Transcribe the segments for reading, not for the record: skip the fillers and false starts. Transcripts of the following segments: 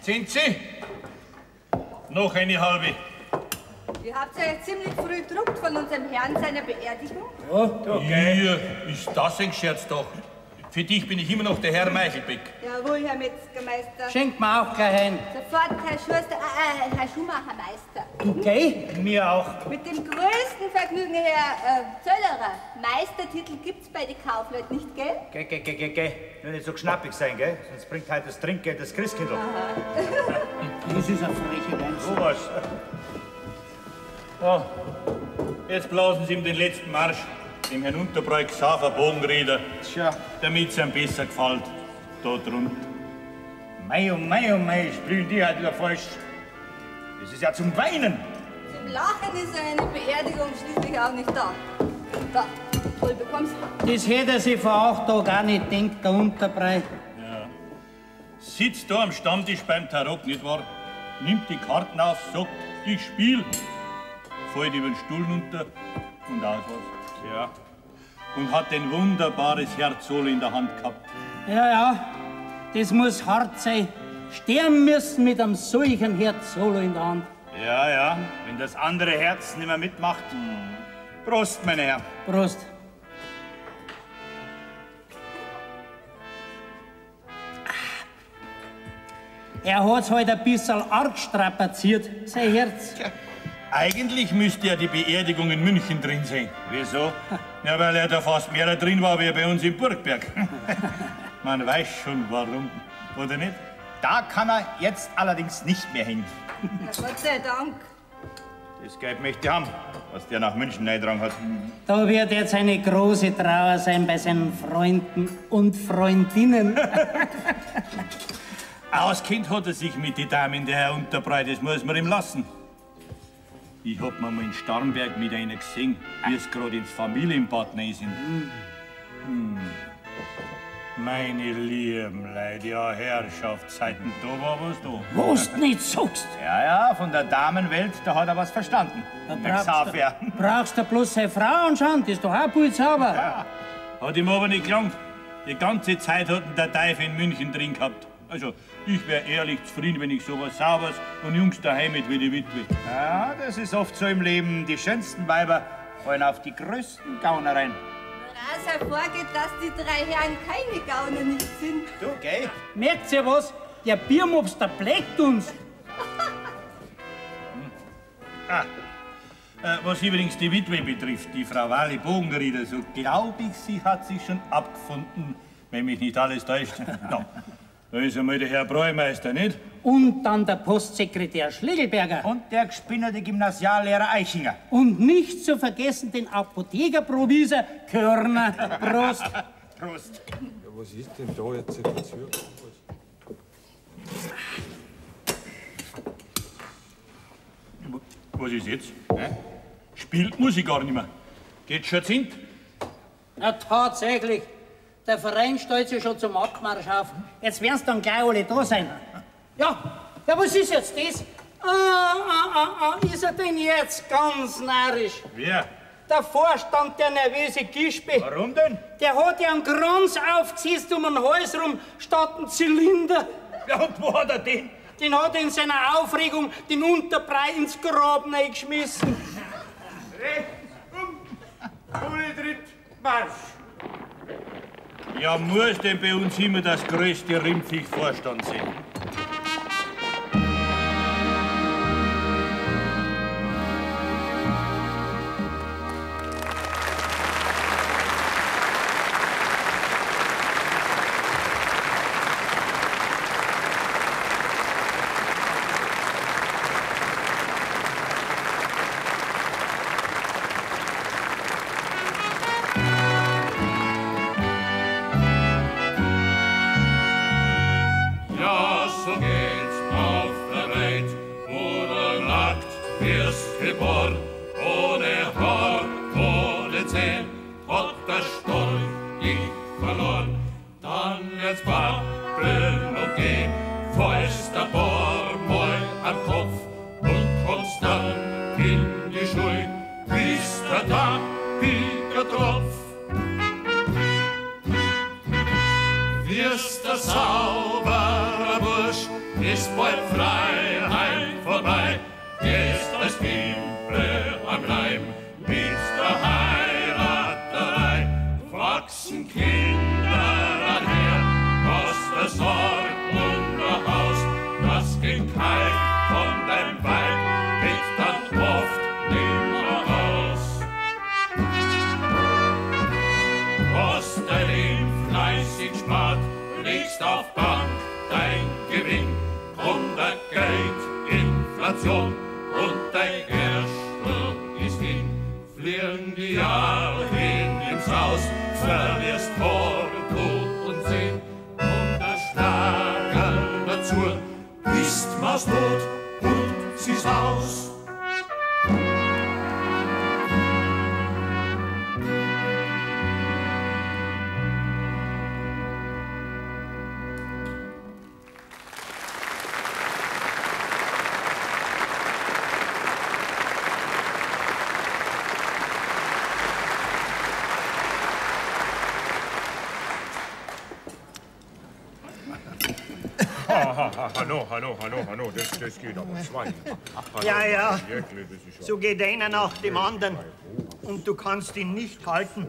Sind Sie? Noch eine halbe. Ihr habt ja jetzt ziemlich früh gedruckt von unserem Herrn seiner Beerdigung. Ja, okay. Ja, ist das ein Scherz doch? Für dich bin ich immer noch der Herr Meichelbeck. Jawohl, Herr Metzgermeister. Schenkt mir auch gleich ein. Sofort, Herr Schuster, Herr Schuhmachermeister. Okay. Mir auch. Mit dem größten Vergnügen, Herr Zöllerer. Meistertitel gibt's bei den Kaufleuten nicht, gell? Geh, geh, geh, geh, geh. Nur nicht so schnappig sein, gell? Sonst bringt halt das Trinkgeld das Christkindl. Das ist eine freche Wein. So was. Ja, jetzt blasen Sie ihm den letzten Marsch, dem Herrn Unterbräu Xaver Bogenrieder. Tja. Damit's ihm besser gefällt. Da drunten. Mei, oh mei, oh mei, sprühen die halt wieder falsch. Das ist ja zum Weinen. Zum Lachen ist eine Beerdigung schließlich auch nicht da. Da, wohl bekommst du. Das hätte er sich vor 8 Tagen auch nicht gedacht, der Unterbrei. Ja. Sitzt da am Stammtisch beim Tarok, nicht wahr? Nimmt die Karten auf, sagt, ich spiel. Fällt über den Stuhl runter und aus was. Ja. Und hat ein wunderbares Herzsolo in der Hand gehabt. Ja, ja, das muss hart sein. Sterben müssen mit einem solchen Herzsolo in der Hand. Ja, ja, wenn das andere Herz nicht mehr mitmacht. Prost, meine Herren. Prost. Er hat's halt ein bisschen arg strapaziert, sein Herz. Tja. Eigentlich müsste ja die Beerdigung in München drin sein. Wieso? Ja, weil er da fast mehr drin war, wie bei uns in Burgberg. Man weiß schon warum, oder nicht? Da kann er jetzt allerdings nicht mehr hin. Na, Gott sei Dank. Das Geld möchte ich haben, was der nach München reingetragen hat. Da wird jetzt eine große Trauer sein bei seinen Freunden und Freundinnen. Auskennt hat er sich mit den Damen, der Herr Unterbrei, das muss man ihm lassen. Ich hab mir mal in Starnberg mit einer gesehen, wie es gerade ins Familienbad rein sind. Hm. Meine lieben Leute, ja Herrschaftszeiten, da war was da. Was du nicht sagst? Ja, ja, von der Damenwelt, da hat er was verstanden. Da brauchst du bloß seine Frau anschauen, die ist doch auch pulsauber. Ja. Hat ihm aber nicht gelangt. Die ganze Zeit hat ihn der Teufel in München drin gehabt. Also, ich wär ehrlich zufrieden, wenn ich sowas Sauberes und Jungs daheim mit wie die Witwe. Ja, das ist oft so im Leben. Die schönsten Weiber fallen auf die größten Gauner rein. Woraus hervorgeht, dass die drei Herren keine Gauner nicht sind. Du, gell? Merkt ihr was? Der Biermops, der pflegt uns. Ah. Was übrigens die Witwe betrifft, die Frau Wally Bogenrieder, so glaub ich, sie hat sich schon abgefunden, wenn mich nicht alles täuscht. No. Da ist einmal der Herr Bräumeister, nicht? Und dann der Postsekretär Schlegelberger. Und der gespinnerte Gymnasiallehrer Eichinger. Und nicht zu vergessen den Apothekerprovisor Körner. Prost. Prost. Ja, was ist denn da jetzt dazu? Was ist jetzt? Hä? Spielt muss ich gar nicht mehr. Geht schon zehnt? Na, tatsächlich. Der Verein stellt sich schon zum Abmarsch auf. Jetzt werden's dann gleich alle da sein. Ja, ja, was ist jetzt das? Ist er denn jetzt ganz narrisch? Wer? Der Vorstand, der nervöse Gispe. Warum denn? Der hat ja einen Kranz aufgesetzt um den Hals rum, statt einen Zylinder. Ja, und wo hat er den? Den hat er in seiner Aufregung den Unterbrei ins Grab reingeschmissen. Rechts, um, ohne Tritt, Marsch! Ja, muss denn bei uns immer das größte Rindviech Vorstand sein? Wirst der sauberer Bursch, Ist bald Freiheit vorbei, ist das Gimple am Leim, mit der Heiraterei wachsen Kinder daher, kostet Sorg und ein Haus, das Gekeif von deinem Weib geht dann oft nimmer aus. Was dein Leben fleißig spart, legst auf Bank dein Gewinn, kommt der Geld, Inflation und dein Gerstl ist hin. Fliegen die Jahre hin ins Haus, verlierst Hor, Tod und Sinn und der Schlager dazu, bist maustot und siehst aus. Hallo, hallo, hallo, hallo, das geht aber zwei. Hallo, Ja, ja. Wirklich, das ist ja- So geht einer nach dem anderen. Und du kannst ihn nicht halten.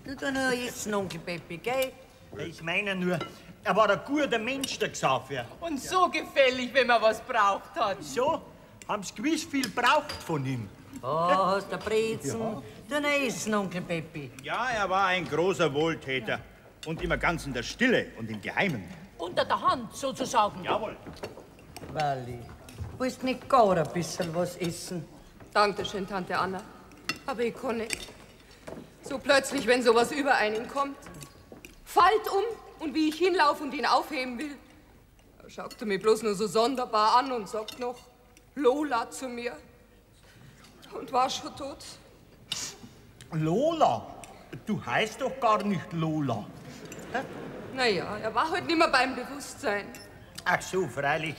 Du tu nur essen, Onkel Peppi, gell? Ich meine nur, er war ein guter Mensch, der Xaver. Und so gefällig, wenn man was braucht hat. So, haben's gewiss viel braucht von ihm. Oh, hast du Brezen? Tu nur essen, Onkel Peppi. Ja, er war ein großer Wohltäter. Und immer ganz in der Stille und im Geheimen. Unter der Hand, sozusagen. Jawohl. Walli, willst nicht gar ein bisschen was essen? Dankeschön, Tante Anna. Aber ich kann nicht. So plötzlich, wenn sowas über einen kommt. Fallt um und wie ich hinlaufe und ihn aufheben will, da schaut er mich bloß nur so sonderbar an und sagt noch Lola zu mir. Und war schon tot. Lola? Du heißt doch gar nicht Lola. Naja, er war halt nimmer beim Bewusstsein. Ach so, freilich.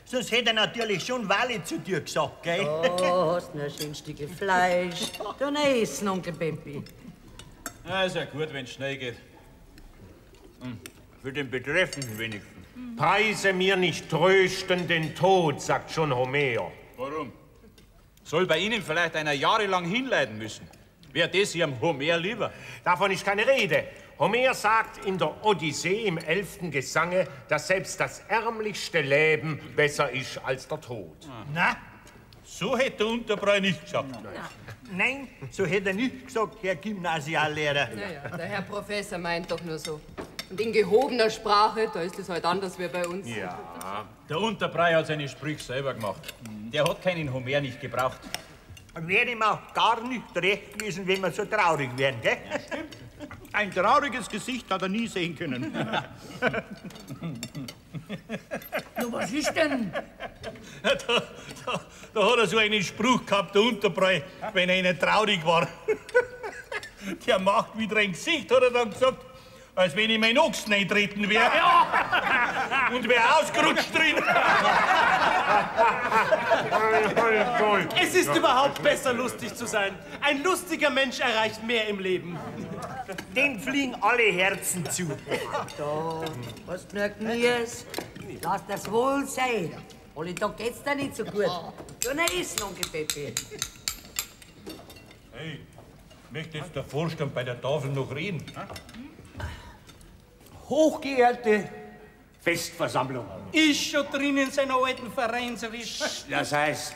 Sonst hätte er natürlich schon Walli zu dir gesagt, gell? Oh, hast nur ein schönes Stück Fleisch. Tu nur essen, Onkel Peppi. Ja, ist ja gut, wenn's schnell geht. Für den Betreffenden wenigstens. Preise mir nicht trösten den Tod, sagt schon Homer. Warum? Soll bei Ihnen vielleicht einer jahrelang hinleiden müssen? Wär das Ihrem Homer lieber? Davon ist keine Rede. Homer sagt in der Odyssee im 11. Gesange, dass selbst das ärmlichste Leben besser ist als der Tod. Na, so hätte der Unterbräu nicht gesagt. Nein, so hätte er nicht gesagt, Herr Gymnasiallehrer. Naja, der Herr Professor meint doch nur so. Und in gehobener Sprache, da ist es halt anders wie bei uns. Ja. Der Unterbrei hat seine Sprüche selber gemacht. Der hat keinen Homer nicht gebraucht. Wäre ihm auch gar nicht recht gewesen, wenn wir so traurig wären, gell? Ja, stimmt. Ein trauriges Gesicht hat er nie sehen können. Na, was ist denn? Da hat er so einen Spruch gehabt, der Unterbräu, wenn einer traurig war. Der macht wieder ein Gesicht, hat er dann gesagt, als wenn ich meinen Ochsen eintreten wäre. Ja. Und wäre ausgerutscht drin. Es ist überhaupt besser, lustig zu sein. Ein lustiger Mensch erreicht mehr im Leben. Dem fliegen alle Herzen zu. Da, hast du nur Gemüse? Lass das wohl sein. Alle Tag geht's dir nicht so gut. Tu noch essen, Onkel Peppi. Hey, möchte jetzt der Vorstand bei der Tafel noch reden? Hochgeehrte Festversammlung. Ist schon drin in seiner alten Vereinsrisch. Das heißt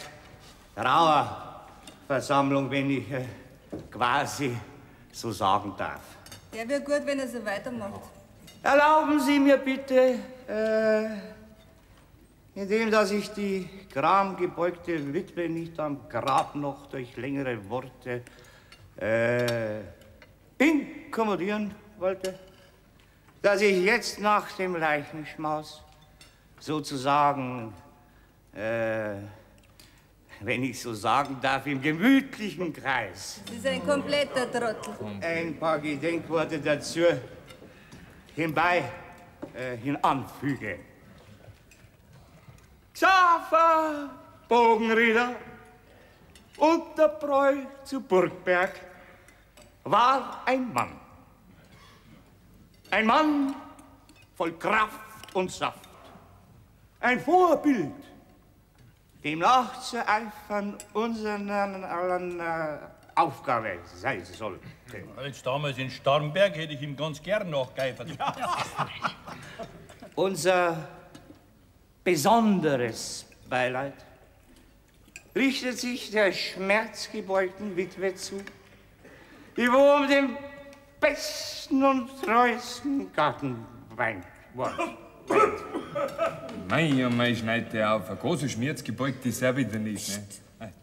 Trauerversammlung, wenn ich quasi so sagen darf. Der wäre gut, wenn er so weitermacht. Erlauben Sie mir bitte, indem dass ich die gramgebeugte Witwe nicht am Grab noch durch längere Worte inkommodieren wollte, dass ich jetzt nach dem Leichenschmaus sozusagen, wenn ich so sagen darf, im gemütlichen Kreis Das ist ein kompletter Trottel. ein paar Gedenkworte dazu hinanfüge. Xaver Bogenrieder Unterbräu zu Burgberg war ein Mann. Ein Mann voll Kraft und Saft. Ein Vorbild, dem nachzueifern unseren allen Aufgabe sein sollte. Als damals in Starnberg hätte ich ihm ganz gern nachgeeifert. Ja. Unser besonderes Beileid richtet sich der schmerzgebeugten Witwe zu, die wo um den besten und treuesten Garten weint. Mei, oh mei, schneidet der auf. Ein großer Schmerz gebeugt ist er wieder nicht. Ne?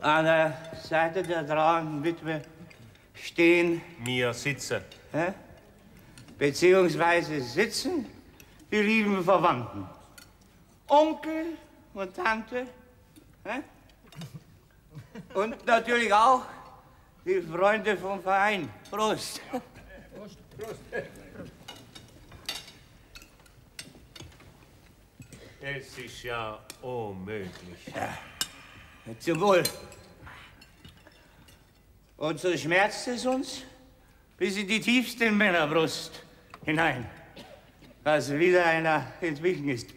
An der Seite der trauernden Witwe stehen... Mir sitzen. Hä? Beziehungsweise sitzen die lieben Verwandten. Onkel und Tante. Hä? Und natürlich auch die Freunde vom Verein. Prost. Prost. Prost. Es ist ja unmöglich. Ja. Zum Wohl. Und so schmerzt es uns bis in die tiefste Männerbrust hinein, dass wieder einer entwichen ist.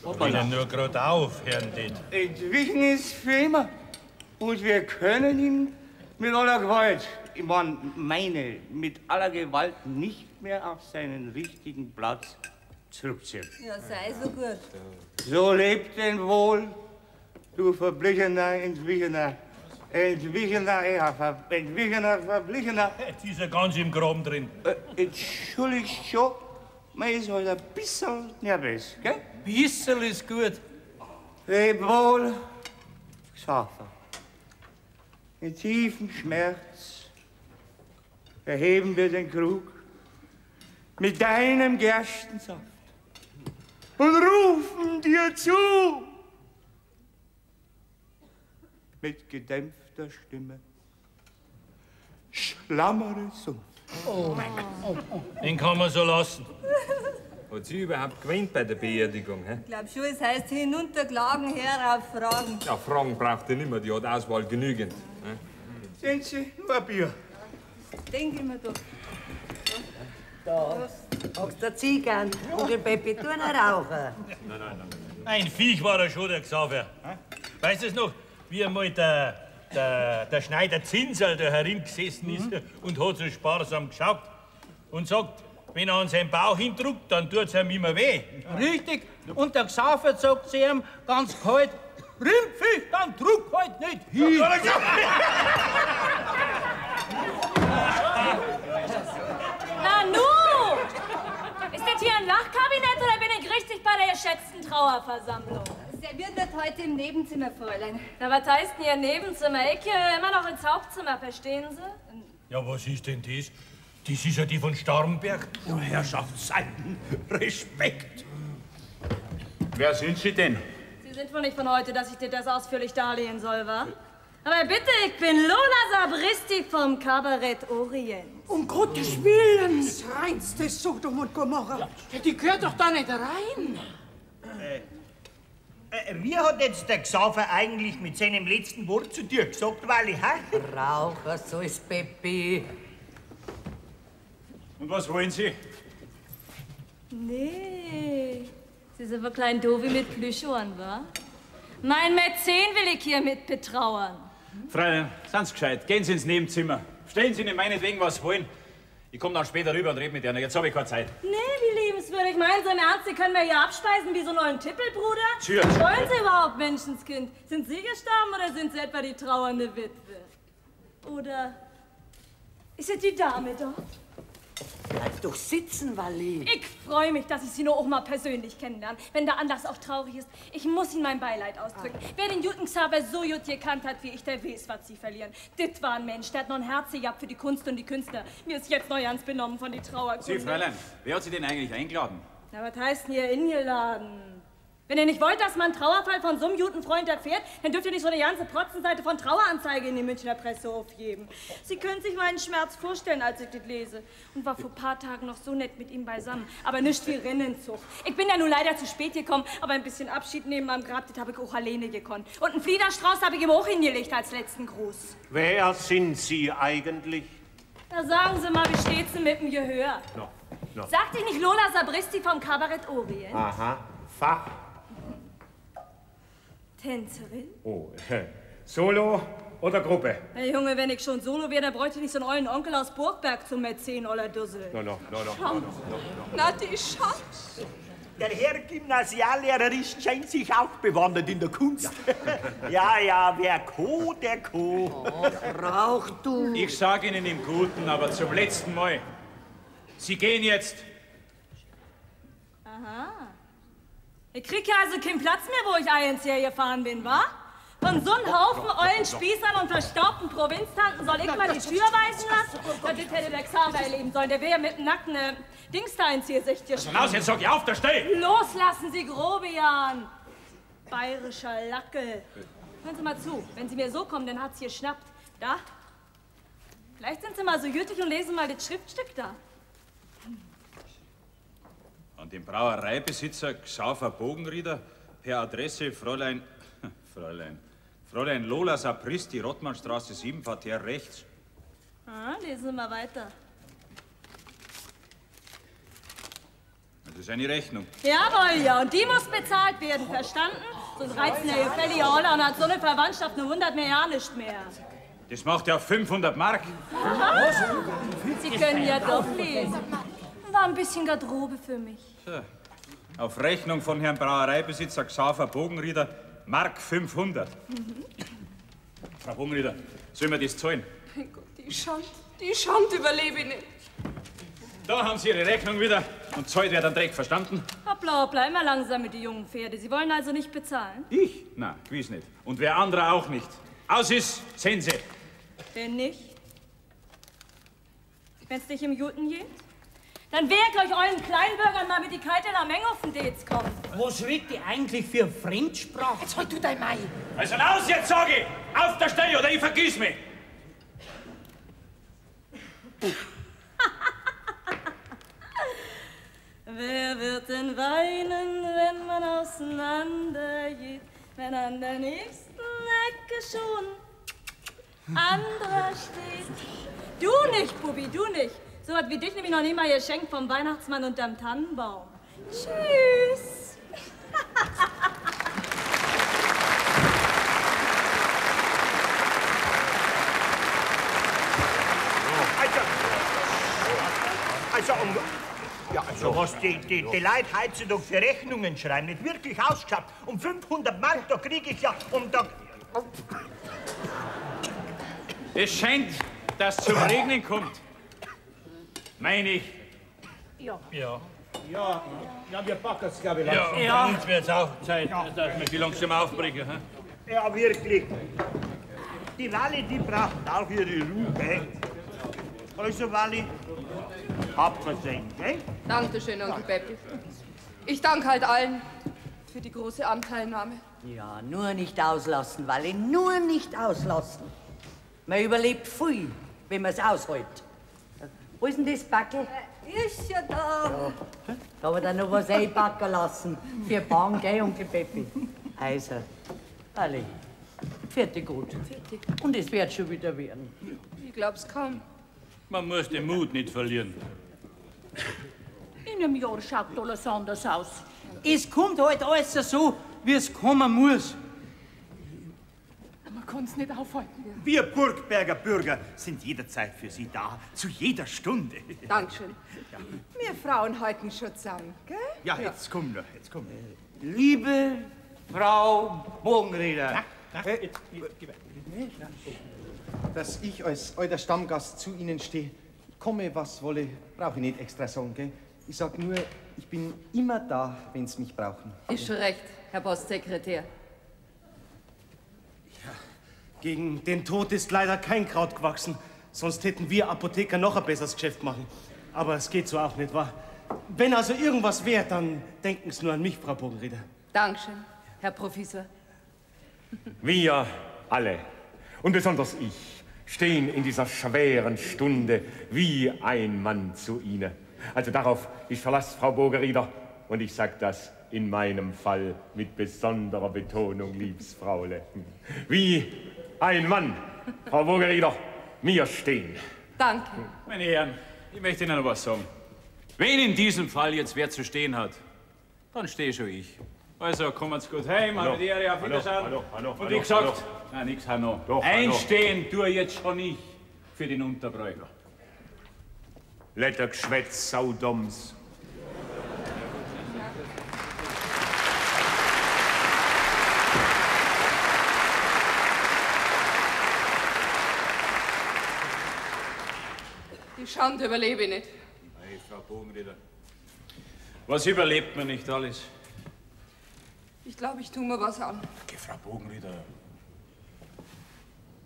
Hoppala. Nur grad auf, Herrn Ditt. Entwichen ist für immer. Und wir können ihn mit aller Gewalt, ich meine, mit aller Gewalt nicht mehr auf seinen richtigen Platz zurückziehen. Ja, sei so gut. So lebt denn wohl, du verblichener, entwichener, entwichener, ja, entwichener, verblichener. Jetzt ist er ganz im Graben drin. Entschuldigt schon, man ist halt ein bisschen nervös, gell? Bissel ist gut. Leb wohl, Xaver. In tiefem Schmerz erheben wir den Krug mit deinem Gerstensaft und rufen dir zu mit gedämpfter Stimme. Schlammere Sumpf. Oh. Oh, oh. Den kann man so lassen. Hat sie überhaupt geweint bei der Beerdigung? Hä? Ich glaub schon, es heißt hinunterklagen, herauf fragen. Ja, Fragen braucht ihr nimmer, die hat Auswahl genügend. Hä? Sind Sie nur ein Bier? Denke ich mir doch. Da, magst du Ziegern? Onkel Peppi, tu nicht rauchen. Nein, nein, nein. Ein Viech war er schon, der Xaver. Weißt du es noch, wie einmal der Schneider Zinsel da herin gesessen ist und hat so sparsam geschaut und sagt, wenn er an seinen Bauch hindrückt, dann tut's ihm immer weh. Richtig. Und der Xaver sagt zu ihm ganz kalt, Rimpfig, dann druck halt nicht hin. Na nu! Ist das hier ein Lachkabinett oder bin ich richtig bei der geschätzten Trauerversammlung? Serviert wird heute im Nebenzimmer, Fräulein. Na, was heißt denn Ihr Nebenzimmer? Ich gehöre immer noch ins Hauptzimmer, verstehen Sie? Ja, was ist denn das? Das ist ja die von Starnberg. Oh, Herrschaftszeiten, Respekt! Wer sind Sie denn? Sie sind wohl nicht von heute, dass ich dir das ausführlich darlehen soll, wa? Aber bitte, ich bin Lola Sabristi vom Kabarett Orient. Um Gottes Willen! Das reinste Sodom und Gomorra. Ja, die gehört doch da nicht rein. Wie hat jetzt der Xaver eigentlich mit seinem letzten Wort zu dir gesagt, Wally, hä? Raucher, so ist Peppi. Und was wollen Sie? Nee, Sie sind wohl klein Dovi mit Plüschohren, wa? Mein Mäzen will ich hier mit betrauern. Fräulein, sind Sie gescheit. Gehen Sie ins Nebenzimmer. Stellen Sie ihnen meinetwegen was wollen. Ich komme dann später rüber und rede mit Ihnen. Jetzt habe ich keine Zeit. Nee, wie liebenswürdig. Meinen Sie im Ernst, Sie können mir hier abspeisen wie so einen neuen Tippelbruder? Tschüss. Wollen Sie überhaupt, Menschenskind? Sind Sie gestorben oder sind Sie etwa die trauernde Witwe? Oder ist es die Dame dort? Bleib doch sitzen, Walli. Ich freue mich, dass ich Sie nur auch mal persönlich kennenlerne. Wenn der Anlass auch traurig ist. Ich muss Ihnen mein Beileid ausdrücken. Wer den Juten Xaver so gut gekannt hat wie ich, der weiß, was Sie verlieren. Dit war ein Mensch, der hat noch ein Herz gehabt für die Kunst und die Künstler. Mir ist jetzt neu ganz benommen von die Trauerkunde. Sie, Fräulein, wer hat Sie denn eigentlich eingeladen? Na, was heißt denn hier ingeladen? Wenn ihr nicht wollt, dass man einen Trauerfall von so einem guten Freund erfährt, dann dürft ihr nicht so eine ganze Protzenseite von Traueranzeige in die Münchner Presse aufgeben. Sie können sich meinen Schmerz vorstellen, als ich das lese. Und war vor ein paar Tagen noch so nett mit ihm beisammen. Aber nicht wie Rinnenzug. Ich bin ja nun leider zu spät gekommen, aber ein bisschen Abschied nehmen am Grab, das habe ich auch alleine gekonnt. Und einen Fliederstrauß habe ich ihm auch hingelegt als letzten Gruß. Wer sind Sie eigentlich? Na sagen Sie mal, wie steht's denn mit dem Gehör? No, no. Sagt dich nicht Lola Sabristi vom Kabarett Orient? Aha, Fach. Tänzerin? Oh, Solo oder Gruppe? Hey Junge, wenn ich schon Solo wäre, dann bräuchte ich nicht so einen ollen Onkel aus Burgberg zum Mäzen, oller Dussel. No, no, no, no, no, no, no. Na, die Schand. Der Herr Gymnasiallehrer ist, scheint sich auch bewandert in der Kunst. Ja, ja, wer Co, der Co. Rauch du. Ich sage Ihnen im Guten, aber zum letzten Mal. Sie gehen jetzt. Aha. Ich krieg ja also keinen Platz mehr, wo ich eins hergefahren bin, wa? Von so einem Haufen ollen Spießern und verstaubten Provinztanten soll ich mal die Tür weisen lassen? Na, das hätte der Xaver erleben sollen. Der wäre ja mit dem nackten Dings da ins Gesicht gesprungen. Raus, jetzt sag ich auf, da steh! Loslassen Sie, Grobian! Bayerischer Lackel. Hören Sie mal zu, wenn Sie mir so kommen, dann hat's geschnappt. Da? Vielleicht sind Sie mal so gütig und lesen mal das Schriftstück da. An den Brauereibesitzer Xaver Bogenrieder per Adresse Fräulein. Fräulein Lola Sapristi, Rottmannstraße 7, Parterre rechts. Ah, lesen Sie mal weiter. Das ist eine Rechnung. Jawohl, ja, und die muss bezahlt werden, verstanden? Sonst reizen der gefällige Holler und hat so eine Verwandtschaft, nur wundert mir ja nicht mehr. Das macht ja 500 Mark. Aha. Sie können ja doch lesen. War ein bisschen Garderobe für mich. So. Auf Rechnung von Herrn Brauereibesitzer Xaver Bogenrieder, Mark 500. Mhm. Frau Bogenrieder, sollen wir das zahlen? Mein Gott, die Schand überlebe ich nicht. Da haben Sie Ihre Rechnung wieder und zahlt wer dann Dreck, verstanden? Hoppla, hoppla, immer langsam mit den jungen Pferde. Sie wollen also nicht bezahlen? Ich? Na, gewiss nicht. Und wer anderer auch nicht. Aus ist, sehen Sie. Wenn nicht? Wenn's nicht im Juten geht? Dann wehrt euch euren Kleinbürgern mal mit die kalte Lameng auf den Dates kommen. Was redet die eigentlich für Fremdsprache? Jetzt halt du dein Mai. Also raus jetzt, sag ich! Auf der Stelle oder ich vergiss mich! Wer wird denn weinen, wenn man auseinandergeht, wenn an der nächsten Ecke schon anderer steht? Du nicht, Bubi, du nicht. So hat wie dich nämlich noch nie mal geschenkt vom Weihnachtsmann unterm Tannenbaum. Tschüss. Also, was die Leute heutzutage für Rechnungen schreiben, nicht wirklich ausgeschaut. Um 500 Mark, da krieg ich ja, um da... Es scheint, dass zum Regnen kommt. Meine ich. Ja. Ja. Ja, ja, wir packen es, glaube ich, Ja, langsam. und ja. Bei uns wird's auch Zeit, dass wir die langsam aufbrechen. Hm? Ja, wirklich. Die Walli, die braucht auch ihre Ruhe, gell? Also, Walli, habt Versehen, gell? Dankeschön, Onkel Beppi. Ich danke halt allen für die große Anteilnahme. Ja, nur nicht auslassen, Walli, nur nicht auslassen. Man überlebt viel, wenn man's aushält. Wo ist denn das Backel? Ist ja da. Ja, da hab ich da noch was einpacken lassen. Für Bahn, gell, Onkel Peppi? Also, Walli, fertig gut. Fertig. Und es wird schon wieder werden. Ich glaub's kaum. Man muss den Mut nicht verlieren. In einem Jahr schaut alles anders aus. Es kommt halt alles so, wie es kommen muss. Man kann's nicht aufhalten. Wir Burgberger Bürger sind jederzeit für Sie da, zu jeder Stunde. Dankeschön. Wir Frauen halten schon zusammen, gell? Ja, jetzt komm noch, jetzt komm. Liebe Frau Bogenrieder. Dass ich als alter Stammgast zu Ihnen stehe, komme was wolle, brauche ich nicht extra sagen, gell? Ich sag nur, ich bin immer da, wenn Sie mich brauchen. Ist schon recht, Herr Postsekretär. Gegen den Tod ist leider kein Kraut gewachsen. Sonst hätten wir Apotheker noch ein besseres Geschäft machen. Aber es geht so auch nicht, wahr? Wenn also irgendwas wäre, dann denken Sie nur an mich, Frau Bogenrieder. Dankeschön, Herr Professor. Wir alle, und besonders ich, stehen in dieser schweren Stunde wie ein Mann zu Ihnen. Also darauf ist Verlass, Frau Bogenrieder. Und ich sag das in meinem Fall mit besonderer Betonung, liebes Fraule. Wie ein Mann, Frau Bogenrieder, mir stehen. Danke. Meine Herren, ich möchte Ihnen noch was sagen. Wenn in diesem Fall jetzt wer zu stehen hat, dann stehe schon ich. Also, kommen Sie gut heim, Hallo, habe die Ehre, auf hallo, Wiedersehen. hallo, hallo, Und hallo, wie gesagt, hallo. nein, nix, Hanno. Doch, hallo. Einstehen tue jetzt schon ich für den Unterbräu. Lettergeschwätz, Saudoms. Die Schande überlebe ich nicht. Hey, Frau Bogenrieder. Was überlebt man nicht alles? Ich glaube, ich tue mir was an. Geh, Frau Bogenrieder.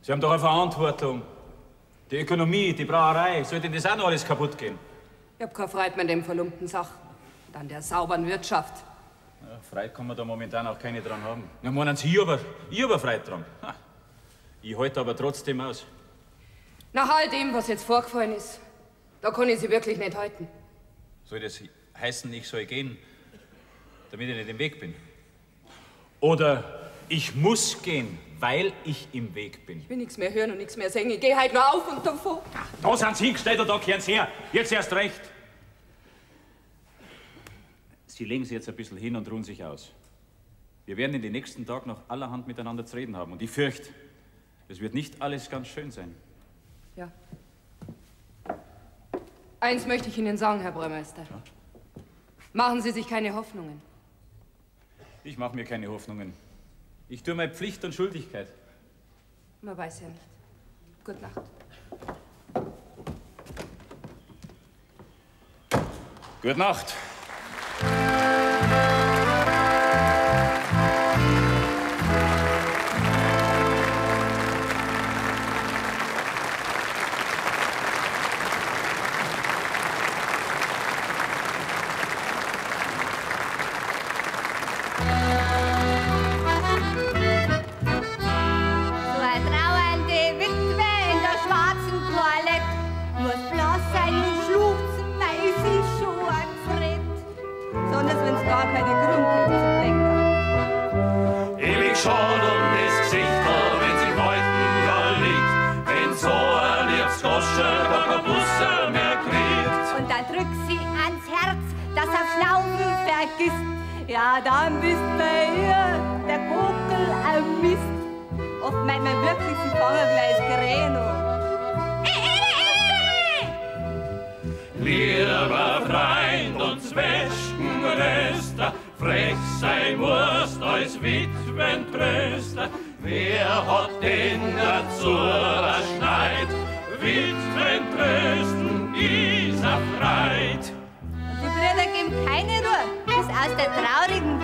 Sie haben doch eine Verantwortung. Die Ökonomie, die Brauerei, soll denn das auch noch alles kaputt gehen? Ich hab keine Freude mehr an dem verlumpten Sach. Und an der sauberen Wirtschaft. Ja, Freude kann man da momentan auch keine dran haben. Na, meinen Sie, ich hab Freude dran. Ha. Ich halte aber trotzdem aus. Nach all dem, was jetzt vorgefallen ist, da kann ich sie wirklich nicht halten. Soll das heißen, ich soll gehen, damit ich nicht im Weg bin? Oder ich muss gehen, weil ich im Weg bin? Ich will nichts mehr hören und nichts mehr sehen. Ich geh halt nur auf und davon. Da sind Sie hingestellt und da kehren Sie her. Jetzt erst recht. Sie legen sich jetzt ein bisschen hin und ruhen sich aus. Wir werden in den nächsten Tagen noch allerhand miteinander zu reden haben. Und ich fürchte, es wird nicht alles ganz schön sein. Ja. Eins möchte ich Ihnen sagen, Herr Bräumeister. Machen Sie sich keine Hoffnungen. Ich mache mir keine Hoffnungen. Ich tue meine Pflicht und Schuldigkeit. Man weiß ja nicht. Gute Nacht. Gute Nacht. So eine trauernde Witwe in der schwarzen Toilette muss blass sein und schluchzen, weil sie schon ein Fred. Besonders wenn's gar keine Grund gibt zu bleckern. Ewig schon um das Gesicht, wenn sich Leuten da liegt. Wenn so ein liebes Goschel gar kein Busse mehr kriegt. Und dann drück sie ans Herz, dass auf Schnaufen vergisst. Ja, dann bist bei ihr der Kokel am Mist. Oft meint man wirklich, sie fangen gleich das Gerät an. Lieber Freund und Zwetschgenröster, frech sein musst als Witwentröster. Wer hat denn dazu erschneit? Witwentrösten ist a Freit. Und die Brüder geben keine Ruhe, bis aus der traurigen,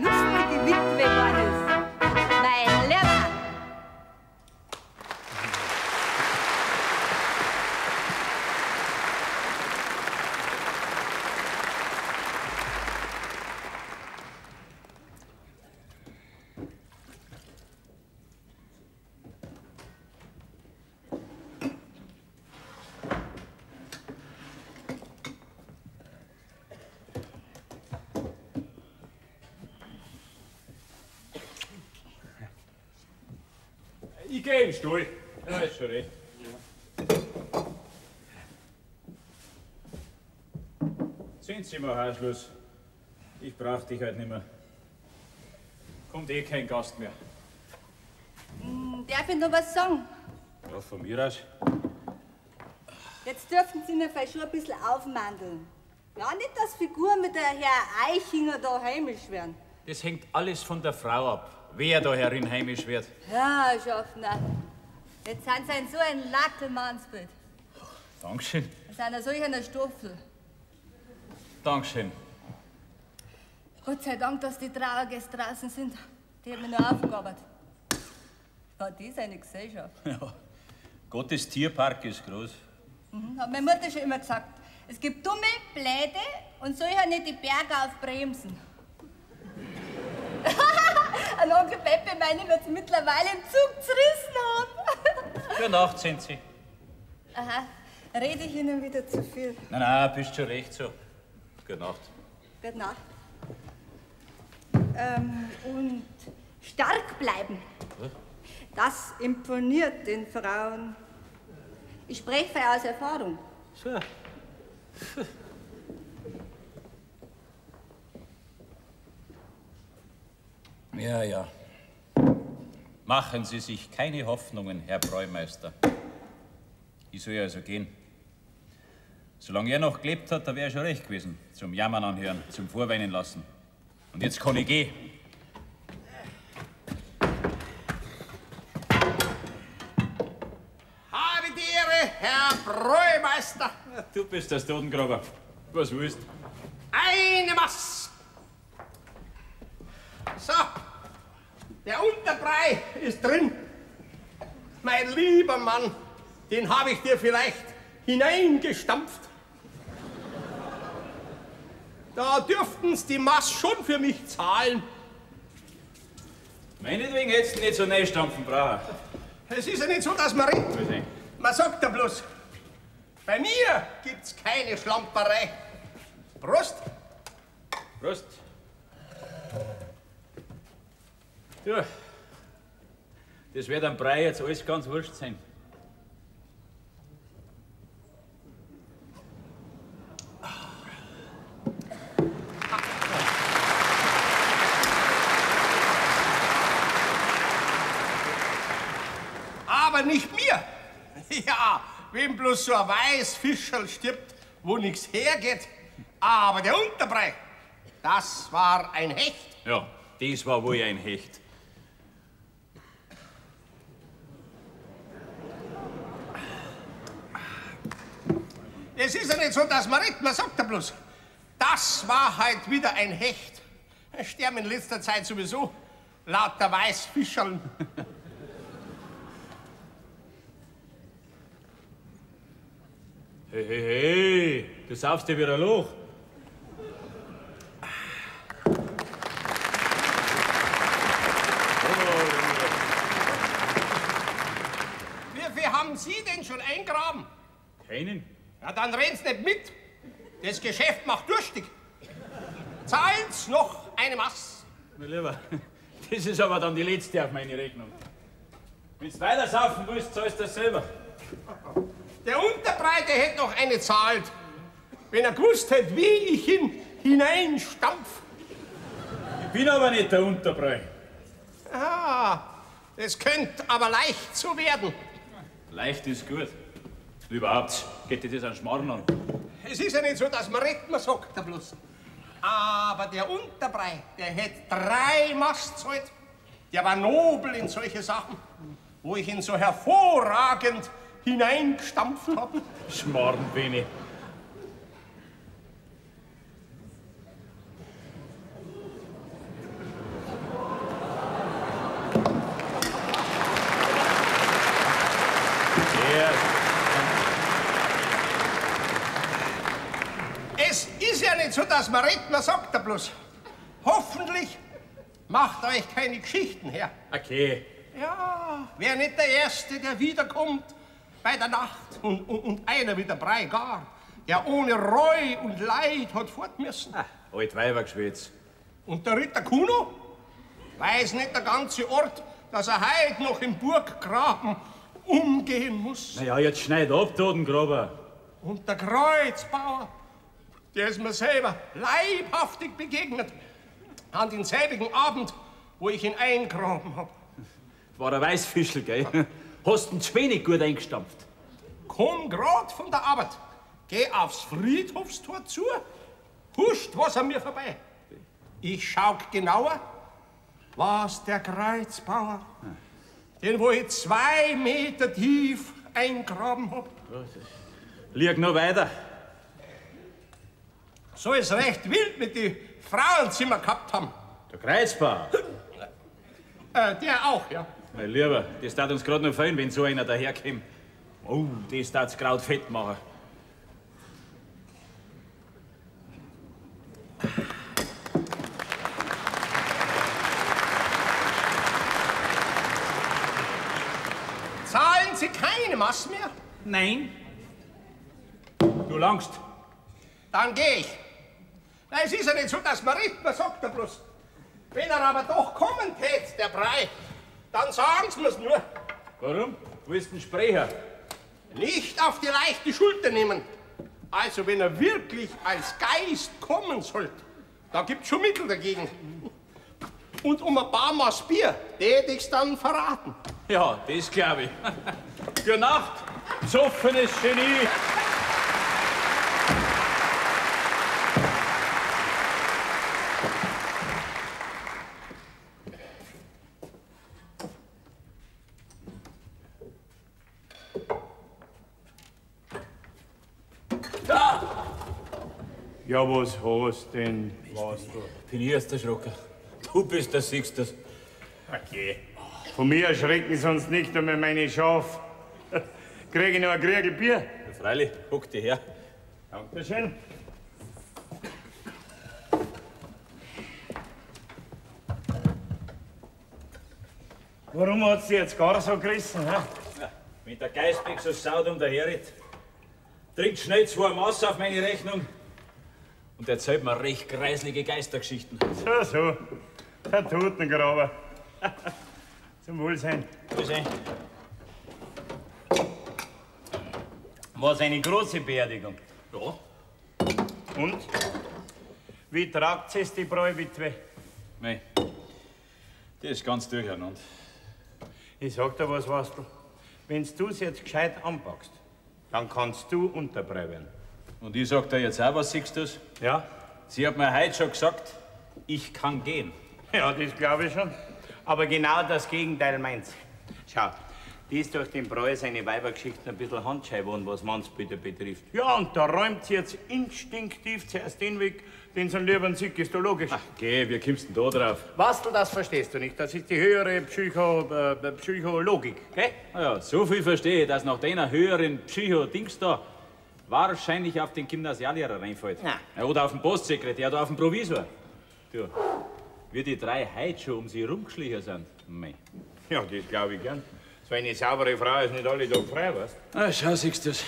lustigen Witwe geworden ist. Mein Lieber! Ich geh in den Stuhl. Ja, ist schon recht. Sind Sie mal Haarschluss. Ich brauch dich halt nicht mehr. Kommt eh kein Gast mehr. Darf ich noch was sagen? Ja, von mir aus. Jetzt dürfen Sie mir vielleicht schon ein bisschen aufmandeln. Ja, nicht, dass Figuren mit der Herr Eichinger da heimisch werden. Das hängt alles von der Frau ab, wer da herin heimisch wird. Ja, Schaffner. Jetzt sind Sie ein so ein Lackelmannsbild. Dankeschön. Das sind ja solch einer Stoffel. Dankeschön. Gott sei Dank, dass die Trauergäste draußen sind. Die haben mich noch aufgearbeitet. War das eine Gesellschaft? Ja. Gottes Tierpark ist groß. Mhm, hat meine Mutter schon immer gesagt. Es gibt dumme, Bläde und solche nicht die Berge aufbremsen. An Onkel Peppe meine wird's mittlerweile im Zug zerrissen haben. Gute Nacht, sind Sie. Aha, rede ich Ihnen wieder zu viel. Nein, nein, bist schon recht so. Gute Nacht. Gute Nacht. Und stark bleiben. Was? Das imponiert den Frauen. Ich spreche aus Erfahrung. So. Ja, ja. Machen Sie sich keine Hoffnungen, Herr Bräumeister. Ich soll ja also gehen. Solange er noch gelebt hat, da wäre ich schon recht gewesen. Zum Jammern anhören, zum Vorweinen lassen. Und jetzt kann ich gehen. Habe die Ehre, Herr Bräumeister. Du bist das Totengraber. Was willst? Eine Mass. So, der Unterbrei ist drin. Mein lieber Mann, den habe ich dir vielleicht hineingestampft. Da dürften's die Mass schon für mich zahlen. Meinetwegen hättest du nicht so neu stampfen brauchen. Es ist ja nicht so, dass man redet. Man sagt ja bloß, bei mir gibt's keine Schlamperei. Prost! Prost! Du, das wird am Brei jetzt alles ganz wurscht sein. Aber nicht mir. Ja, wenn bloß so ein Weißfischerl stirbt, wo nichts hergeht. Aber der Unterbrei, das war ein Hecht. Ja, das war wohl ein Hecht. Es ist ja nicht so, dass man redet, man sagt ja bloß, das war halt wieder ein Hecht. Sterben in letzter Zeit sowieso lauter Weißfischerln. Hey, hey, hey, du saufst dir wieder ein Loch. Wie viel haben Sie denn schon eingraben? Keinen. Ja, dann rennt's nicht mit. Das Geschäft macht durstig. Zahlen's noch eine Mass. Mein Lieber, das ist aber dann die letzte auf meine Rechnung. Wenn's weiter saufen willst, zahlst du das selber. Der Unterbreite hätte noch eine zahlt, wenn er gewusst hätte, wie ich ihn hineinstampf. Ich bin aber nicht der Unterbrei. Ah, das könnte aber leicht so werden. Leicht ist gut. Überhaupt geht dir das einen Schmarrn an. Es ist ja nicht so, dass man redet, man sagt ja bloß. Aber der Unterbrei, der hätte 3 Mast zahlt. Der war nobel in solche Sachen, wo ich ihn so hervorragend hineingestampft hab. Schmarrnbene. Es ist ja nicht so, dass man redet, man sagt ja bloß. Hoffentlich macht euch keine Geschichten her. Okay. Ja, wer nicht der Erste, der wiederkommt bei der Nacht und einer wie der Brei gar, der ohne Reu und Leid hat fort müssen. Ah, Altweibergeschwätz. Und der Ritter Kuno? Weiß nicht der ganze Ort, dass er heut noch im Burggraben umgehen muss. Na ja, jetzt schneid ab, Totengraber. Und der Kreuzbauer, der ist mir selber leibhaftig begegnet. An denselbigen Abend, wo ich ihn eingraben hab. War ein Weißfischl, gell? Hast ihn zu wenig gut eingestampft. Komm grad von der Arbeit, geh aufs Friedhofstor zu, huscht was an mir vorbei. Ich schau genauer, war's der Kreuzbauer, den wo ich 2 Meter tief eingraben hab. Lieg noch weiter. So ist recht wild mit die Frauenzimmer gehabt haben. Der Kreuzbauer? Der auch, ja. Mein Lieber, das tat uns grad noch fehlen, wenn so einer daherkäme. Oh, das tat's Kraut fett machen. Zahlen Sie keine Mass mehr? Nein. Du langst. Dann geh ich. Na, es ist ja nicht so, dass man redet, man sagt ja bloß. Wenn er aber doch kommen tät, der Brei, dann sagen Sie mir's nur. Warum? Willst du einen Sprecher? Nicht auf die leichte Schulter nehmen. Also, wenn er wirklich als Geist kommen sollte, da gibt's schon Mittel dagegen. Und um ein paar Maß Bier, tät ich's dann verraten. Ja, das glaub ich. Gute Nacht, besoffenes Genie. Ja, was hast denn? Was du? Bin ich erst erschrocken. Du bist der Sixtus. Okay. Von mir erschrecken sonst nicht einmal meine Schafe. Krieg ich noch ein Kriegel Bier? Ja, freilich, hock dich her. Dankeschön. Warum hat's dich jetzt gar so gerissen? Hä? Ja, wenn der Geistbeck so saudum daherritt, trinkt schnell zwei Maß auf meine Rechnung und erzählt mir recht greislige Geistergeschichten. So, so. Der Totengraber. Zum Wohlsein. Wohlsein. War's eine große Beerdigung? Ja. Und? Wie tragt es die Bräuwitwe? Mei, das ist ganz durcheinander. Ich sag dir was, Wastl. Wenn du's jetzt gescheit anpackst, dann kannst du Unterbräu werden. Und ich sag dir jetzt auch was, Sixtus? Ja? Sie hat mir heute schon gesagt, ich kann gehen. Ja, das glaube ich schon. Aber genau das Gegenteil meint's. Schau, die ist durch den Bräu seine Weibergeschichten ein bisschen handschei geworden, was Mannsbilder betrifft. Ja, und da räumt sie jetzt instinktiv zuerst den Weg, den sie lieber sieht, ist doch logisch. Ach, geh, wie kommst denn da drauf? Wastl, das verstehst du nicht. Das ist die höhere Psychologik, gell? Ja, so viel verstehe ich, dass nach deiner höheren Psycho-Dings da wahrscheinlich auf den Gymnasiallehrer reinfällt. Na. Ja, oder auf den Postsekretär oder auf den Provisor. Du, wie die drei heute schon um sie rumgeschlichen sind. Mei. Ja, das glaube ich gern. So eine saubere Frau ist nicht alle Tag frei, weißt du? Ah, schau, siehst du's.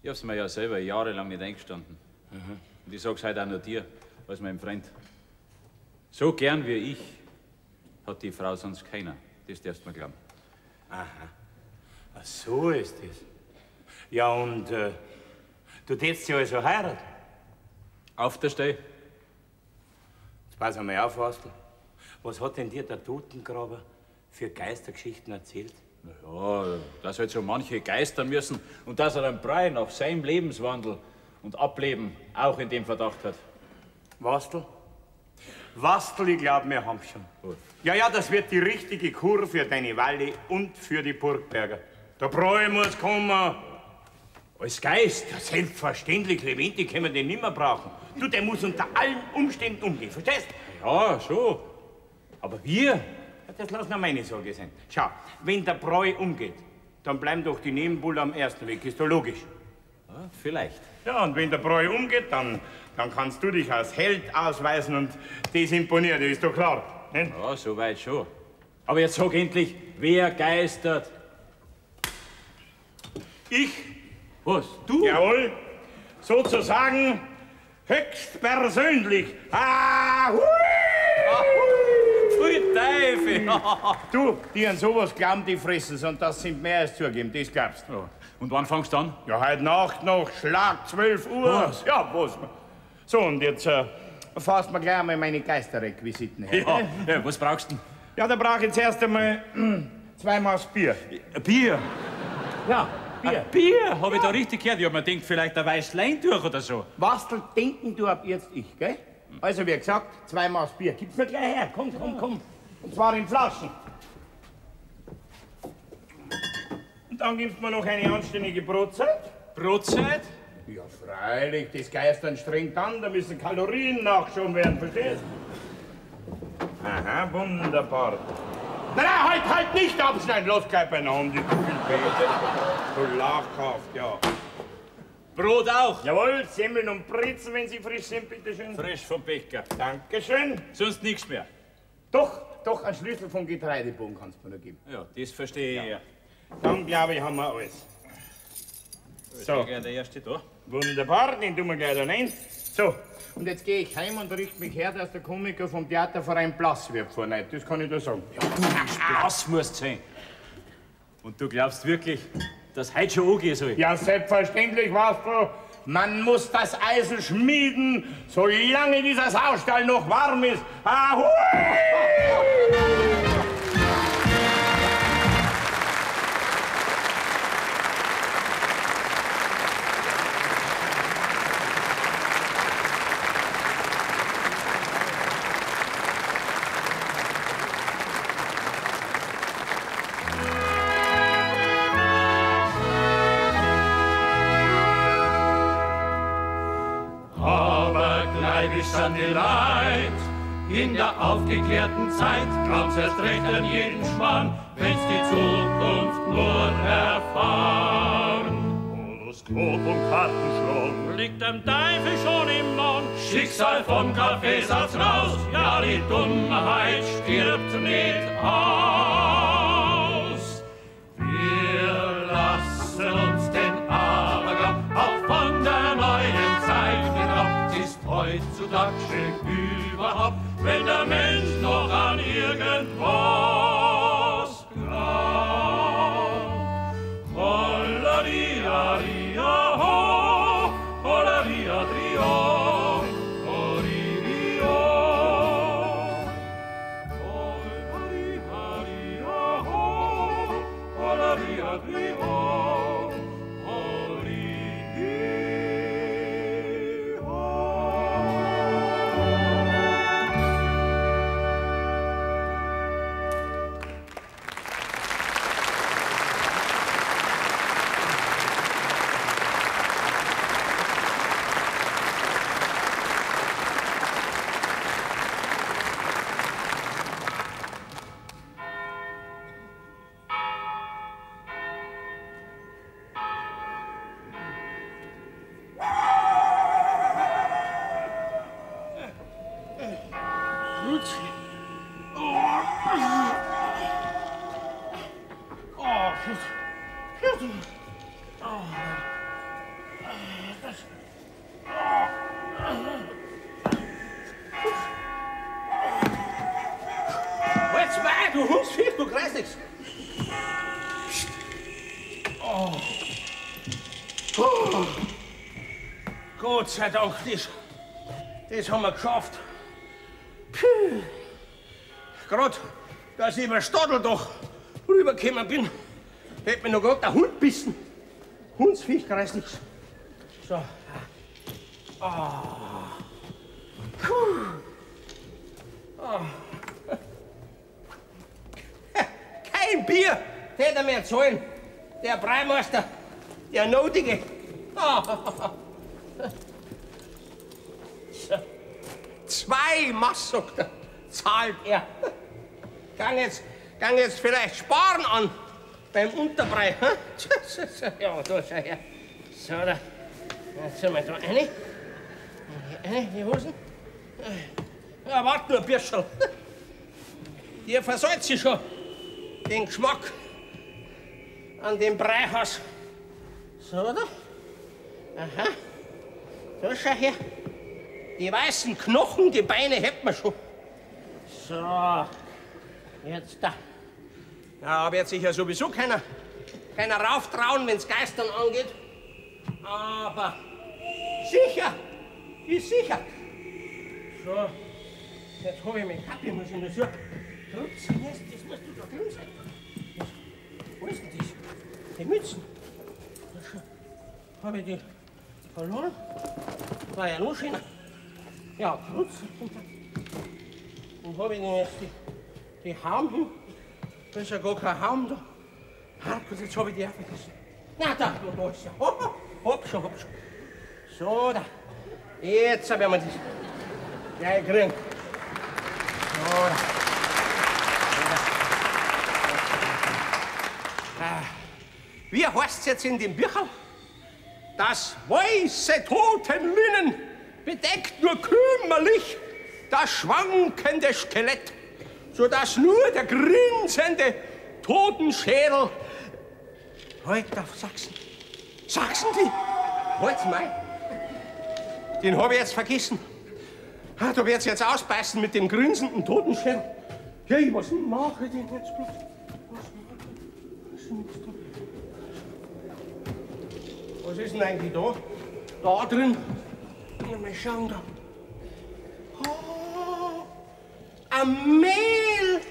Ich hab's mir ja selber jahrelang nicht eingestanden. Mhm. Und ich sag's heute auch nur dir, als meinem Freund. So gern wie ich hat die Frau sonst keiner. Das darfst du mir glauben. Aha. Ach, so ist das. Ja, und du tätst sie also heiraten? Auf der Stelle. Jetzt pass einmal auf, Wastl. Was hat denn dir der Totengraber für Geistergeschichten erzählt? Na ja, dass halt so manche geistern müssen und dass er den Brei nach seinem Lebenswandel und Ableben auch in dem Verdacht hat. Wastl? Wastl, ich glaub, wir haben's schon. Gut. Ja, ja, das wird die richtige Kur für deine Walle und für die Burgberger. Der Bräu muss kommen. Als Geist? Ja, selbstverständlich, lebendig können wir den nimmer brauchen. Du, der muss unter allen Umständen umgehen, verstehst? Ja, schon. Aber wir? Ja, das lass noch meine Sorge sein. Schau, wenn der Bräu umgeht, dann bleiben doch die Nebenbuhler am ersten Weg, ist doch logisch. Ja, vielleicht. Ja, und wenn der Bräu umgeht, dann kannst du dich als Held ausweisen und das imponiert, ist doch klar. Ne? Ja, so weit schon. Aber jetzt sag endlich, wer geistert? Ich. Was? Du? Jawohl. Sozusagen höchstpersönlich. Ah, hui! Pfui Teufel! Du, die an sowas glauben, die fressen und das sind mehr als zugeben, das glaubst du. Ja. Und wann fangst du an? Ja, heute Nacht noch, Schlag 12 Uhr. Was? Ja, was? So, und jetzt fasst mir gleich einmal meine Geisterrequisiten her. Ja, ja, was brauchst du denn? Ja, da brauch ich jetzt erst einmal 2 Maß Bier. Bier? Ja. Bier. Ein Bier? Hab ich da richtig gehört? Ich hab mir gedacht, vielleicht ein weißes Lein durch oder so. Wastl, denken du ab jetzt ich, gell? Also, wie gesagt, 2 Maß Bier. Gib's mir gleich her. Komm, komm, komm. Und zwar in Flaschen. Und dann gibst mir noch eine anständige Brotzeit. Brotzeit? Ja, freilich. Das Geistern strengt an. Da müssen Kalorien nachgeschoben werden, verstehst? Aha, wunderbar. Nein, nein, halt, halt, nicht abschneiden. Los, gleich beieinander. Du lachhaft, ja. Brot auch? Jawohl, Semmeln und Brezen, wenn sie frisch sind, bitteschön. Frisch vom Bäcker. Dankeschön. Sonst nichts mehr? Doch, doch, einen Schlüssel vom Getreidebogen kannst du mir noch geben. Ja, das verstehe ich ja. Dann, glaube ich, haben wir alles. So. Der erste da. Wunderbar, den tun wir gleich da rein. So, und jetzt gehe ich heim und richte mich her, dass der Komiker vom Theaterverein blass wird vor Neid. Das kann ich dir sagen. Ja, du bist blass musst sein. Und du glaubst wirklich, dass heute schon angehen soll? Ja, selbstverständlich, weißt du. Man muss das Eisen schmieden, solange dieser Saustall noch warm ist. Ahui! Sind die Leid. In der aufgeklärten Zeit glaubt's erst recht an jeden Schmarrn, wenn's die Zukunft nur erfahren. Horoskop und Kartenschlag liegt dem Teufel schon im Mund. Schicksal vom Kaffeesatz raus, ja, die Dummheit stirbt nicht aus. Wir lassen uns den Aberglauben auch von der neuen Zeit geglaubt. Ist heutzutage schön überhaupt, wenn der Mensch noch an irgendwas glaubt. Hollariaria-ho, hollariadrio, horirio. Hollariaria-ho, hollariadrio. Du Hundsviech, du Kreisnix! Oh. Oh. Gott sei Dank, das haben wir geschafft. Puh. Gerade, dass ich über Stadeldach rübergekommen bin, hätte mich noch gerade der Hund bissen. Hundsviech, Kreisnix. So. Oh. Puh. Oh. Kein Bier, tät er mir zahlen. Der Breimeister, der Notige. Oh. So. 2 Mass, sagt er, zahlt er. Gang jetzt vielleicht sparen an beim Unterbrei. Ja, da schau her. So, da. Jetzt sind wir da rein. Hier rein, die Hosen. Ja, wart nur ein bisschen. Dir versalzt sich schon den Geschmack an dem Breihaus. So, oder? Aha. Da schau her. Die weißen Knochen, die Beine hätten wir schon. So, jetzt da. Da wird sich ja sowieso keiner rauftrauen, wenn's Geistern angeht. Aber sicher, ist sicher. So, jetzt hab ich mein Kappe, muss ich nur so. Das muss du da drin sein. Wo ist denn das? Die Mützen. Hab ich die verloren? War ja noch schöner. Ja, Krutz. Wo hab ich denn jetzt die Haum hin? Da ist ja gar kein Haum da. Herrgott, jetzt hab ich die auch vergessen. Na, da ist ja. Hopp schon, hopp schon. So, da. Jetzt werden wir das gleich kriegen. So, da. Wie heißt's jetzt in dem Bücherl? Das weiße Totenlinnen bedeckt nur kümmerlich das schwankende Skelett, sodass nur der grinsende Totenschädel. Halt auf Sachsen. Sachsen die? Halt's mal. Den hab ich jetzt vergessen. Ah, da wird's jetzt ausbeißen mit dem grinsenden Totenschädel. Ja, was mache ich denn jetzt bloß? Was mache ich? Was ist denn eigentlich da? Da drin. Mal schauen da. Oh, ein Mehl!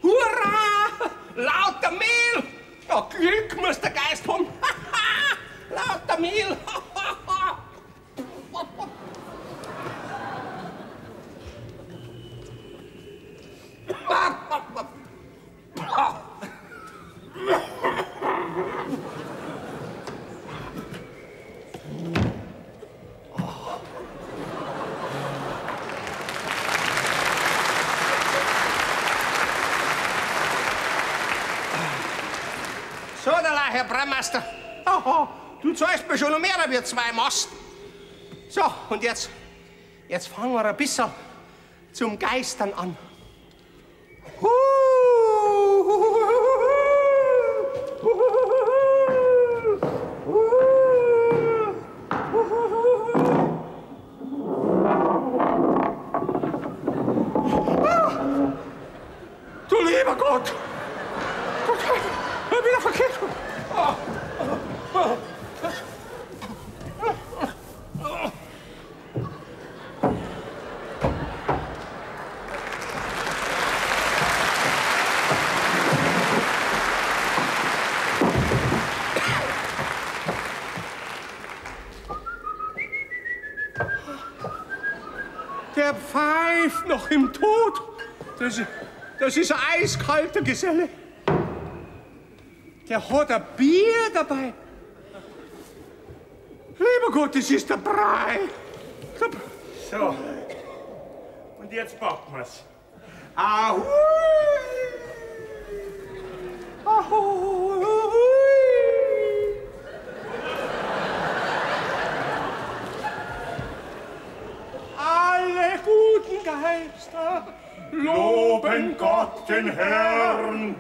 Hurra! Lauter Mehl! Ja, Glück muss der Geist haben. Lauter Mehl! So, da, Herr Braumeister. Aha, du zahlst mir schon noch mehr als 2 Mast. So, und jetzt fangen wir ein bisschen zum Geistern an. Du lieber Gott! Wieder verkehrt! Der pfeift noch im Tod. Das ist ein eiskalter Geselle. Der hat ein Bier dabei. Lieber Gott, das ist der Brei. So, und jetzt packen wir's. Ahui! Ahui! Alle guten Geister loben Gott, den Herrn.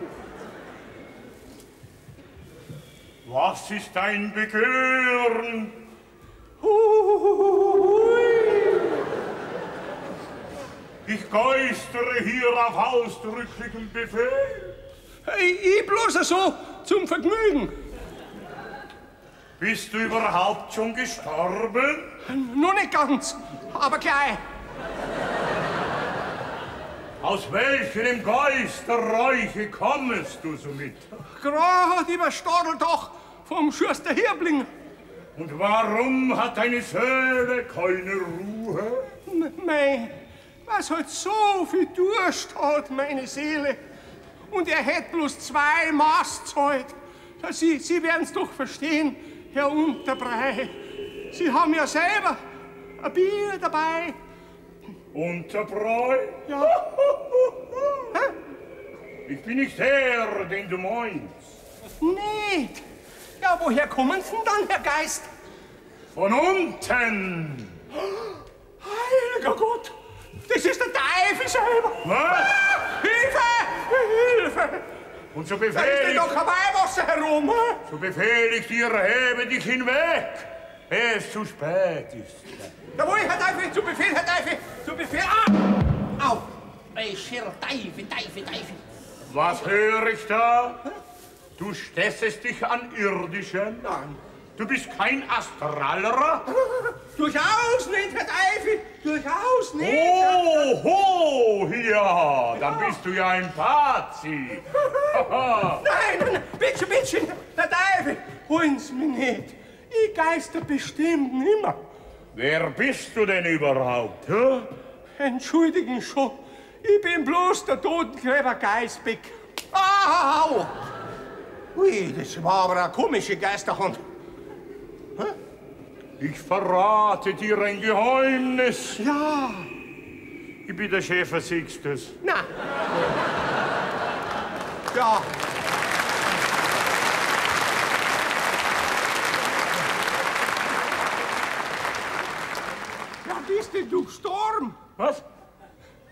Was ist dein Begehren? Ich geistere hier auf ausdrücklichen Befehl. Ich bloß so zum Vergnügen. Bist du überhaupt schon gestorben? Noch nicht ganz, aber gleich. Aus welchem Geisterreiche kommest du somit? Gerade über Stadeldach vom Schuster Hirbling. Und warum hat deine Seele keine Ruhe? Mei, was halt so viel Durst hat, meine Seele. Und er hätt bloß 2 Maß zahlt. Sie werden's doch verstehen, Herr Unterbrei. Sie haben ja selber ein Bier dabei. Unterbräu? Ja. Ich bin nicht der, den du meinst. Nicht? Ja, woher kommen Sie denn dann, Herr Geist? Von unten. Heiliger Gott, das ist der Teufel selber. Was? Ah, Hilfe! Hilfe! Und so befehl Da ist denn ich... doch kein Weihwasser herum. So befehl ich dir, hebe dich hinweg, ehe es zu spät ist. Jawohl, Herr Teufel, zu Befehl, Herr Teufel, zu Befehl. Ah! Au! Ey, Schier, Teufel, Teufel, Teufel. Was höre ich da? Du stessest dich an Irdischen? Nein. Du bist kein Astralerer? Durchaus nicht, Herr Teufel, durchaus nicht. Oh, ho, ja, dann bist du ja ein Pazi. Nein, nein, nein, bitte, bitte, Herr Teufel, holen Sie mich nicht. Ich geister bestimmt nimmer. Wer bist du denn überhaupt? Hä? Entschuldigen schon, ich bin bloß der Totengräber Geisbeck. Au! Ui, das war aber eine komische Geisterhand. Hä? Ich verrate dir ein Geheimnis. Ja. Ich bin der Schäfer Sixtus. Na. Ja. Ja, bist denn du gestorben? Was?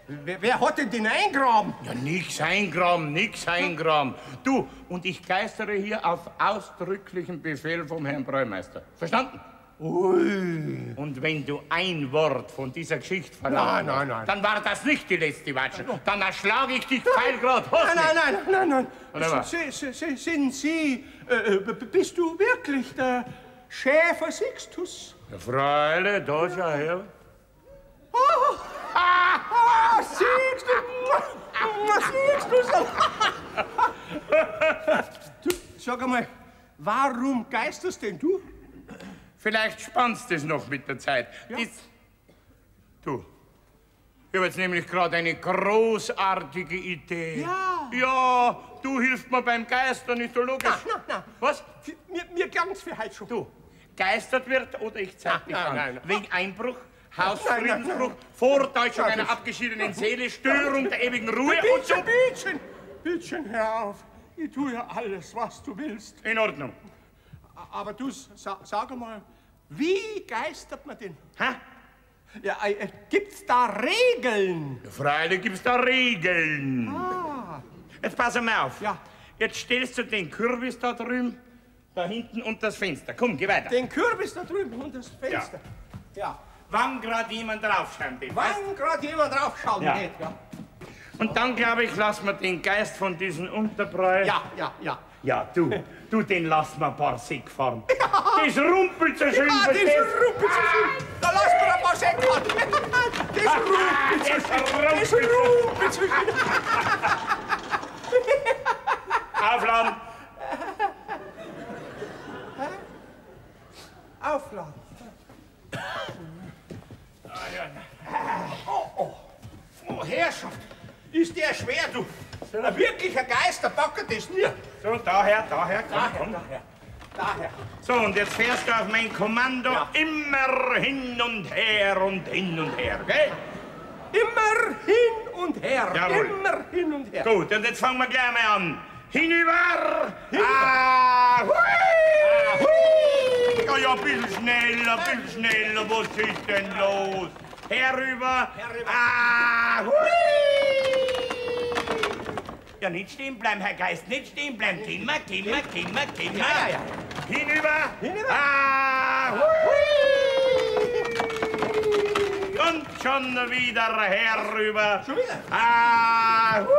Wer hat denn den eingraben? Ja, nix eingraben, nix eingraben. Du, und ich geistere hier auf ausdrücklichen Befehl vom Herrn Bräumeister. Verstanden? Ui. Und wenn du ein Wort von dieser Geschichte verlangst, Nein, nein, nein. dann war das nicht die letzte Watsche. Dann erschlage ich dich pfeilgrad. Nein, nein, nein, nein, Oder nein. was? Sind Sie, bist du wirklich der Schäfer Sixtus? Ja, freilich, da schau her. Oh, ah, ah, siehst du? Siehst du so? Du, sag einmal, warum geisterst denn du? Vielleicht spannst du es noch mit der Zeit. Ja. Das... Du, ich habe jetzt nämlich gerade eine großartige Idee. Ja. Ja, du hilfst mir beim Geistern, ist doch logisch. Nein, nein, nein. Was? Mir klang's für heute schon. Du, geistert wird oder ich zeig dich an. Nein, nein. Wegen Einbruch, Hausfriedensbruch, Vortäuschung einer abgeschiedenen Seele, Störung der ewigen Ruhe und so. Bittchen, bittchen, hör auf. Ich tue ja alles, was du willst. In Ordnung. Aber du, sag einmal, wie geistert man denn? Hä? Ja, gibt's da Regeln? Ja, freilich gibt's da Regeln. Ah. Jetzt pass mal auf. Ja. Jetzt stellst du den Kürbis da drüben, da hinten unter das Fenster. Komm, geh weiter. Den Kürbis da drüben unter das Fenster. Ja. Ja. Wann grad jemand draufschauen will. Wann grad jemand draufschauen ja. will, ja. Und dann, glaube ich, lassen wir den Geist von diesem Unterbräu. Ja, ja, ja. Ja, du, den lassen wir ein paar Säck fahren. Ja. Das rumpelt so schön, ja, das rumpelt so schön. Da lassen wir ein paar Säck fahren. Das rumpelt so schön. Das rumpelt so schön. Aufladen. Aufladen. Oh, oh. Oh, Herrschaft. Ist der schwer, du. Ein wirklicher Geister packert das nie. So, daher, daher, komm, daher, komm. Daher, daher. So, und jetzt fährst du auf mein Kommando ja. immer hin und her und hin und her, gell? Immer hin und her. Jawohl. Immer hin und her. Gut, und jetzt fangen wir gleich mal an. Hinüber! Hinüber. Ah, hui! Ah, hui! Ja, ja, ein bisschen schneller, ein bisschen schneller. Was ist denn los? Herüber! Herüber. Ah, hui! Ja, nicht stehen bleiben, Herr Geist, nicht stehen bleiben. Kimmer, kimmer, kimmer, kimmer. Ja, ja, ja. Hinüber! Hinüber! Ah, hui! Und schon wieder herüber. Schon wieder? Ah, hui!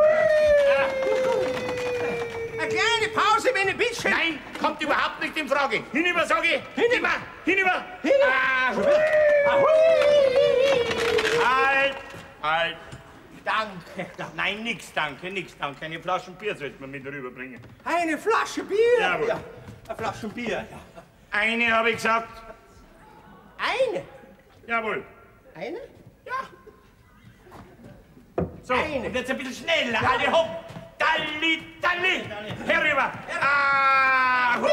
Eine kleine Pause, wenn ein bisschen. Nein, kommt überhaupt nicht in Frage. Hinüber, sag ich. Hinüber, hinüber. Hinüber. Ah, hui! Ah, hui! Halt, halt. Danke. Nein, nix danke, nix danke. Eine Flasche Bier sollte man mit rüberbringen. Eine Flasche Bier? Jawohl. Ja, eine Flasche Bier, ja. Eine, habe ich gesagt. Eine? Jawohl. Eine? Ja. So, Eine. und jetzt ein bisschen schneller. Ja. Alle hopp. Dalli, dalli. Herüber. Ah, hui.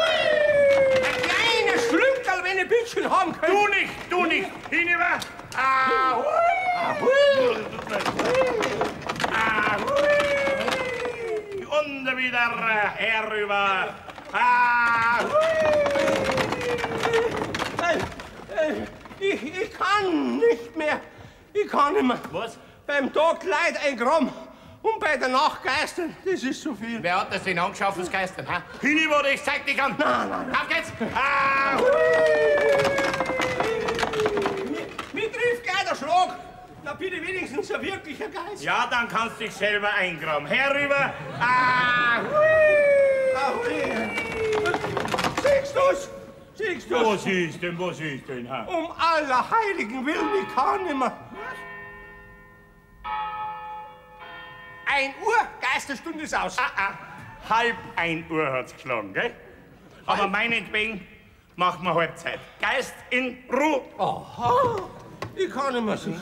Ein kleines Schlünkerl, wenn ich ein bisschen haben könnte. Du nicht, du nicht. Hinüber. Ah, hui. Ah, hui. Ah, hui. Und wieder herüber. Ah, hui. Ich kann nicht mehr. Ich kann nicht mehr. Was? Beim Tag leid ein Gramm und bei der Nacht geistern. Das ist zu viel. Wer hat das denn angeschafft, das Geistern? Ha? Hinüber oder ich zeig dich an. Nein, nein, nein. Auf geht's. Ah, hui. Mir trifft gleich der Schlag. Da bin ich wenigstens ein wirklicher Geist. Ja, dann kannst du dich selber eingraben. Herüber. Ah, hui. Ah, hui. Siehst du's? Siehst du's? Was ist denn, was ist denn? Ha? Um aller Heiligen Willen, ich kann nicht mehr. 1 Uhr, Geisterstunde ist aus. Ah, ah. 12:30 Uhr hat's geschlagen, gell? Aber meinetwegen machen wir Halbzeit. Geist in Ruhe. Aha. Ich kann nicht mehr.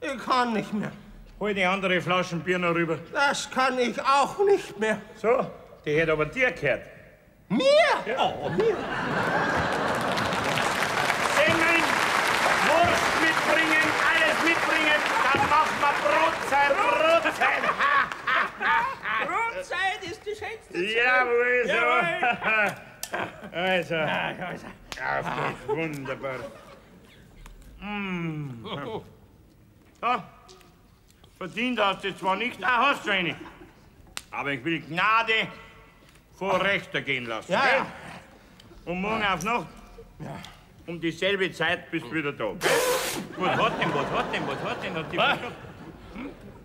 Ich kann nicht mehr. Hol die andere Flaschen Bier noch rüber. Das kann ich auch nicht mehr. So, die hätte aber dir gehört. Mir? Ja. Oh, mir. Semmeln, Wurst mitbringen, alles mitbringen, dann machen wir Brotzeit, Brotzeit. Ha, ha, ha, ha. Brotzeit ist die schönste Zeit. Jawohl, so. Jawohl. Also, Also. auf geht's, wunderbar. Mm. So, verdient hast du zwar nicht, ah, hast du eine. Aber ich will Gnade vor Rechter gehen lassen. Ja, gell? ja. Und morgen auf Nacht, um dieselbe Zeit bist du wieder da. Gell? Was hat denn, was hat denn, was hat denn? Hat die Was?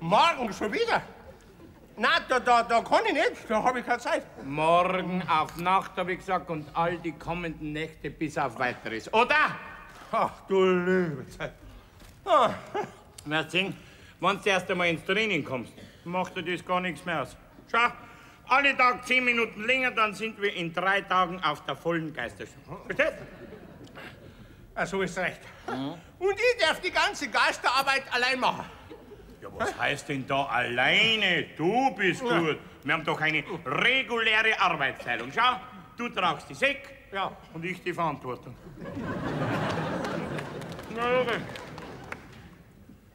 Morgen schon wieder? Nein, da kann ich nicht, da habe ich keine Zeit. Morgen auf Nacht, habe ich gesagt, und all die kommenden Nächte bis auf Weiteres, oder? Ach du liebe Zeit. Ah. Wirst sehen, wenn du erst einmal ins Training kommst, macht dir das gar nichts mehr aus. Schau, alle Tag 10 Minuten länger, dann sind wir in 3 Tagen auf der vollen Geisterschule. Verstehst? Ah, so ist recht. Mhm. Und ich darf die ganze Geisterarbeit allein machen. Ja, was heißt denn da alleine? Du bist gut. Wir haben doch eine reguläre Arbeitsteilung. Schau, du tragst die Säcke, ja, und ich die Verantwortung. Na, okay.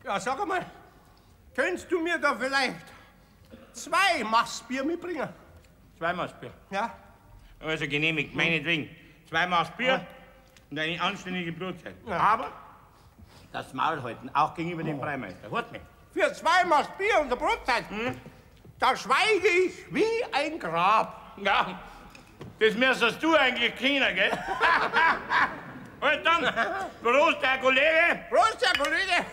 Ja, sag einmal, könntest du mir da vielleicht 2 Maß Bier mitbringen? 2 Maß Bier? Ja. Also genehmigt, meinetwegen. 2 Maß Bier und eine anständige Brotzeit. Ja. Aber das Maul halten, auch gegenüber dem Breimeister. Hört mich. Für 2 Maß Bier und eine Brotzeit, da schweige ich wie ein Grab. Ja, das müsstest du eigentlich kennen, gell? Und dann, Prost, Herr Kollege! Prost, Herr Kollege!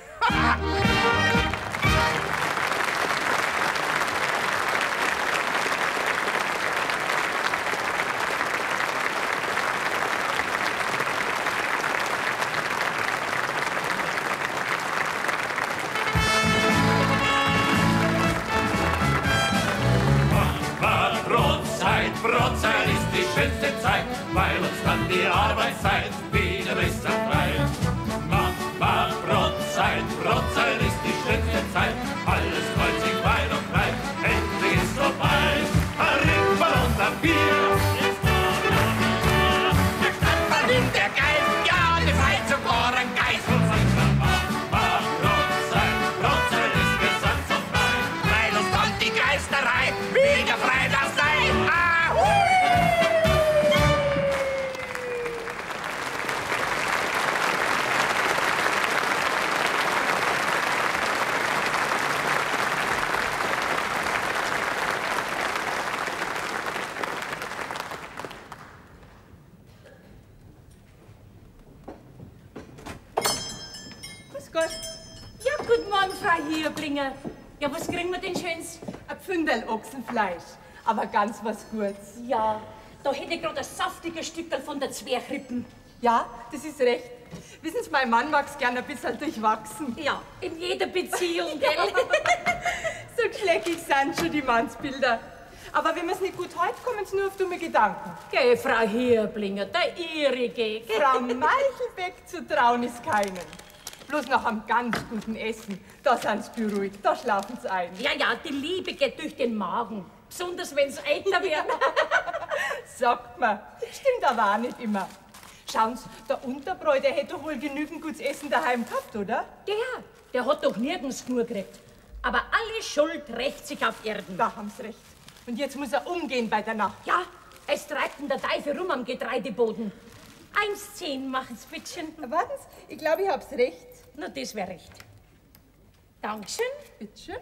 Brotzeit ist die schönste Zeit, weil uns dann die Arbeitszeit wieder besser frei. Mama, Brotzeit, Brotzeit ist die schönste Zeit, alles freut sich weit und breit, endlich ist vorbei. Ein Ripperl und ein Bier, der Stadtball nimmt der Geist, ja, die frei sogar ein Geist. Mama, Brotzeit, Brotzeit ist wir sind so frei, weil uns dann die Geisterei wieder frei das sei. Grüß Gott. Ja, guten Morgen, Frau Hirblinger. Ja, was kriegen wir denn Schönes? Ein Pfünderl Ochsenfleisch, aber ganz was Gutes. Ja, da hätte ich gerade ein saftiges Stückerl von der Zwerchrippen. Ja, das ist recht. Wissen Sie, mein Mann mag's gern ein bisschen durchwachsen. Ja, in jeder Beziehung, gell? So schleckig sind schon die Mannsbilder. Aber wenn man's nicht gut hält, kommen sie nur auf dumme Gedanken. Gell, Frau Hirblinger, der Ihrige. Frau Meichelbeck zu trauen ist keinen. Bloß nach einem ganz guten Essen, da sind sie beruhigt, da schlafen sie ein. Ja, ja, die Liebe geht durch den Magen. Besonders wenn's älter wird. Sagt man. Stimmt aber auch nicht immer. Schauen Sie, der Unterbräu, der hätte doch wohl genügend gutes Essen daheim gehabt, oder? Der hat doch nirgends genug gekriegt. Aber alle Schuld rächt sich auf Erden. Da haben Sie recht. Und jetzt muss er umgehen bei der Nacht. Ja, es treibt ihn der Teufel rum am Getreideboden. 1,10 machen's, bittchen. Warten Sie, ich glaube, ich hab's recht. Na, das wär recht. Dankeschön. Bitteschön.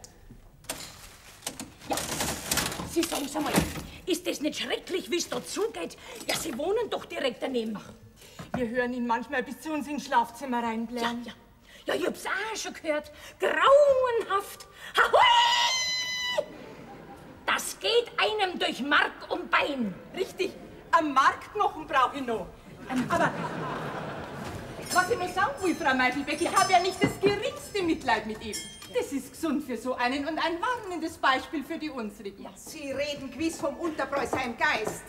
Ja, Sie sagen's einmal, ist das nicht schrecklich, wie's da zugeht? Ja, Sie wohnen doch direkt daneben. Ach, wir hören ihn manchmal bis zu uns ins Schlafzimmer reinblären. Ja, ja. Ja, ich hab's auch schon gehört. Grauenhaft. Ahoi! Das geht einem durch Mark und Bein. Richtig. Am Markknochen brauche ich noch. Aber was ich noch sagen will, Frau Meichelbeck, ich habe ja nicht das geringste Mitleid mit ihm. Das ist gesund für so einen und ein warnendes Beispiel für die unsrigen. Ja, Sie reden gewiss vom Unterbräu seinem Geist.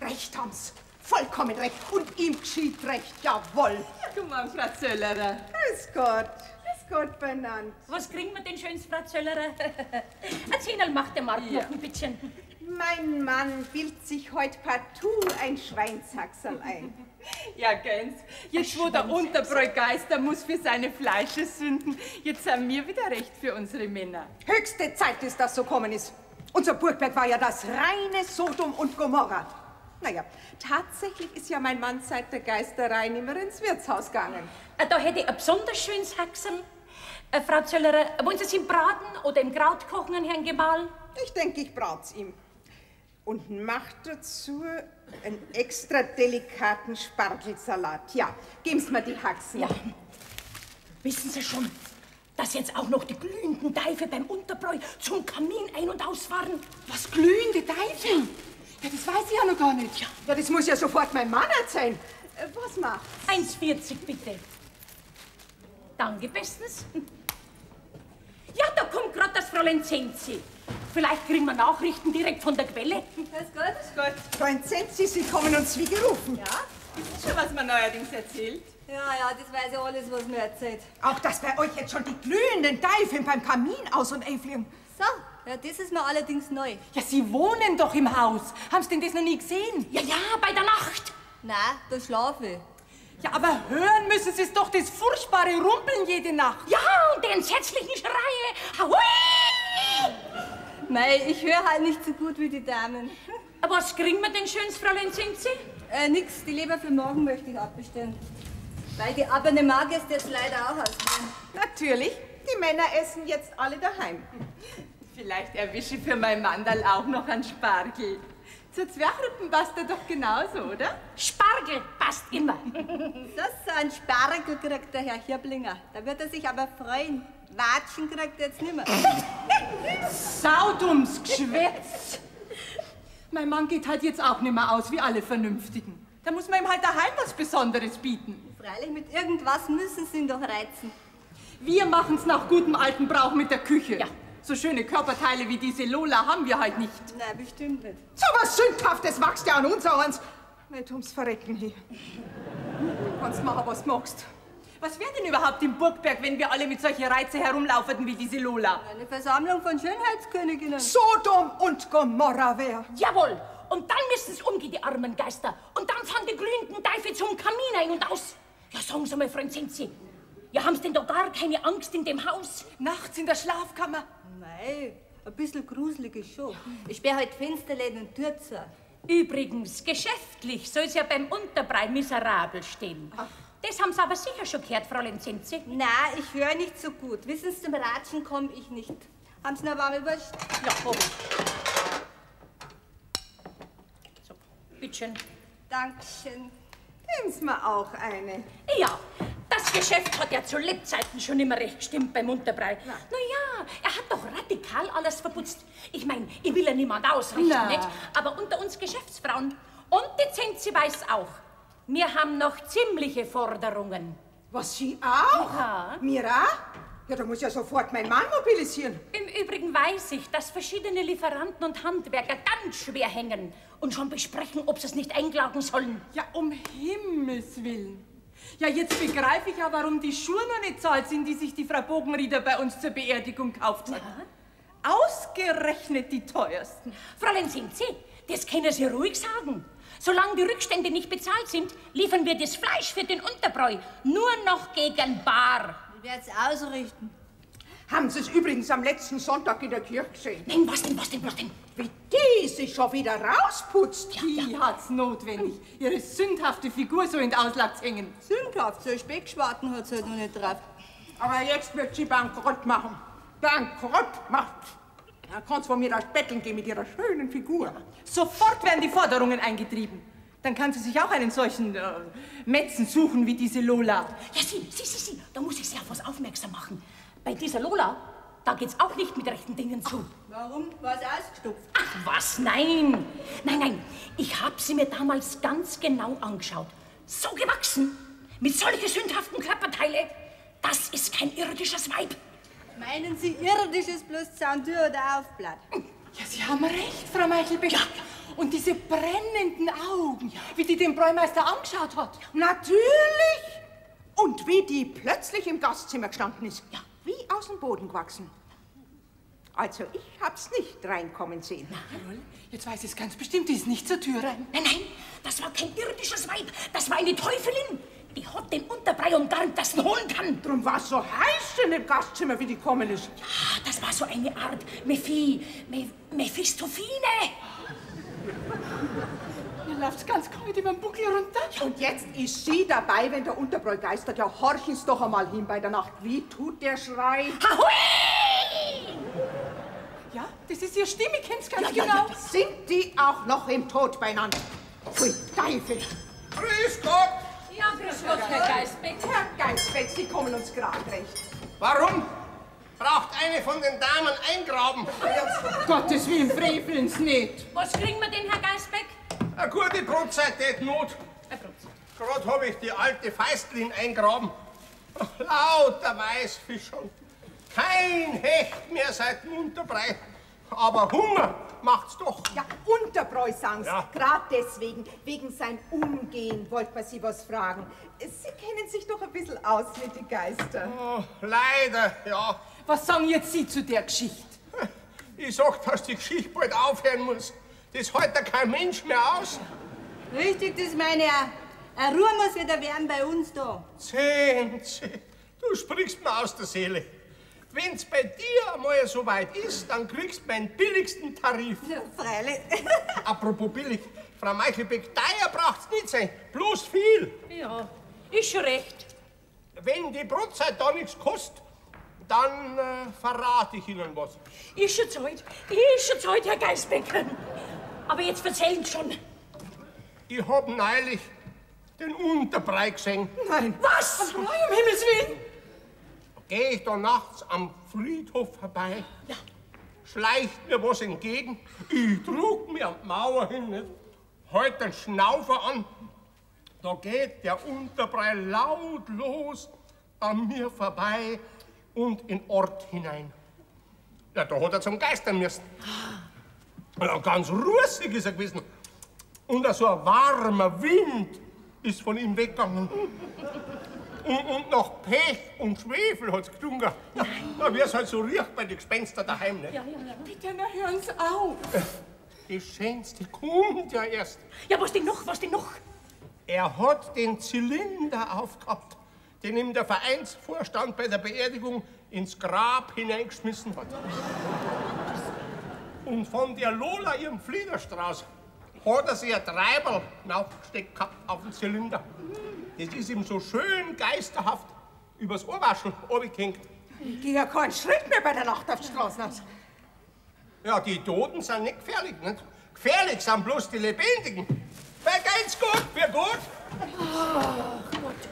Recht haben's. Vollkommen recht. Und ihm geschieht recht. Jawohl. Ja, guten Morgen, Frau Zöllerer. Grüß Gott. Grüß Gott, benannt. Was kriegen wir denn schönes, Frau Zöllerer? Ein Zehnerl macht der Markt noch ein bisschen. Mein Mann bildet sich heut partout ein Schweinshaxerl ein. Ja, ganz. Jetzt, wo der Unterbräugeister muss für seine Fleische sünden, jetzt haben wir wieder recht für unsere Männer. Höchste Zeit ist, dass so kommen ist. Unser Burgberg war ja das reine Sodom und Gomorra. Naja, tatsächlich ist ja mein Mann seit der Geisterei nimmer ins Wirtshaus gegangen. Da hätte ich ein besonders schönes Haxerl. Frau Zöllerer, wollen Sie es im Braten oder im Kraut kochen, Herrn Gemahl? Ich denke, ich brat's ihm. Und mach dazu einen extra delikaten Spargelsalat. Ja, geben's mir die Haxen. Ja. Wissen Sie schon, dass jetzt auch noch die glühenden Teufel beim Unterbräu zum Kamin ein- und ausfahren? Was, glühende Teufel? Ja, das weiß ich ja noch gar nicht. Ja, das muss ja sofort mein Mann erzählen. Was macht? 1,40 bitte. Danke, bestens. Ja, da kommt grad das Fräulein Zenzi. Vielleicht kriegen wir Nachrichten direkt von der Quelle. Grüß Gott. Grüß Gott. Fräulein Zenzi, Sie kommen uns wie gerufen. Ja, wissen Sie schon, was man neuerdings erzählt? Ja, ja, das weiß ich alles, was mir erzählt. Auch, dass bei euch jetzt schon die glühenden Teifeln beim Kamin aus- und einfliegen. So, ja, das ist mir allerdings neu. Ja, Sie wohnen doch im Haus. Haben Sie denn das noch nie gesehen? Ja, ja, bei der Nacht. Nein, da schlafe ich. Ja, aber hören müssen Sie es doch, das furchtbare Rumpeln jede Nacht. Ja, und die entsetzlichen Schreie. Hui! Mei, ich höre halt nicht so gut wie die Damen. Was kriegen wir denn schönes, Fräulein Zenzi? Nix, die Leber für morgen möchte ich abbestellen. Weil die Abonnementgäste jetzt leider auch ausgehen. Natürlich, die Männer essen jetzt alle daheim. Vielleicht erwische ich für mein Mandal auch noch einen Spargel. Zur Zwerchrippen passt er doch genauso, oder? Spargel passt immer. So, so ein Spargel kriegt der Herr Hirblinger. Da wird er sich aber freuen. Watschen kriegt er jetzt nimmer. Saudums Geschwätz! Mein Mann geht halt jetzt auch nimmer aus, wie alle Vernünftigen. Da muss man ihm halt daheim was Besonderes bieten. Freilich, mit irgendwas müssen sie ihn doch reizen. Wir machen's nach gutem alten Brauch mit der Küche. Ja. So schöne Körperteile wie diese Lola haben wir halt nicht. Nein, bestimmt nicht. So was Sündhaftes wächst ja an uns eins. Nicht ums Verrecken hier. Du kannst machen, was du magst. Was wäre denn überhaupt im Burgberg, wenn wir alle mit solchen Reize herumlauferten wie diese Lola? Eine Versammlung von Schönheitsköniginnen. Sodom und Gomorra wär. Jawohl. Und dann müssen's umgehen, die armen Geister. Und dann fahren die glühenden Teufel zum Kamin ein und aus. Ja, sagen Sie mal, Freund Zenzi, ja, haben's denn da gar keine Angst in dem Haus? Nachts in der Schlafkammer? Mei, ein bisschen gruselig ist schon. Ich sperre halt Fensterläden und Tür zu. Übrigens, geschäftlich soll's ja beim Unterbrei miserabel stehen. Ach. Das haben Sie aber sicher schon gehört, Fräulein Zenzi. Nein, ich höre nicht so gut. Wissen Sie, zum Ratschen komme ich nicht. Haben Sie noch warme Wurst? Ja, hab ich. So, bitteschön. Dankeschön. Geben Sie mir auch eine. Ja, das Geschäft hat ja zu Lebzeiten schon immer recht gestimmt beim Unterbrei. Na ja, er hat doch radikal alles verputzt. Ich meine, ich will ja niemand ausrichten, Na. nicht? Aber unter uns Geschäftsfrauen und die Zenzi weiß auch, wir haben noch ziemliche Forderungen. Was, Sie auch? Ja. Mir auch? Ja, da muss ja sofort mein Mann mobilisieren. Im Übrigen weiß ich, dass verschiedene Lieferanten und Handwerker ganz schwer hängen und schon besprechen, ob sie es nicht einklagen sollen. Ja, um Himmels Willen. Ja, jetzt begreife ich ja, warum die Schuhe noch nicht zahlt sind, die sich die Frau Bogenrieder bei uns zur Beerdigung gekauft hat. Ja. Ausgerechnet die teuersten. Fräulein Zenzi, das können Sie ruhig sagen. Solange die Rückstände nicht bezahlt sind, liefern wir das Fleisch für den Unterbräu nur noch gegen Bar. Ich werde es ausrichten. Haben Sie es übrigens am letzten Sonntag in der Kirche gesehen? Nein, was denn, was denn, was denn? Wie die sich schon wieder rausputzt. Ja, die ja. hat's notwendig, ihre sündhafte Figur so in den Auslag zu hängen. Sündhaft? So Speckschwarten hat sie halt noch nicht drauf. Aber jetzt wird sie bankrott machen. Bankrott macht. Da kann's von mir aus betteln gehen mit ihrer schönen Figur. Sofort werden die Forderungen eingetrieben. Dann kann sie sich auch einen solchen Metzen suchen wie diese Lola. Ja, Sie, da muss ich Sie auf was aufmerksam machen. Bei dieser Lola, da geht's auch nicht mit rechten Dingen zu. Warum? War's ausgestopft? Ach was, nein. Nein, nein, ich hab sie mir damals ganz genau angeschaut. So gewachsen, mit solchen sündhaften Körperteile, das ist kein irdisches Weib. Meinen Sie, irdisch ist bloß Zahntür oder Aufblatt? Ja, Sie haben recht, Frau Meichelbeck. Ja. Und diese brennenden Augen, ja, wie die den Bräumeister angeschaut hat. Natürlich! Und wie die plötzlich im Gastzimmer gestanden ist. Ja. Wie aus dem Boden gewachsen. Also, ich hab's nicht reinkommen sehen. Na, jetzt weiß ich's ganz bestimmt, die ist nicht zur Tür rein. Nein, nein, das war kein irdisches Weib, das war eine Teufelin. Die hat den Unterbrei umgarnt, dass ihn holen kann. Drum war's so heiß in dem Gastzimmer, wie die kommen ist. Ja, das war so eine Art Mephistophine. Mir läuft's ganz kalt über den Buckel runter. Und jetzt ist sie dabei, wenn der Unterbräu geistert. Ja, horchen's doch einmal hin bei der Nacht. Wie tut der Schrei? Ahui! Ja, das ist ihre Stimme, ich kenn's ganz ja, genau. Ja, ja. Sind die auch noch im Tod beieinander? Pfui, Teufel! Grüß Gott! Ja, grüß Gott, Herr Geisbeck. Herr Geisbeck, Sie kommen uns gerade recht. Warum? Braucht eine von den Damen eingraben? Gottes Willen, freveln's nicht. Was kriegen wir denn, Herr Geisbeck? Eine gute Brotzeit tät Not. Eine Brotzeit. Gerade hab ich die alte Feistlin eingraben. Lauter Weißfischung. Kein Hecht mehr seit dem Unterbrei. Aber Hunger macht's doch. Ja, Unterbräu, sagen's. Ja. Gerade deswegen, wegen sein Umgehen, wollte man Sie was fragen. Sie kennen sich doch ein bisschen aus mit den Geistern. Oh, leider, ja. Was sagen jetzt Sie zu der Geschichte? Ich sag, dass die Geschichte bald aufhören muss. Das hält ja kein Mensch mehr aus. Richtig, das meine ich auch. Eine Ruhe muss wieder werden bei uns da. Zenzi, du sprichst mir aus der Seele. Wenn's bei dir einmal so weit ist, dann kriegst du meinen billigsten Tarif. Ja, freilich. Apropos billig, Frau Meichelbeck, teuer braucht's nicht sein, bloß viel. Ja, ist schon recht. Wenn die Brotzeit da nichts kostet, dann verrate ich Ihnen was. Ist schon Zeit, ist schon Zeit, Herr Geisbecker. Aber jetzt erzählen Sie schon. Ich hab neulich den Unterbrei gesehen. Nein. Was? Um Himmels Willen! Geh ich da nachts am Friedhof vorbei, ja. Schleicht mir was entgegen, ich trug mir an die Mauer hin, nicht? Halt den Schnaufer an, da geht der Unterbrei lautlos an mir vorbei und in Ort hinein. Ja, da hat er zum Geistern müssen. Ja, ganz russig ist er gewesen. Und so ein warmer Wind ist von ihm weggegangen. Und nach Pech und Schwefel hat's gedungen. Na, wie es halt so riecht bei den Gespenstern daheim, ne? Ja, ja, ja. Bitte, na hören Sie auf. Das Schönste kommt ja erst. Ja, was denn noch, was denn noch? Er hat den Zylinder aufgehabt, den ihm der Vereinsvorstand bei der Beerdigung ins Grab hineingeschmissen hat. Und von der Lola, ihrem Fliederstrauß, hat er sich ein Treiberl hinaufgesteckt gehabt auf den Zylinder. Das ist ihm so schön geisterhaft übers Ohrwaschel runtergehängt. Ich geh ja keinen Schritt mehr bei der Nacht auf die Straße aus. Ja, die Toten sind nicht gefährlich, nicht? Gefährlich sind bloß die Lebendigen. Vergeht's gut, für gut. Ach Gott.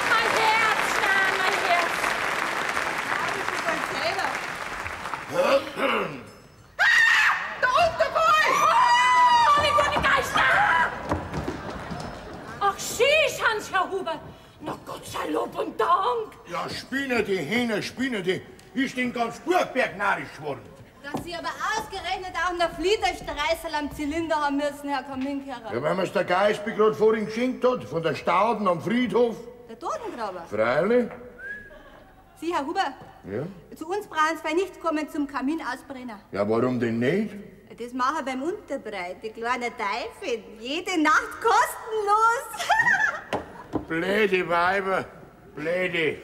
Mein Herz, nein, mein Herz. Der Unterbräu! Oh, alle gute Geister! Ach, Sie sind's, Herr Huber. Na Gott sei Lob und Dank. Ja, spinne die Hähne, spinne die. Ist den ganz Burgberg narrisch geworden. Dass Sie aber ausgerechnet auch noch Fliederstreißel am Zylinder haben müssen, Herr Kaminkehrer. Ja, weil mir's der Geisby grad vorhin geschenkt hat, von der Stauden am Friedhof. Der Totengraber. Freilich. Sie, Herr Huber, Ja. zu uns brauchen Sie nicht kommen zum Kamin ausbrennen. Ja, warum denn nicht? Das machen wir beim Unterbrei, die kleine Teufel. Jede Nacht kostenlos. Blöde Weiber, blöde.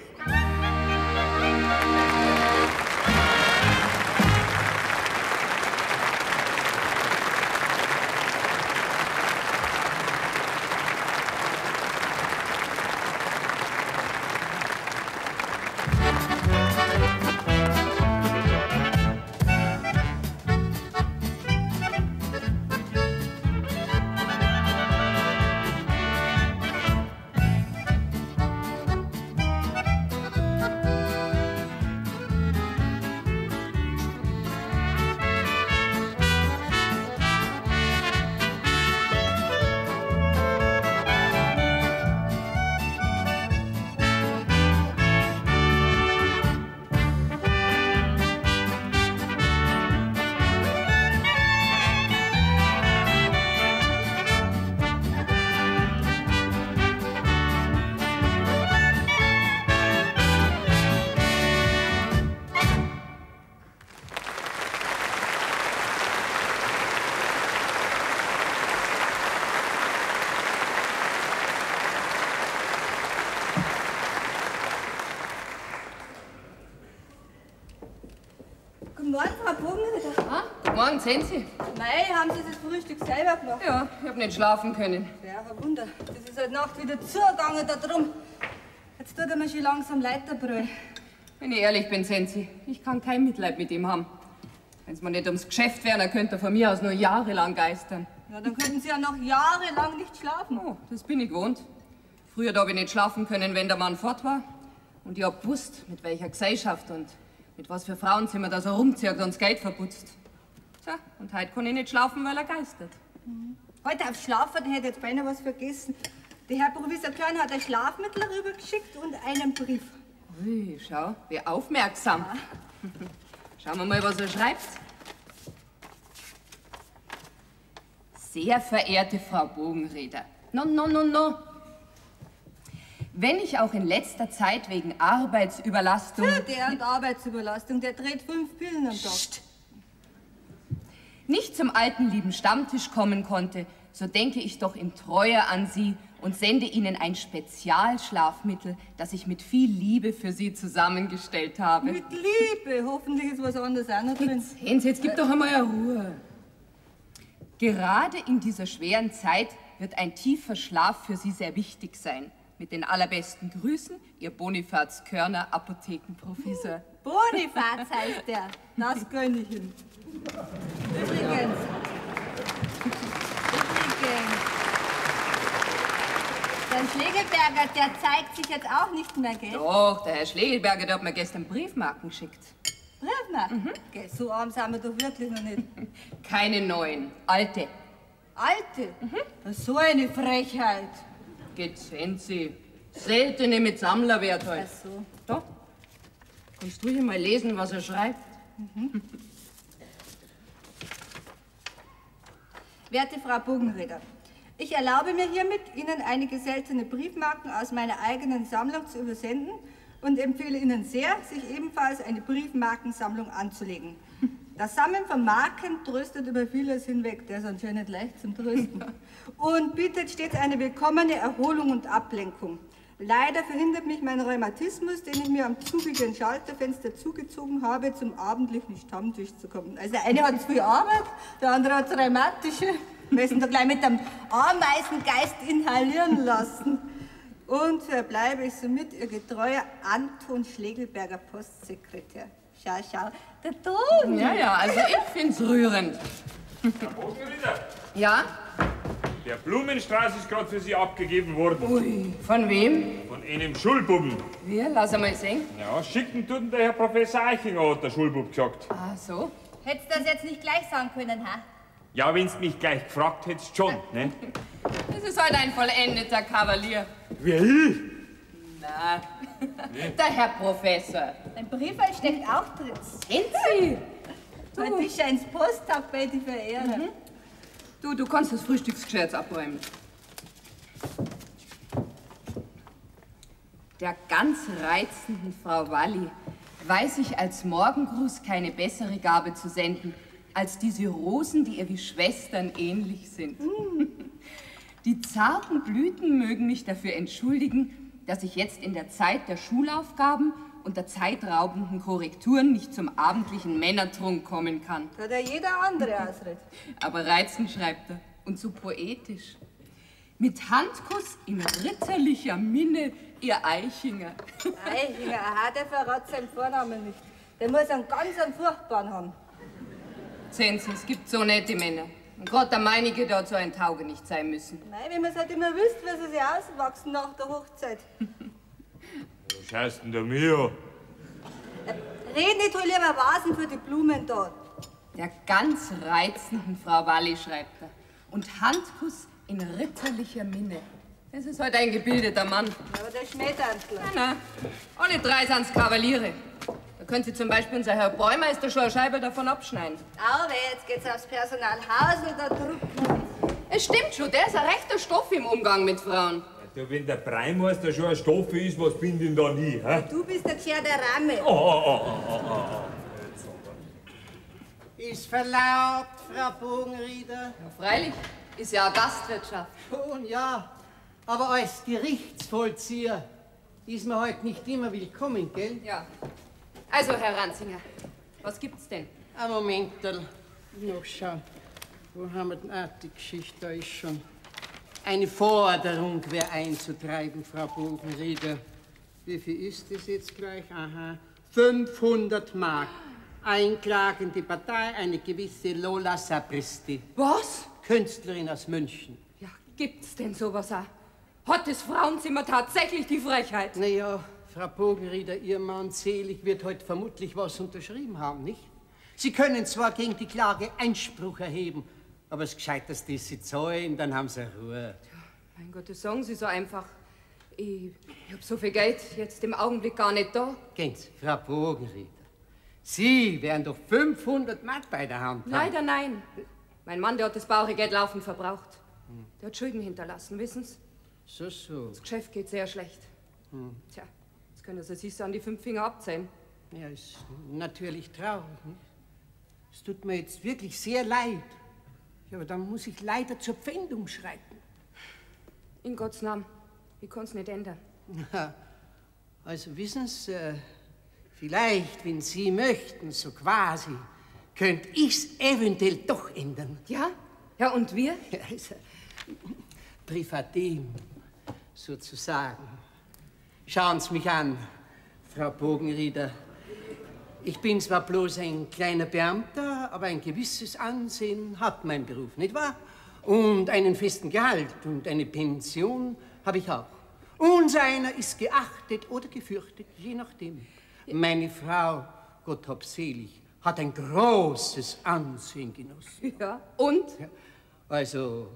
Guten Morgen, Frau Bogenrieder. Ah, guten Morgen, Zenzi. Mei, haben Sie das Frühstück selber gemacht? Ja, ich hab nicht schlafen können. Ja, ein Wunder. Das ist heute Nacht wieder zugegangen da drum. Jetzt tut er mir schon langsam leid, der Brüll. Wenn ich ehrlich bin, Zenzi, ich kann kein Mitleid mit ihm haben. Wenn's mir nicht ums Geschäft wäre, dann könnte er von mir aus nur jahrelang geistern. Ja, dann könnten Sie ja noch jahrelang nicht schlafen. Oh, das bin ich gewohnt. Früher da hab ich nicht schlafen können, wenn der Mann fort war. Und ich hab gewusst, mit welcher Gesellschaft und mit was für Frauenzimmer da so rumzirkt und das Geld verputzt. Tja, und heute kann ich nicht schlafen, weil er geistert. Heute auf Schlafen, da hätte ich jetzt beinahe was vergessen. Der Herr Provisor Klein hat ein Schlafmittel rübergeschickt und einen Brief. Ui, schau, wie aufmerksam. Ja. Schauen wir mal, was er schreibt. Sehr verehrte Frau Bogenrieder. No, no, no, no. Wenn ich auch in letzter Zeit wegen Arbeitsüberlastung... Der und Arbeitsüberlastung, der dreht 5 Pillen am Tag. Psst. Nicht zum alten lieben Stammtisch kommen konnte, so denke ich doch in Treue an Sie und sende Ihnen ein Spezialschlafmittel, das ich mit viel Liebe für Sie zusammengestellt habe. Mit Liebe? Hoffentlich ist was anderes auch noch drin. Sehen Sie, jetzt gib doch einmal Ruhe. Gerade in dieser schweren Zeit wird ein tiefer Schlaf für Sie sehr wichtig sein. Mit den allerbesten Grüßen, Ihr Bonifaz Körner, Apothekenprovisor. Bonifaz heißt der. Das gönn ich ihm. Übrigens. Der Schlegelberger, der zeigt sich jetzt auch nicht mehr, gell? Doch, der Herr Schlegelberger, der hat mir gestern Briefmarken geschickt. Briefmarken? Mhm. Gell, so arm sind wir doch wirklich noch nicht. Keine neuen, alte. Alte? Mhm. So eine Frechheit. Geht, Sie. Seltene mit Sammlerwert heute. Ach so. Da. Kannst du hier mal lesen, was er schreibt? Mhm. Werte Frau Bogenrieder, ich erlaube mir hiermit, Ihnen einige seltene Briefmarken aus meiner eigenen Sammlung zu übersenden und empfehle Ihnen sehr, sich ebenfalls eine Briefmarkensammlung anzulegen. Das Sammeln von Marken tröstet über vieles hinweg, der ist anscheinend leicht zum Trösten, und bietet stets eine willkommene Erholung und Ablenkung. Leider verhindert mich mein Rheumatismus, den ich mir am zugigen Schalterfenster zugezogen habe, zum abendlichen Stammtisch zu kommen. Also der eine hat zu viel Arbeit, der andere hat rheumatische. Wir müssen da gleich mit dem Ameisengeist inhalieren lassen. Und verbleibe ich somit Ihr getreuer Anton Schlegelberger Postsekretär. Schau, schau, der Ton. Ja, ja, also ich find's rührend. Herr Bogenrieder? Ja? Der Blumenstrauß ist gerade für Sie abgegeben worden. Ui, von wem? Von einem Schulbuben. Wer? Lass einmal sehen. Ja, schicken tut ihn der Herr Professor Eichinger, hat der Schulbub gesagt. Ah, so? Hättest du das jetzt nicht gleich sagen können, ha? Ja, wenn's mich gleich gefragt hättest, schon, ne? Das ist halt ein vollendeter Kavalier. Wie ich? Na, der Herr Professor. Ein Briefwahl steckt auch drin. Sehen Sie? Du bist ja ins Posttag bei die Verehrer. Mhm. Du kannst das Frühstücksgeschirr jetzt abräumen. Der ganz reizenden Frau Walli weiß ich als Morgengruß keine bessere Gabe zu senden, als diese Rosen, die ihr wie Schwestern ähnlich sind. Die zarten Blüten mögen mich dafür entschuldigen, dass ich jetzt in der Zeit der Schulaufgaben und der zeitraubenden Korrekturen nicht zum abendlichen Männertrunk kommen kann. Hat ja jeder andere Ausrede. Aber reizend schreibt er und so poetisch. Mit Handkuss in ritterlicher Minne, ihr Eichinger. Eichinger, aha, der verrat seinen Vornamen nicht. Der muss einen ganz einen furchtbaren haben. Sehen Sie, es gibt so nette Männer. Und gerade der meinige, der hat so ein Taugenicht sein müssen. Nein, wenn man es halt immer wüsste, wie sie sich auswachsen nach der Hochzeit. Was heißt denn der mir? Red nicht, hol lieber Vasen für die Blumen da. Der ganz reizenden Frau Walli, schreibt er. Und Handkuss in ritterlicher Minne. Das ist halt ein gebildeter Mann. Aber der Schmähtantler. Na, na. Alle drei sind's Kavaliere. Da können Sie zum Beispiel unser Herr Bräumeister schon eine Scheibe davon abschneiden. Aber jetzt geht's aufs Personal Hausel, da drückt Es stimmt schon, der ist ein rechter Stoff im Umgang mit Frauen. Ja, du, wenn der Breimeister schon ein Stoff ist, was bin denn dann ich? Hä? Du bist der gescheiter Ramme. Oh, oh, oh, oh, oh, oh. Ist verlaubt, Frau Bogenrieder. Ja, freilich. Ist ja eine Gastwirtschaft. Schon, ja. Aber als Gerichtsvollzieher ist man halt nicht immer willkommen, gell? Ja. Also, Herr Ranzinger, was gibt's denn? Ein Momenterl. Noch schauen. Wo haben wir denn? Ah, die Geschichte da ist schon. Eine Forderung wäre einzutreiben, Frau Bogenrieder. Wie viel ist das jetzt gleich? Aha. 500 Mark. Einklagende Partei, eine gewisse Lola Sapristi. Was? Künstlerin aus München. Ja, gibt's denn sowas auch? Hat das Frauenzimmer tatsächlich die Frechheit? Na ja, Frau Bogenrieder, Ihr Mann selig wird heute vermutlich was unterschrieben haben, nicht? Sie können zwar gegen die Klage Einspruch erheben, Aber das Gescheiteste ist, sie zahlen, dann haben sie Ruhe. Mein Gott, das sagen Sie so einfach. Ich hab so viel Geld jetzt im Augenblick gar nicht da. Gehen's, Frau Bogenrieder. Sie werden doch 500 Mark bei der Hand haben. Leider nein. Mein Mann, der hat das Bauergeld laufend verbraucht. Der hat Schulden hinterlassen, wissen's? So, so. Das Geschäft geht sehr schlecht. Hm. Tja, jetzt können Sie sich so an die 5 Finger abzählen. Ja, ist natürlich traurig. Nicht? Es tut mir jetzt wirklich sehr leid. Ja, aber dann muss ich leider zur Pfändung schreiten. In Gottes Namen, ich kann's nicht ändern. Ja, also wissen Sie, vielleicht, wenn Sie möchten, so quasi, könnte ich's eventuell doch ändern. Ja? Ja, und wir? Ja, also, Privatim, sozusagen. Schauen Sie mich an, Frau Bogenrieder. Ich bin zwar bloß ein kleiner Beamter, aber ein gewisses Ansehen hat mein Beruf, nicht wahr? Und einen festen Gehalt und eine Pension habe ich auch. Unser einer ist geachtet oder gefürchtet, je nachdem. Meine Frau, Gott hab selig, hat ein großes Ansehen genossen. Ja, und? Ja, also,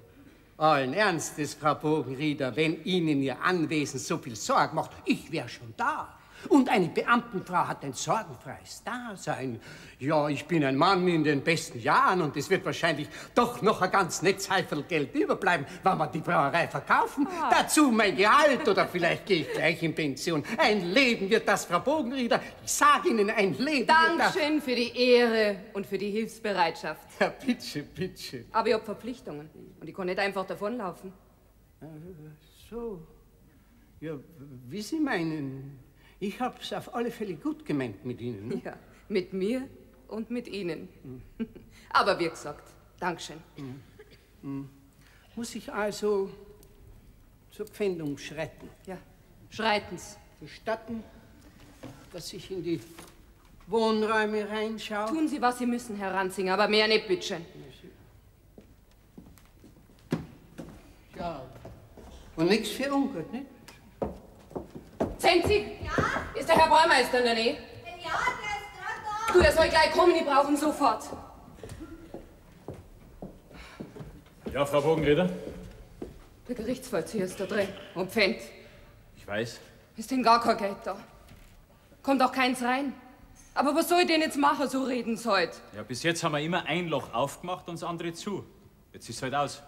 allen Ernstes, Frau Bogenrieder, wenn Ihnen Ihr Anwesen so viel Sorge macht, ich wär schon da. Und eine Beamtenfrau hat ein sorgenfreies Dasein. Ja, ich bin ein Mann in den besten Jahren und es wird wahrscheinlich doch noch ein ganz nettes Häufel Geld überbleiben, wenn wir die Brauerei verkaufen. Ah. Dazu mein Gehalt oder vielleicht gehe ich gleich in Pension. Ein Leben wird das, Frau Bogenrieder. Ich sage Ihnen, ein Leben wird das. Dankeschön für die Ehre und für die Hilfsbereitschaft. Ja, bitte, bitte. Aber ich hab Verpflichtungen und ich kann nicht einfach davonlaufen. So. Ja, wie Sie meinen. Ich hab's auf alle Fälle gut gemeint mit Ihnen. Ne? Ja, mit mir und mit Ihnen. Aber wie gesagt, Dankeschön. Mhm. Muss ich also zur Pfändung schreiten? Ja, schreiten's. Gestatten, dass ich in die Wohnräume reinschaue? Tun Sie, was Sie müssen, Herr Ranzinger, aber mehr nicht, bitteschön. Ja, und nichts für ungut, nicht? Zenzi? Ja? Ist der Herr Bräumeister in der Nähe? Ja, der ist gerade da. Du, er soll gleich kommen, ich brauche ihn sofort. Ja, Frau Bogenrieder? Der Gerichtsvollzieher ist da drin und pfändt. Ich weiß. Ist denn gar kein Geld da? Kommt auch keins rein. Aber was soll ich denn jetzt machen, so reden sie halt? Ja, bis jetzt haben wir immer ein Loch aufgemacht und das andere zu. Jetzt ist es halt aus.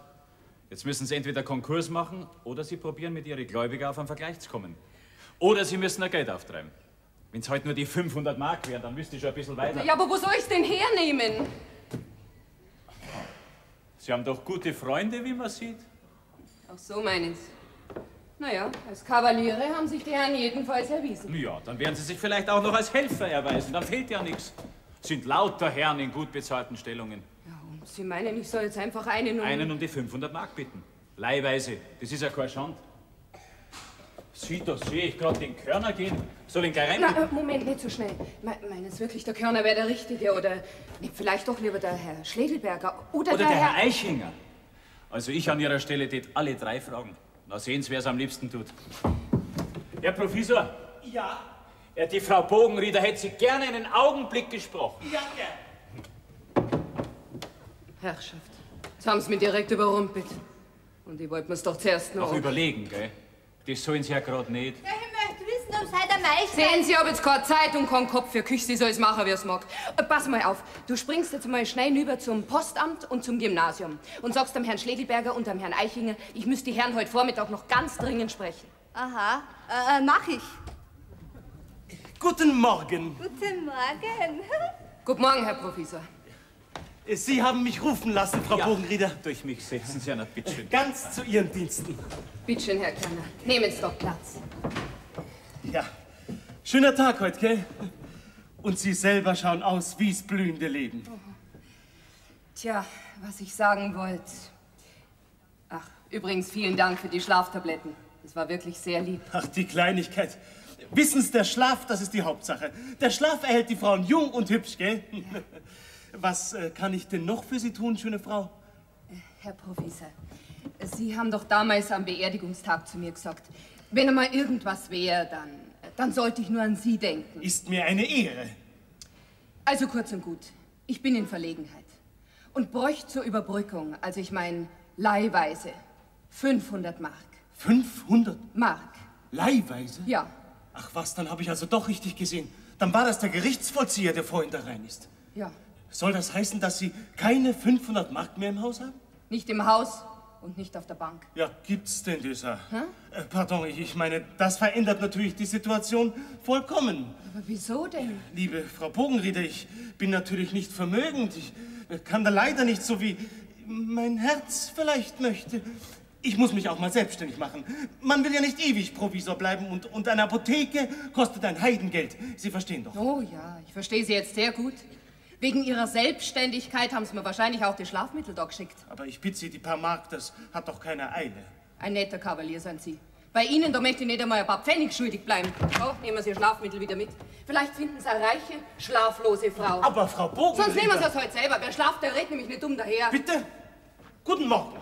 Jetzt müssen sie entweder Konkurs machen oder sie probieren, mit ihren Gläubiger auf einen Vergleich zu kommen. Oder sie müssen ein Geld auftreiben. Wenn es heute nur die 500 Mark wären, dann müsste ich schon ein bisschen weiter. Ja, aber wo soll ich's denn hernehmen? Sie haben doch gute Freunde, wie man sieht. Ach so, meinen Sie. Naja, als Kavaliere haben sich die Herren jedenfalls erwiesen. Ja, dann werden sie sich vielleicht auch noch als Helfer erweisen. Dann fehlt ja nichts. Sind lauter Herren in gut bezahlten Stellungen. Ja, und Sie meinen, ich soll jetzt einfach einen um... Einen um die 500 Mark bitten. Leihweise. Das ist ja kein Schand. Sieh, da sehe ich gerade den Körner gehen. Soll ihn gleich rein? Na, Moment, nicht so schnell. Meinen Sie wirklich, der Körner wäre der Richtige? Oder nee, vielleicht doch lieber der Herr Schlegelberger? Oder, Oder der Herr Eichinger. Also ich an Ihrer Stelle tät alle drei fragen. Na, sehen Sie, wer es am liebsten tut. Herr Professor. Ja? Ja, die Frau Bogenrieder hätte Sie gerne einen Augenblick gesprochen. Ja, gern. Herrschaft, jetzt haben Sie mich direkt überrumpelt. Und ich wollte mir's doch zuerst noch... Noch überlegen, gell? Das sollen Sie ja gerade nicht. Ja, ich möchte wissen, ob's heute am Meister... Sehen Sie, ich hab jetzt keine Zeit und keinen Kopf für Küche. Sie soll's machen, wie es mag. Pass mal auf, du springst jetzt mal schnell rüber zum Postamt und zum Gymnasium und sagst dem Herrn Schlegelberger und dem Herrn Eichinger, ich müsste die Herren heute Vormittag noch ganz dringend sprechen. Aha, mach ich. Guten Morgen. Guten Morgen. Guten Morgen, Herr Professor. Sie haben mich rufen lassen, Frau Bogenrieder. Durch mich setzen Sie einer, bitteschön. Ganz zu Ihren Diensten. Bitteschön, Herr Körner. Nehmen Sie doch Platz. Ja, schöner Tag heute, gell? Und Sie selber schauen aus wie's blühende Leben. Tja, was ich sagen wollte. Ach, übrigens vielen Dank für die Schlaftabletten. Das war wirklich sehr lieb. Ach, die Kleinigkeit. Wissen Sie, der Schlaf, das ist die Hauptsache. Der Schlaf erhält die Frauen jung und hübsch, gell? Ja. Was kann ich denn noch für Sie tun, schöne Frau? Herr Professor, Sie haben doch damals am Beerdigungstag zu mir gesagt, wenn einmal irgendwas wäre, dann sollte ich nur an Sie denken. Ist mir eine Ehre. Also kurz und gut, ich bin in Verlegenheit. Und bräuchte zur Überbrückung, also ich meine leihweise, 500 Mark. 500? Mark. Leihweise? Ja. Ach was, dann habe ich also doch richtig gesehen. Dann war das der Gerichtsvollzieher, der vorhin da rein ist. Ja. Soll das heißen, dass Sie keine 500 Mark mehr im Haus haben? Nicht im Haus und nicht auf der Bank. Ja, gibt's denn das auch? Hä? Pardon, ich meine, das verändert natürlich die Situation vollkommen. Aber wieso denn? Liebe Frau Bogenrieder, ich bin natürlich nicht vermögend. Ich kann da leider nicht so, wie mein Herz vielleicht möchte. Ich muss mich auch mal selbstständig machen. Man will ja nicht ewig Provisor bleiben und eine Apotheke kostet ein Heidengeld. Sie verstehen doch. Oh ja, ich verstehe Sie jetzt sehr gut. Wegen Ihrer Selbstständigkeit haben Sie mir wahrscheinlich auch die Schlafmittel da geschickt. Aber ich bitte Sie, die paar Mark, das hat doch keine Eile. Ein netter Kavalier sind Sie. Bei Ihnen, da möchte ich nicht einmal ein paar Pfennig schuldig bleiben. Oh, nehmen Sie Ihr Schlafmittel wieder mit. Vielleicht finden Sie eine reiche, schlaflose Frau. Aber Frau Bogenrieder... Sonst nehmen Sie es heute selber. Wer schlaft, der redet nämlich nicht dumm daher. Bitte? Guten Morgen.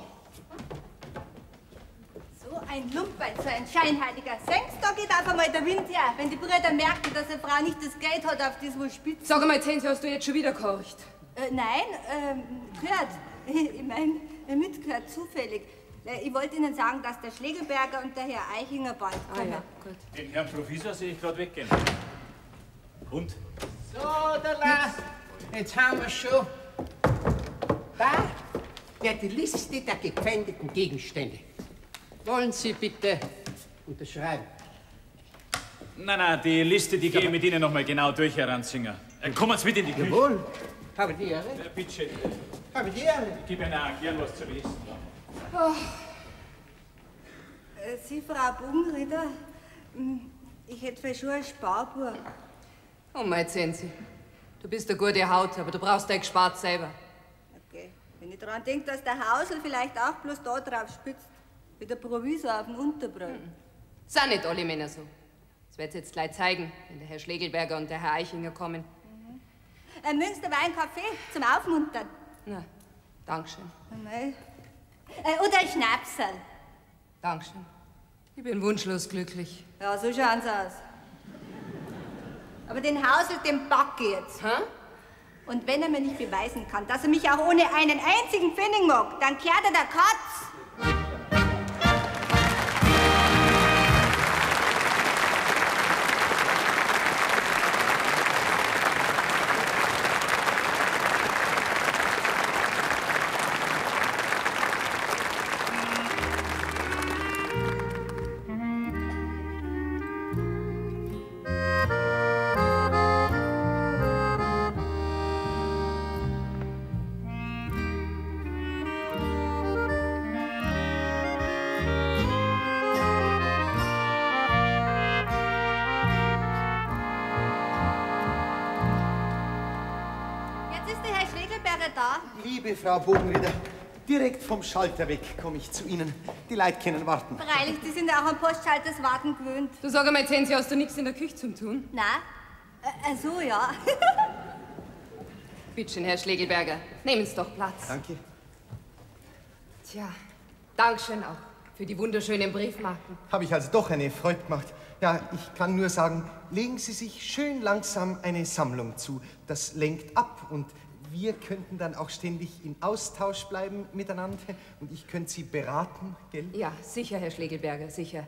So ein Lumpen, so ein Scheinheiliger. Senkst, da geht einfach mal der Wind her, wenn die Brüder merken, dass eine Frau nicht das Geld hat, auf das wo spitzt. Sag einmal, Zenzi, hast du jetzt schon wieder gehorcht? Nein, gehört. Ich mein, mitgehört zufällig. Ich wollte Ihnen sagen, dass der Schlegelberger und der Herr Eichinger bald kommen. Ah, ja, gut. Den Herrn Provisor sehe ich gerade weggehen. Und? So, da la, jetzt haben wir schon. Da wäre die Liste der gepfändeten Gegenstände. Wollen Sie bitte unterschreiben? Nein, nein, die Liste, die gehe ich mit Ihnen noch mal genau durch, Herr Ranzinger. Kommen Sie mit in die Küche. Jawohl. Habe die Ehre. Ja, bitte schön. Habe die Ehre. Ich gebe Ihnen auch gern was zu essen. Oh. Sie, Frau Bogenrieder, ich hätte vielleicht schon ein Sparbuch. Oh, mei, Zenzi, du bist eine gute Haut, aber du brauchst dein gespart selber. Okay. Wenn ich daran denke, dass der Hausel vielleicht auch bloß da drauf spitzt, wie der Provisor auf dem Unterbrot. Mhm. Sind nicht alle Männer so. Das wird's jetzt gleich zeigen, wenn der Herr Schlegelberger und der Herr Eichinger kommen. Mhm. Mögen Sie dabei einen Kaffee zum Aufmuntern? Na, Dankeschön. Oh, mei. Oder ein Schnapserl. Dankeschön. Ich bin wunschlos glücklich. Ja, so schauen sie aus. Aber den Hausel, den pack ich jetzt. Hä? Und wenn er mir nicht beweisen kann, dass er mich auch ohne einen einzigen Pfennig mag, dann kehrt er der Katz. Liebe Frau Bogenrieder, direkt vom Schalter weg komme ich zu Ihnen. Die Leute können warten. Freilich, die sind ja auch am Postschalter das Warten gewöhnt. Du sag einmal, Zenzi, hast du nichts in der Küche zum Tun? Nein, so ja. Bitte schön, Herr Schlegelberger, nehmen Sie doch Platz. Danke. Tja, Dankeschön auch für die wunderschönen Briefmarken. Habe ich also doch eine Freude gemacht. Ja, ich kann nur sagen, legen Sie sich schön langsam eine Sammlung zu. Das lenkt ab und wir könnten dann auch ständig in Austausch bleiben miteinander und ich könnte Sie beraten, gell? Ja, sicher, Herr Schlegelberger, sicher.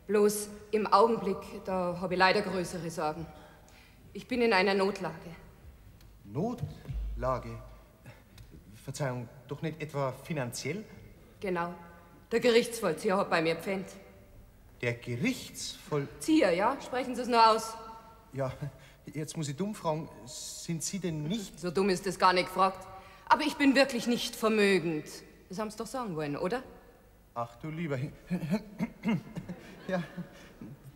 Bloß im Augenblick, da habe ich leider größere Sorgen. Ich bin in einer Notlage. Notlage? Verzeihung, doch nicht etwa finanziell? Genau. Der Gerichtsvollzieher hat bei mir Pfänd. Der Gerichtsvollzieher? Ja? Sprechen Sie es nur aus. Ja, jetzt muss ich dumm fragen, sind Sie denn nicht... So dumm ist es gar nicht gefragt. Aber ich bin wirklich nicht vermögend. Das haben Sie doch sagen wollen, oder? Ach du lieber... Ja,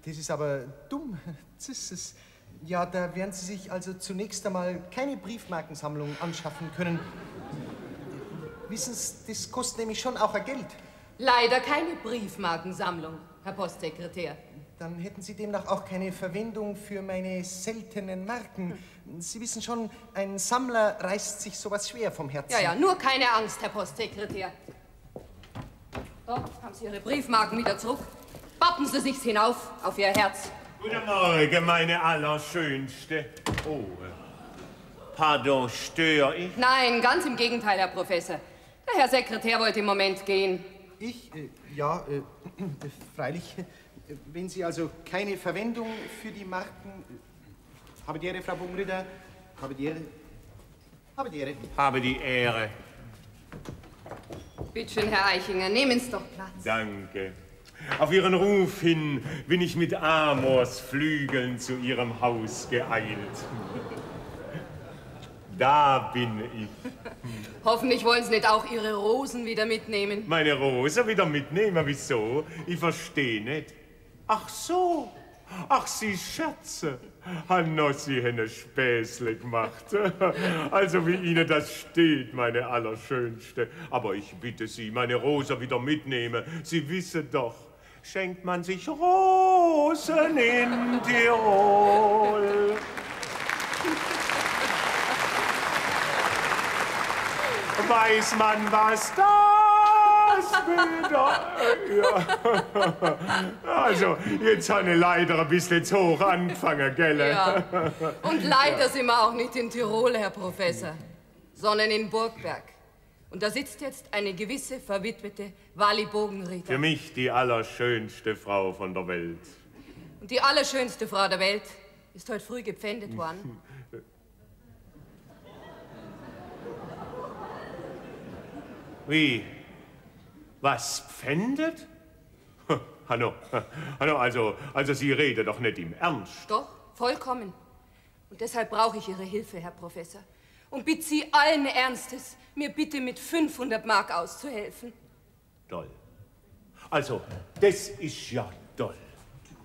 das ist aber dumm. Das ist... Ja, da werden Sie sich also zunächst einmal keine Briefmarkensammlung anschaffen können. Wissen Sie, das kostet nämlich schon auch ein Geld. Leider keine Briefmarkensammlung, Herr Postsekretär. Dann hätten Sie demnach auch keine Verwendung für meine seltenen Marken. Sie wissen schon, ein Sammler reißt sich sowas schwer vom Herzen. Ja, ja, nur keine Angst, Herr Postsekretär. Da haben Sie Ihre Briefmarken wieder zurück. Pappen Sie sich's hinauf auf Ihr Herz. Guten Morgen, meine Allerschönste. Oh. Pardon, störe ich? Nein, ganz im Gegenteil, Herr Professor. Der Herr Sekretär wollte im Moment gehen. Ich? Ja, freilich. Wenn Sie also keine Verwendung für die Marken... Habe die Ehre, Frau Bogenrieder. Habe die Ehre. Habe die Ehre. Habe die Ehre. Bitte schön, Herr Eichinger, nehmen Sie doch Platz. Danke. Auf Ihren Ruf hin bin ich mit Amors Flügeln zu Ihrem Haus geeilt. Da bin ich. Hoffentlich wollen Sie nicht auch Ihre Rosen wieder mitnehmen. Meine Rose wieder mitnehmen? Wieso? Ich verstehe nicht. Ach so. Ach, Sie scherzen. Hanno, Sie haben ein Späßle gemacht. Also, wie Ihnen das steht, meine Allerschönste. Aber ich bitte Sie, meine Rosa wieder mitnehmen. Sie wissen doch, schenkt man sich Rosen in Tirol. Weiß man, was das bedeutet? Ja. Also, jetzt habe ich leider ein bisschen zu hoch angefangen, gell? Ja. Und leider sind wir auch nicht in Tirol, Herr Professor, sondern in Burgberg. Und da sitzt jetzt eine gewisse verwitwete Wally Bogenrieder. Für mich die allerschönste Frau von der Welt. Und die allerschönste Frau der Welt ist heute früh gepfändet worden. Wie? Was pfändet? Hallo, hallo, also Sie reden doch nicht im Ernst. Doch, vollkommen. Und deshalb brauche ich Ihre Hilfe, Herr Professor. Und bitte Sie allen Ernstes, mir bitte mit 500 Mark auszuhelfen. Toll. Also, das ist ja toll.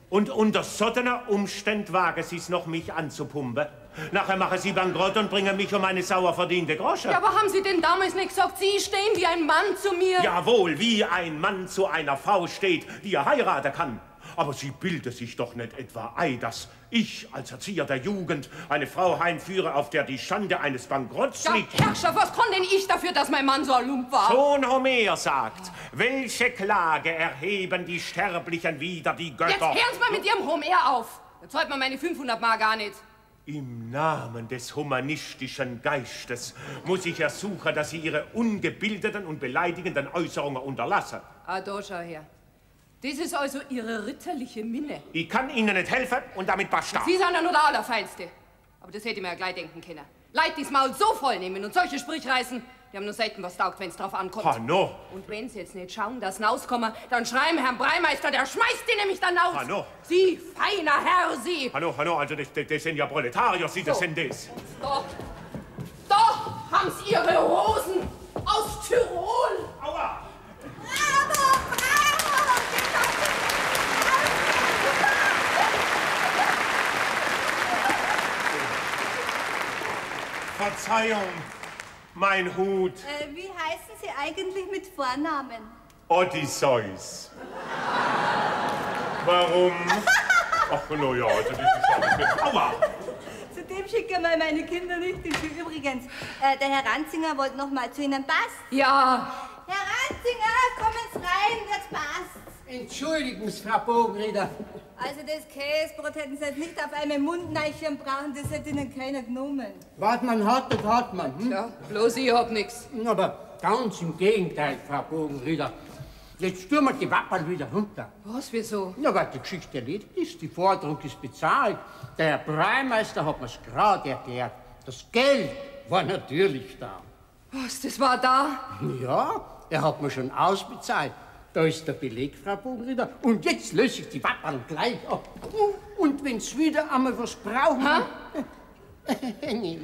Und unter solchen Umständen wagen Sie es noch, mich anzupumpen. Nachher machen Sie bankrott und bringen mich um eine sauer verdiente Grosche. Ja, aber haben Sie denn damals nicht gesagt, Sie stehen wie ein Mann zu mir? Jawohl, wie ein Mann zu einer Frau steht, die er heiraten kann. Aber Sie bilden sich doch nicht etwa ein, dass ich als Erzieher der Jugend eine Frau heimführe, auf der die Schande eines Bankrotts liegt. Ja, Herrschaft, was kann denn ich dafür, dass mein Mann so ein Lump war? Schon Homer sagt, welche Klage erheben die Sterblichen wider die Götter? Jetzt hören Sie mal mit Ihrem Homer auf. Da zahlt man meine 500 Mark gar nicht. Im Namen des humanistischen Geistes muss ich ersuchen, dass Sie Ihre ungebildeten und beleidigenden Äußerungen unterlassen. Ah, da schau her. Das ist also Ihre ritterliche Minne. Ich kann Ihnen nicht helfen und damit basta. Sie sind ja nur der Allerfeinste. Aber das hätte ich mir ja gleich denken können. Leute, die das Maul so voll nehmen und solche Sprüche reißen, die haben nur selten was taugt, wenn's drauf ankommt. Hanno. Und wenn Sie jetzt nicht schauen, dass Sie rauskommen, dann schreien Herrn Breimeister, der schmeißt die nämlich dann raus. Hanno. Sie, feiner Herr, Sie. Hanno, Hanno, also das sind ja Proletarier, Sie, das so. sind das. Da, da haben Sie Ihre Rosen aus Tirol. Aua. Bravo, bravo! Verzeihung. Mein Hut. Wie heißen Sie eigentlich mit Vornamen? Odysseus. Warum? Ach, na ja, also das ist ja... Aua! Zudem schicke mal meine Kinder nicht in die. Übrigens, der Herr Ranzinger wollte noch mal zu Ihnen. Passt? Ja. Herr Ranzinger, kommen Sie rein, jetzt passt's. Entschuldigen Sie, Frau Bogenrieder. Also das Käsebrot hätten Sie jetzt nicht auf einmal im Mund neichen brauchen, das hätte Ihnen keiner genommen. Was man hat, das hat man. Hm? Ja, bloß ich hab nix. Aber ganz im Gegenteil, Frau Bogenrieder. Jetzt tun wir die Wappern wieder runter. Was, wieso? Na, weil die Geschichte erledigt ist, die Forderung ist bezahlt. Der Herr Breimeister hat mir's gerade erklärt. Das Geld war natürlich da. Was, das war da? Ja, er hat mir schon ausbezahlt. Da ist der Beleg, Frau Bogenrieder. Und jetzt löse ich die Wappern gleich ab. Und wenn's wieder einmal was brauchen... Nee.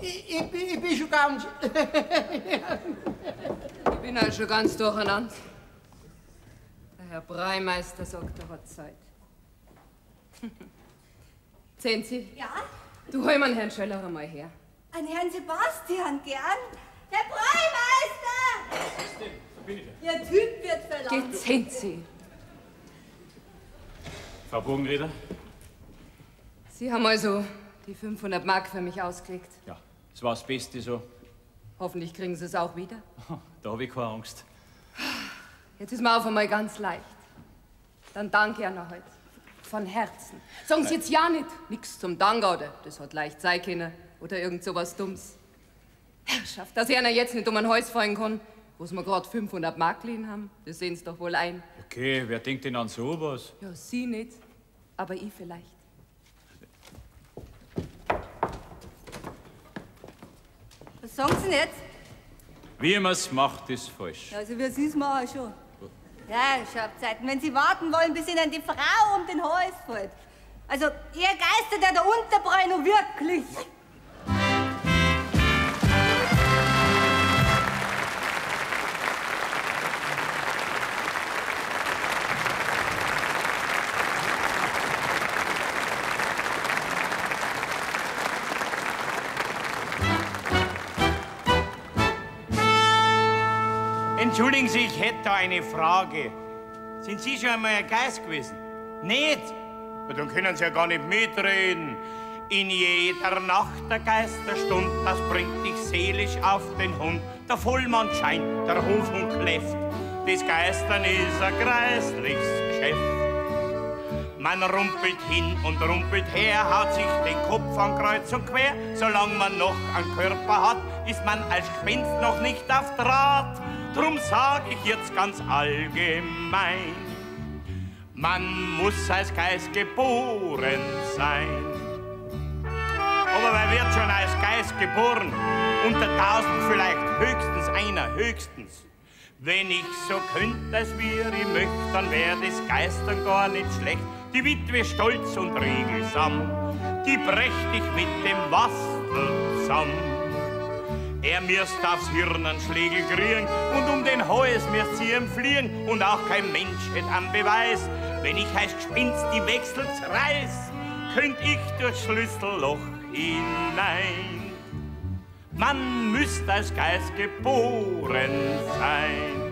Ich bin schon ganz... Ich bin halt schon ganz durcheinander. Der Herr Breimeister sagt, er hat Zeit. Zenzi? Ja? Du hol mal Herrn Schöller einmal her. An Herrn Sebastian, gern. Herr Breimeister! Was ist denn? Da bin ich ja. Ihr Typ wird verlangt. Geh, Zenzi. Frau Bogenrieder? Sie haben also die 500 Mark für mich ausgelegt. Ja, es war das Beste so. Hoffentlich kriegen Sie es auch wieder. Da habe ich keine Angst. Jetzt ist mir auf einmal ganz leicht. Dann danke ich noch heute. Von Herzen. Sagen Sie jetzt ja nicht. Nix zum Dank, oder? Das hat leicht sein können. Oder irgend sowas Dumms. Herrschaft, dass ich einer jetzt nicht um ein Haus fallen kann, wo's wir grad 500 Mark liegen haben. Das sehen Sie doch wohl ein. Okay, wer denkt denn an sowas? Ja, Sie nicht, aber ich vielleicht. Was sagen Sie denn jetzt? Wie man's macht, ist falsch. Also, wie Sie's machen schon. Ja, Schabzeiten, wenn Sie warten wollen, bis Ihnen die Frau um den Hals fällt. Also, ihr geistert ja der Unterbräu nun wirklich. Entschuldigen Sie, ich hätte da eine Frage. Sind Sie schon einmal ein Geist gewesen? Nicht? Ja, dann können Sie ja gar nicht mitreden. In jeder Nacht der Geisterstund, das bringt dich seelisch auf den Hund. Der Vollmond scheint, der Hofhund kläfft. Das Geistern ist ein greisliches Geschäft. Man rumpelt hin und rumpelt her, haut sich den Kopf an Kreuz und quer. Solange man noch einen Körper hat, ist man als Gespenst noch nicht auf Draht. Drum sag ich jetzt ganz allgemein, man muss als Geist geboren sein. Aber wer wird schon als Geist geboren? Unter 1000 vielleicht höchstens einer, höchstens. Wenn ich so könnt, als wir ich möcht, dann wär des Geistern gar nicht schlecht. Die Witwe stolz und regelsam, die prächtig mit dem Wastel zusammen. Er müsst aufs Hirn einen Schlegel kriegen und um den Hals müsst sie ihm fliehen und auch kein Mensch hätt einen Beweis. Wenn ich als Gespenst die Wechsel zerreiß, könnt ich durchs Schlüsselloch hinein. Man müsst als Geist geboren sein.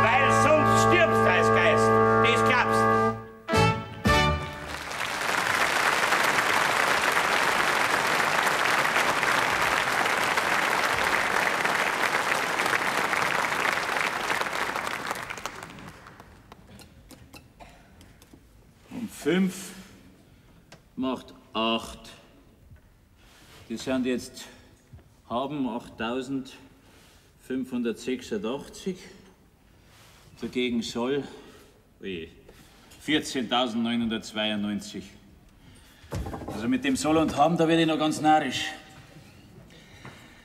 Weil sonst stirbst als Geist, das glaubst. Und 5 macht 8. Die sind jetzt haben 8.586. Dagegen soll 14.992. Also mit dem Soll und Haben, da werde ich noch ganz narrisch.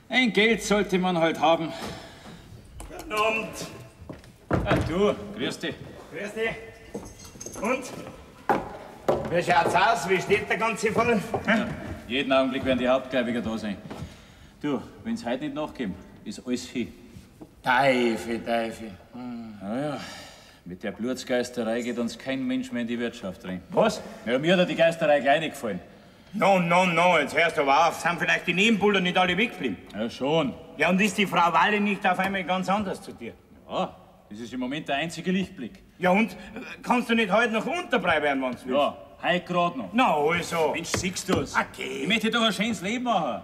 Ein Geld sollte man halt haben. Guten Abend. Ah, du, grüß dich. Grüß dich. Und? Wie schaut's aus? Wie steht der ganze Fall? Ja, jeden Augenblick werden die Hauptgläubiger da sein. Du, wenn's heute nicht nachgeben, ist alles hin. Teufel, Teufel. Ja, ja. Mit der Blutsgeisterei geht uns kein Mensch mehr in die Wirtschaft rein. Was? Ja, mir hat ja die Geisterei gleich nicht gefallen. No, no, no, jetzt hörst du aber auf. Sind vielleicht die Nebenbuhler nicht alle weggeblieben? Ja, schon. Ja, und ist die Frau Walle nicht auf einmal ganz anders zu dir? Ja, das ist im Moment der einzige Lichtblick. Ja, und? Kannst du nicht heute noch Unterbrei werden, wenn du willst? Ja, heute grad noch. Na, also. Mensch, siehst du's? Okay. Ich möchte doch ein schönes Leben machen.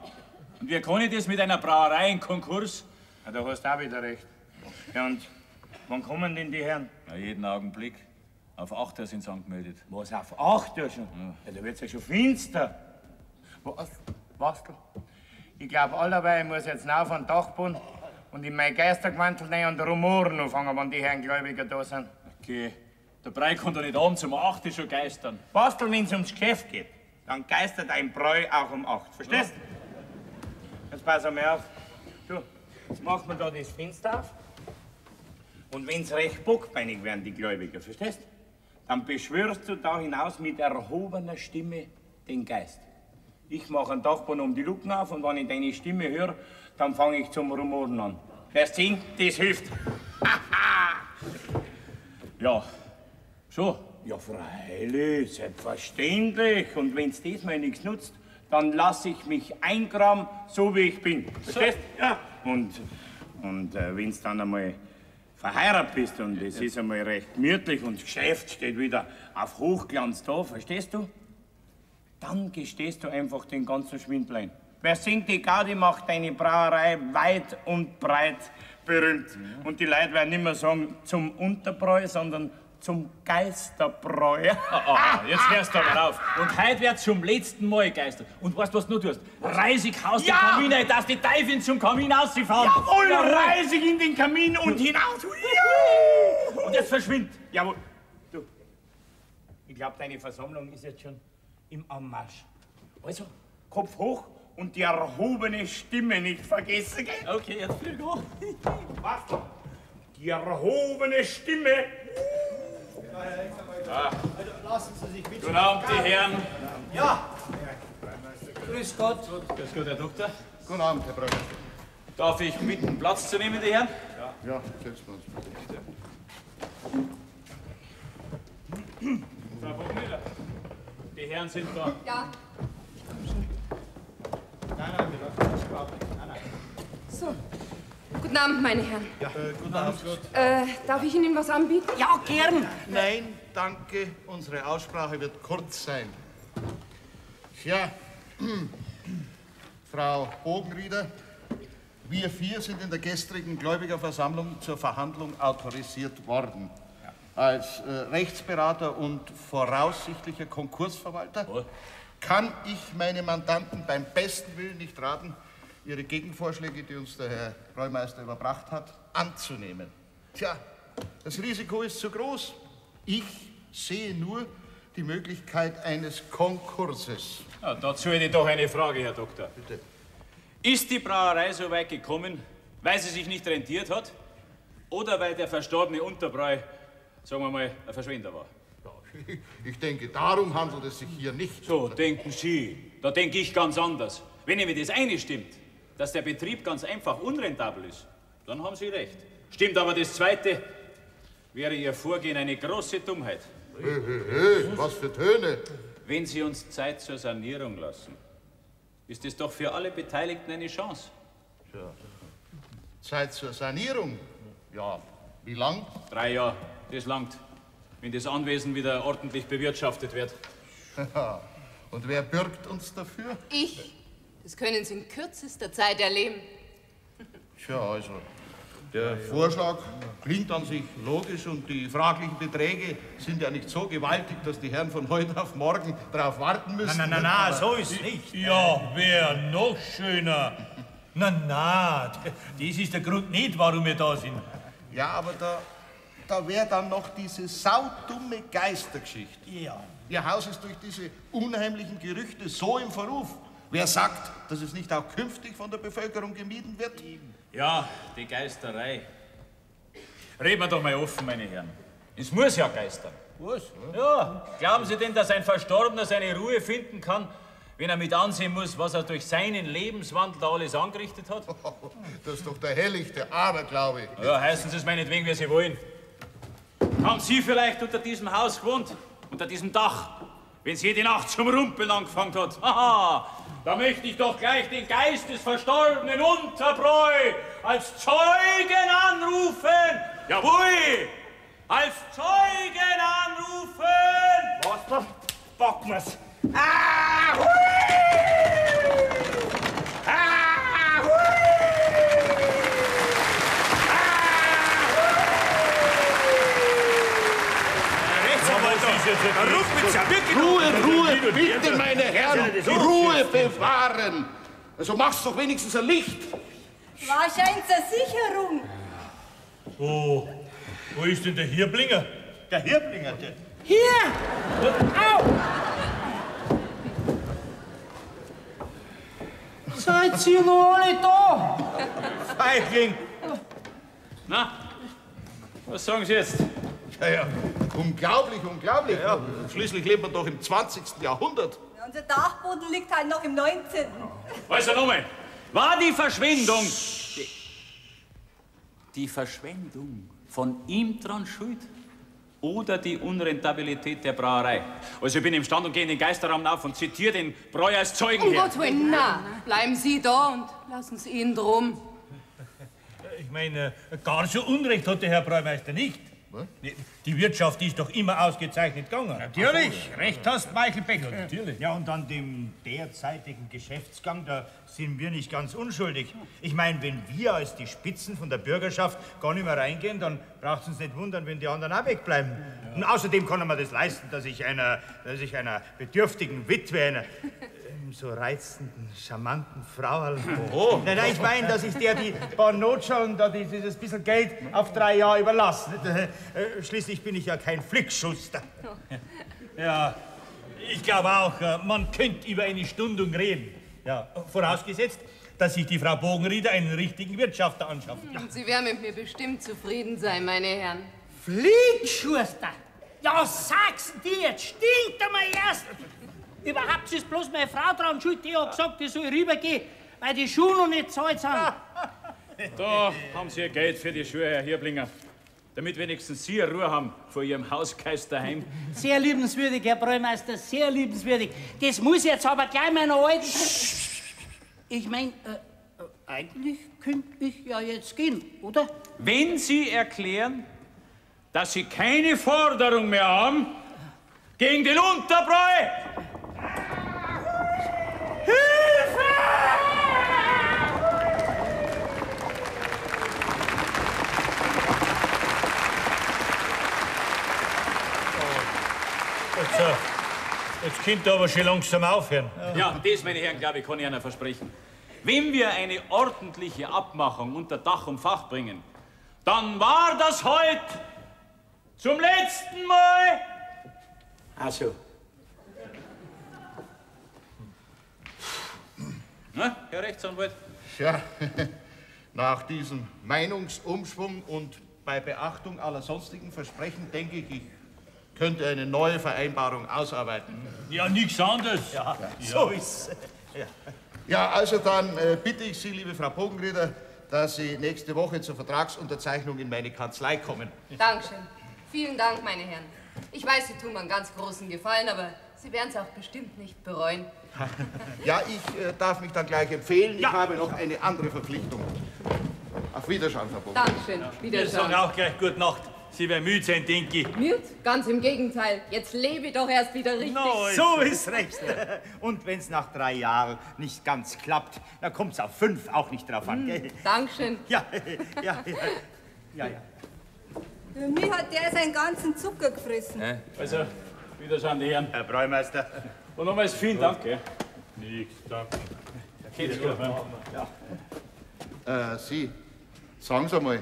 Und wie kann ich das mit einer Brauerei in Konkurs? Ja, da hast du auch wieder recht. Ja, und wann kommen denn die Herren? Na, jeden Augenblick. Auf 8 Uhr sind sie angemeldet. Was, auf 8 Uhr schon? Ja. Ja, da wird's ja schon finster. Was, Wastel? Ich glaub, allerweil muss jetzt rauf an den Dachboden und in mein Geistergewandel nehmen und Rumoren anfangen, wenn die Herren Gläubiger da sind. Okay. Der Brei kann doch nicht abends um 8 Uhr schon geistern. Bastel, wenn's ums Geschäft geht, dann geistert ein Bräu auch um 8. Verstehst? Ja. Jetzt pass einmal auf. Du, jetzt machen wir da das Fenster auf. Und wenn's recht bockbeinig werden, die Gläubiger, verstehst? Dann beschwörst du da hinaus mit erhobener Stimme den Geist. Ich mache einen Dachboden um die Luken auf und wenn ich deine Stimme höre, dann fange ich zum Rumoren an. Wirst sehen, das hilft. Ja, schon. Ja, freilich, selbstverständlich. Und wenn's diesmal nichts nutzt, dann lass ich mich eingraben, so wie ich bin. Verstehst? So. Ja. Und wenn's dann einmal verheiratet bist und es ist einmal recht gemütlich und das Geschäft steht wieder auf Hochglanz da, verstehst du? Dann gestehst du einfach den ganzen Schwindel ein. Wer singt die Gaudi, macht deine Brauerei weit und breit Weltberühmt. Und die Leute werden nicht mehr sagen zum Unterbräu, sondern zum Geisterbräu. Ah, jetzt hörst du aber auf. Und heute wird zum letzten Mal geistert. Und weißt du, was du noch tust? Reisig haust den Ja! Kamin ein, dass die Teufel zum Kamin rausfahren. Jawohl, reisig in den Kamin und hinaus. Und jetzt verschwind. Jawohl. Du, ich glaube, deine Versammlung ist jetzt schon im Anmarsch. Also, Kopf hoch und die erhobene Stimme nicht vergessen, gell? Okay, jetzt flieg hoch. Was? Die erhobene Stimme. Ah. Also lassen Sie sich bitte. Guten Abend, die Herren. Ja. Grüß Gott. Grüß Gott, Herr Doktor. Guten Abend, Herr Bräumeister. Darf ich bitten, Platz zu nehmen, die Herren? Ja, setzen wir uns bitte. Frau Bockmüller, die Herren sind da. Ja. Nein, nein, wir lassen das überhaupt nicht. Nein, nein. So. Guten Abend, meine Herren. Ja, guten Abend. Darf ich Ihnen was anbieten? Ja, gern. Nein, danke. Unsere Aussprache wird kurz sein. Tja, Frau Bogenrieder, wir vier sind in der gestrigen Gläubigerversammlung zur Verhandlung autorisiert worden. Als Rechtsberater und voraussichtlicher Konkursverwalter kann ich meine Mandanten beim besten Willen nicht raten, ihre Gegenvorschläge, die uns der Herr Bräumeister überbracht hat, anzunehmen. Tja, das Risiko ist zu groß. Ich sehe nur die Möglichkeit eines Konkurses. Ja, dazu hätte ich doch eine Frage, Herr Doktor. Bitte. Ist die Brauerei so weit gekommen, weil sie sich nicht rentiert hat? Oder weil der verstorbene Unterbräu, sagen wir mal, ein Verschwender war? Ich denke, darum handelt es sich hier nicht. So, denken Sie. Da denke ich ganz anders. Wenn nämlich das eine stimmt, dass der Betrieb ganz einfach unrentabel ist, dann haben Sie recht. Stimmt aber das zweite, wäre Ihr Vorgehen eine große Dummheit. Hö, hö, hö, was für Töne. Wenn Sie uns Zeit zur Sanierung lassen, ist es doch für alle Beteiligten eine Chance. Tja. Zeit zur Sanierung? Ja, wie lang? 3 Jahre, das langt, wenn das Anwesen wieder ordentlich bewirtschaftet wird. Und wer bürgt uns dafür? Ich. Das können Sie in kürzester Zeit erleben. Tja, also, der Vorschlag klingt an sich logisch und die fraglichen Beträge sind ja nicht so gewaltig, dass die Herren von heute auf morgen darauf warten müssen. Nein, nein, nein, so ist nicht. Ja, wär noch schöner. Na, na, das ist der Grund nicht, warum wir da sind. Ja, aber da wäre dann noch diese saudumme Geistergeschichte. Ja. Ihr Haus ist durch diese unheimlichen Gerüchte so im Verruf. Wer sagt, dass es nicht auch künftig von der Bevölkerung gemieden wird? Ja, die Geisterei. Reden wir doch mal offen, meine Herren. Es muss ja geistern. Was? Ja, glauben Sie denn, dass ein Verstorbener seine Ruhe finden kann, wenn er mit ansehen muss, was er durch seinen Lebenswandel da alles angerichtet hat? Das ist doch der hellichte Aberglaube. Ja, heißen Sie es meinetwegen, wie Sie wollen. Haben Sie vielleicht unter diesem Haus gewohnt? Unter diesem Dach? Wenn es jede Nacht zum Rumpeln angefangen hat? Haha, da möchte ich doch gleich den Geist des verstorbenen Unterbräu als Zeugen anrufen! Jawohl! Als Zeugen anrufen! Was da? Packen wir's! Ah, hui! Ah, hui! Rechtsanwalt, da rumpelt's ja wirklich. Ruhe, Ruhe, bitte, meine Herren, Ruhe bewahren. Also mach's doch wenigstens ein Licht. Wahrscheinlich zur Sicherung. Oh, wo ist denn der Hirblinger? Der Hirblinger, der. Hier! Au! Seid ihr noch alle da? Feigling! Na, was sagen Sie jetzt? Ja, ja, unglaublich, unglaublich. Ja, Schließlich leben wir doch im 20. Jahrhundert. Ja, unser Dachboden liegt halt noch im 19. Also nochmal, war die Verschwendung... Die Verschwendung von ihm dran schuld? Oder die Unrentabilität der Brauerei? Also ich bin imstand und gehe in den Geisterraum auf und zitiere den Breuer als Zeugen Um her. Gottes Willen, na. Bleiben Sie da und lassen Sie ihn drum. Ich meine, gar so Unrecht hat der Herr Bräumeister nicht. Die Wirtschaft ist doch immer ausgezeichnet gegangen. Natürlich, recht hast, Michael Beck. Ja, natürlich. Ja, und an dem derzeitigen Geschäftsgang, da sind wir nicht ganz unschuldig. Ich meine, wenn wir als die Spitzen von der Bürgerschaft gar nicht mehr reingehen, dann braucht es uns nicht wundern, wenn die anderen auch wegbleiben. Ja. Und außerdem kann man das leisten, dass ich einer bedürftigen Witwe, einer so reizenden, charmanten Frau. Oh. Nein, nein, ich meine, dass ich der die paar Notschalen, da dieses bisschen Geld auf 3 Jahre überlasse. Schließlich bin ich ja kein Flickschuster. Ja, ich glaube auch, man könnte über eine Stundung reden. Ja, vorausgesetzt, dass sich die Frau Bogenrieder einen richtigen Wirtschafter anschafft. Ja. Sie werden mit mir bestimmt zufrieden sein, meine Herren. Flickschuster? Ja, sag's dir, jetzt stinkt einmal erst! Überhaupt ist bloß meine Frau dran schuld, die hat gesagt, ich soll rübergehen, weil die Schuhe noch nicht zahlt sind. Da haben Sie Ihr Geld für die Schuhe, Herr Hirblinger. Damit wenigstens Sie Ruhe haben vor Ihrem Hausgeist daheim. Sehr liebenswürdig, Herr Bräumeister, sehr liebenswürdig. Das muss jetzt aber gleich meiner alten... Ich meine, eigentlich könnte ich ja jetzt gehen, oder? Wenn Sie erklären, dass Sie keine Forderung mehr haben gegen den Unterbräu! Hilfe! Jetzt könnt ihr aber schon langsam aufhören. Ja, das, meine Herren, glaube ich, kann ich Ihnen versprechen. Wenn wir eine ordentliche Abmachung unter Dach und Fach bringen, dann war das heute zum letzten Mal. Also. Na, Herr Rechtsanwalt? Ja, nach diesem Meinungsumschwung und bei Beachtung aller sonstigen Versprechen denke ich, ich könnte eine neue Vereinbarung ausarbeiten. Ja, nichts anderes. Ja, ja. So ist's. Ja. Ja, also dann bitte ich Sie, liebe Frau Bogenrieder, dass Sie nächste Woche zur Vertragsunterzeichnung in meine Kanzlei kommen. Dankeschön. Vielen Dank, meine Herren. Ich weiß, Sie tun mir einen ganz großen Gefallen, aber Sie werden es auch bestimmt nicht bereuen. Ja, ich darf mich dann gleich empfehlen. Ich habe noch eine andere Verpflichtung. Auf Wiederschauen, Frau Bogenrieder. Dankeschön. Wiederschauen. Wir sagen auch gleich gute Nacht. Sie werden müde sein, denke ich. Müde? Ganz im Gegenteil. Jetzt lebe ich doch erst wieder richtig. No, so ist recht. Und wenn's nach 3 Jahren nicht ganz klappt, dann kommt's auf 5 auch nicht drauf an. Gell? Dankeschön. Ja, ja, ja. Ja, ja. Für mich hat der seinen ganzen Zucker gefressen. Also, Wiederschauen, die Herren. Herr Bräumeister. Und nochmals vielen Dank. Gell? Nichts, danke. Geht's gut. Ja. Sie, sagen Sie mal,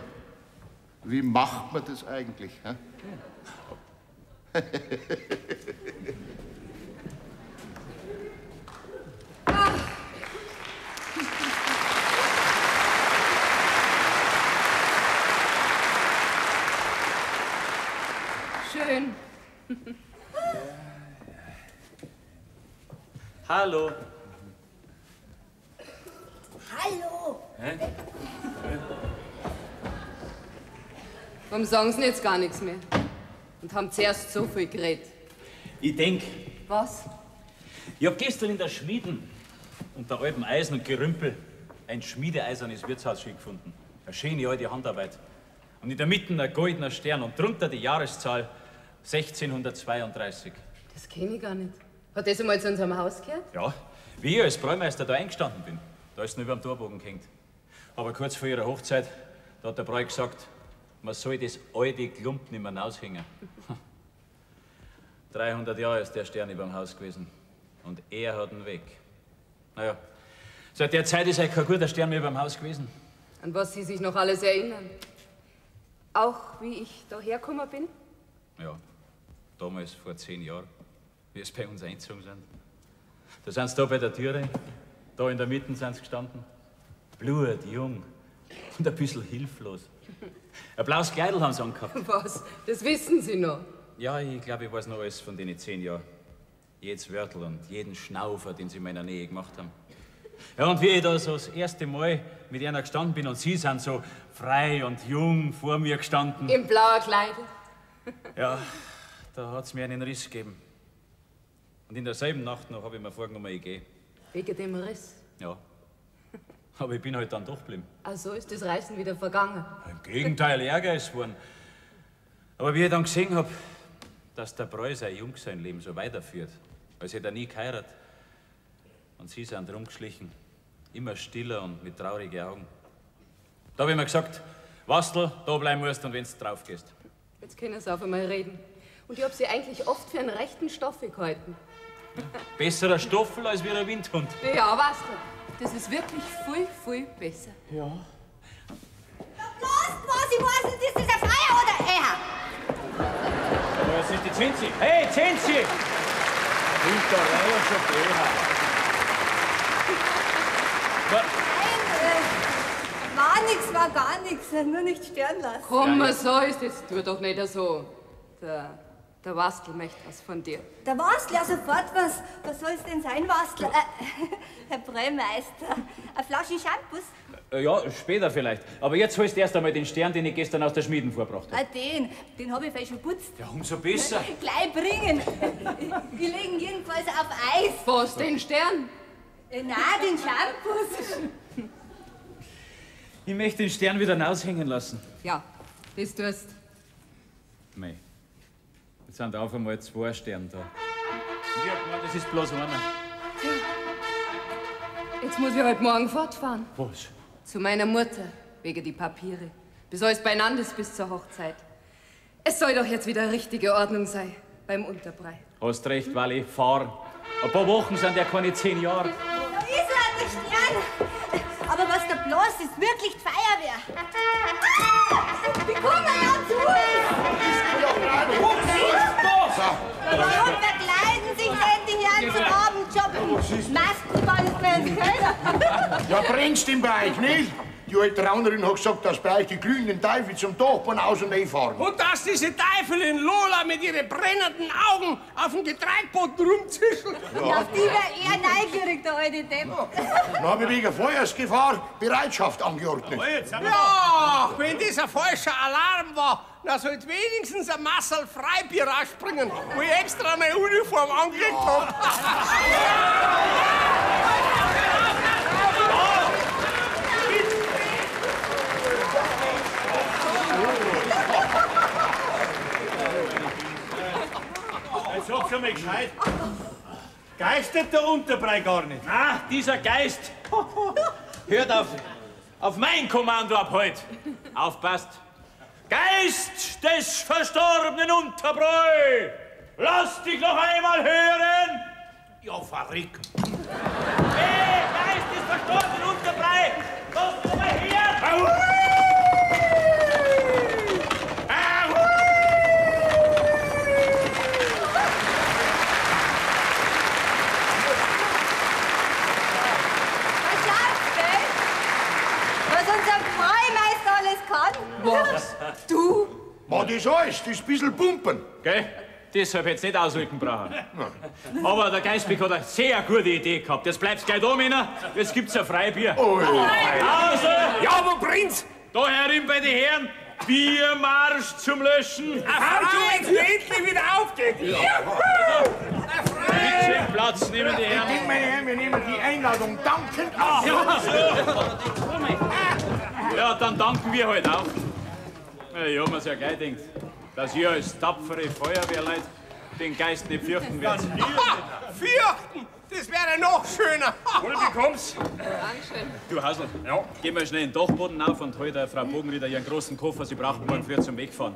wie macht man das eigentlich? Hä? Schön. Hallo. Hallo. Hä? Warum sagen Sie denn jetzt gar nichts mehr? Und haben zuerst so viel geredet. Ich denk. Was? Ich hab gestern in der Schmieden unter altem Eisen und Gerümpel ein schmiedeeisernes Wirtshausschild gefunden. Eine schöne alte Handarbeit. Und in der Mitte ein goldener Stern und drunter die Jahreszahl 1632. Das kenne ich gar nicht. Hat das einmal zu unserem Haus gehört? Ja, wie ich als Bräumeister da eingestanden bin, da ist nur über dem Torbogen gehängt. Aber kurz vor ihrer Hochzeit, da hat der Bräu gesagt, man soll das alte Klump nicht mehr raushängen. 300 Jahre ist der Stern über dem Haus gewesen. Und er hat ihn weg. Naja, seit der Zeit ist halt kein guter Stern mehr über dem Haus gewesen. An was Sie sich noch alles erinnern. Auch wie ich da hergekommen bin? Ja, damals vor 10 Jahren, wie es bei uns eingezogen sind. Da sind sie da bei der Türe, da in der Mitte sind sie gestanden. Blutjung und ein bisschen hilflos. Ein blaues Kleidl haben sie angehabt. Was? Das wissen Sie noch? Ja, ich glaube, ich weiß noch alles von den 10 Jahren. Jedes Wörtel und jeden Schnaufer, den sie in meiner Nähe gemacht haben. Ja, und wie ich da so das erste Mal mit einer gestanden bin und sie sind so frei und jung vor mir gestanden. Im blauen Kleidl. Ja, da hat's mir einen Riss gegeben. Und in derselben Nacht noch habe ich mir vorgenommen, ich gehe. Wegen dem Riss? Ja. Aber ich bin halt dann doch geblieben. Ach so, ist das Reißen wieder vergangen? Im Gegenteil, Ärger ist geworden. Aber wie ich dann gesehen hab, dass der Breu sein Jungsellenleben so weiterführt, als hätte er nie geheiratet. Und sie sind rumgeschlichen, immer stiller und mit traurigen Augen. Da hab ich mir gesagt, Wastel, da bleiben musst und wenn's drauf gehst. Jetzt können sie auf einmal reden. Und ich hab sie eigentlich oft für einen rechten Stoffe gehalten. Besserer Stoffel als wie ein Windhund. Ja, Wastel, das ist wirklich viel, viel besser. Ja. Bloß, was ich weiß nicht, ist das eine Feier oder eher? Aber jetzt ist die Zenzi. Hey, Zenzi! Hinterher und schon eher. Nein, war nix, war gar nix. Nur nicht sterben lassen. Komm, ja, so ist es. Tu doch nicht so. Der Wastel möchte was von dir. Der Wastel, ja sofort was. Was soll's denn sein, Wastel? Herr Bräumeister, eine Flasche Shampoos? Ja, später vielleicht. Aber jetzt holst du erst einmal den Stern, den ich gestern aus der Schmieden vorgebracht habe. Ah, den hab ich vielleicht schon putzt. Ja, umso besser. Gleich bringen. Ich lege ihn jedenfalls auf Eis. Was, den Stern? Nein, den Shampoos. Ich möchte den Stern wieder raushängen lassen. Ja, das tust. Mei. Jetzt sind auf einmal zwei Sterne da. Und ich hab gemeint, das ist bloß einer. Tja. Jetzt muss ich heute Morgen fortfahren. Was? Zu meiner Mutter, wegen die Papiere. Bis alles beieinander ist bis zur Hochzeit. Es soll doch jetzt wieder richtige Ordnung sein beim Unterbrei. Hast recht, Wally, fahr. Ein paar Wochen sind ja keine 10 Jahre. Da ist er, der Stern. Aber was da bloß ist, wirklich die Feuerwehr. Ah! Die kommen ja zu uns. Warum verkleiden sich denn die Herren zum Abendjob? Maskenball ist mir ins Keller. Ja, brennst im Bereich, nicht? Die alte Traunerin hat gesagt, dass bei euch die glühenden Teufel zum Dachboden aus und einfahren. Und dass diese Teufel in Lola mit ihren brennenden Augen auf dem Getreideboden rumzischeln. Ja. Auf die wär eher neugierig, der alte Depp. Dann habe ich wegen Feuersgefahr Bereitschaft angeordnet. Ja, wenn das ein falscher Alarm war, dann sollte wenigstens ein Massel Freibier rausspringen, wo ich extra meine Uniform angelegt habe. Jetzt sag's einmal gescheit. Geistet der Unterbrei gar nicht. Na, dieser Geist hört auf mein Kommando ab heute. Aufpasst. Geist des verstorbenen Unterbräu, lass dich noch einmal hören! Ja, verrückt. Hey, Geist des verstorbenen Unterbrei, lass dich mal hören! Was schaut's, gell? Was unser Bräumeister alles kann. Was? Du? Ma, das alles, das bisschen pumpen. Gell? Deshalb hätt's nicht ausrücken brauchen. Aber der Geistbeck hat eine sehr gute Idee gehabt. Jetzt bleibst gleich da, Männer. Jetzt gibt's ein Freibier. Oh, also! Ja, aber Prinz! Da herin bei den Herren. Biermarsch zum Löschen. Ach, du jetzt endlich wieder aufgeht. Ja. Bitte Platz nehmen die Herren. Ich denke, meine Herren, wir nehmen die Einladung dankend an. Ja, so. Ja, dann danken wir halt auch. Ja, ich hab mir's ja gleich gedacht, dass ihr als tapfere Feuerwehrleute den Geist nicht fürchten werdet. Fürchten? Das wäre noch schöner. Wohl bekommst. Dankeschön. Du Hausl, ja. Geh mal schnell in den Dachboden auf und hol der Frau Bogenrieder ihren großen Koffer. Sie braucht morgen früh zum Wegfahren.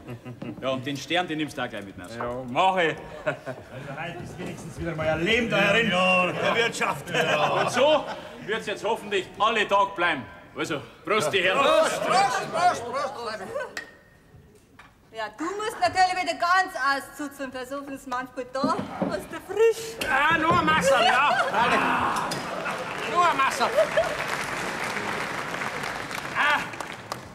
Ja, und den Stern, den nimmst du auch gleich mit raus. Ja, mach ich. Also heute ist wenigstens wieder mal ein Leben da herin in der Wirtschaft. Ja. Und so wird's jetzt hoffentlich alle Tag bleiben. Also, Prost, die Herren. Prost, Prost, Prost, Prost. Ja, du musst natürlich wieder ganz auszuzeln. Versuchen es manchmal da, aus der Frisch. Ah, nur ein Masserl, ja. Nur ein Masserl. Ah,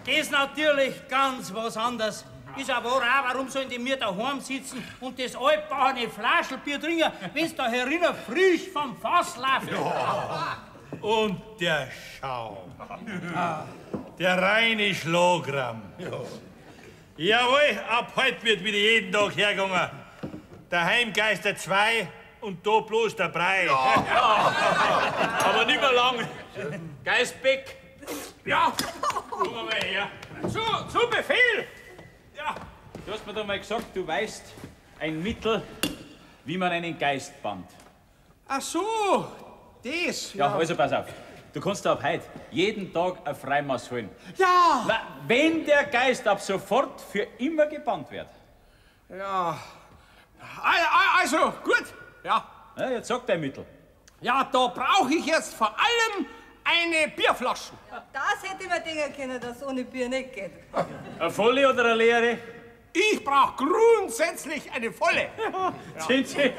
das ist natürlich ganz was anderes. Ist aber auch, warum sollen die mir daheim sitzen und das altbauerne Flaschelbier trinken, wenn's da herinnen frisch vom Fass läuft? Ja. Und der Schaum. Der reine Schlagramm. Ja. Jawohl, ab heute wird wieder jeden Tag hergegangen. Daheim Geister 2 und da bloß der Brei. Ja. Ja. Aber nicht mehr lang. Geistbeck. Ja. Komm mal her. Zu Befehl. Ja. Du hast mir doch mal gesagt, du weißt ein Mittel, wie man einen Geist bannt. Ach so, das. Ja, also pass auf. Du kannst ab heute jeden Tag ein Freimaß holen. Ja! Na, wenn der Geist ab sofort für immer gebannt wird. Ja. Also, gut. Ja. Ja, jetzt sag dein Mittel. Ja, da brauche ich jetzt vor allem eine Bierflasche. Ja, das hätte ich mir denken können, dass ohne Bier nicht geht. Eine volle oder eine leere? Ich brauche grundsätzlich eine volle. Ja. Sind Sie?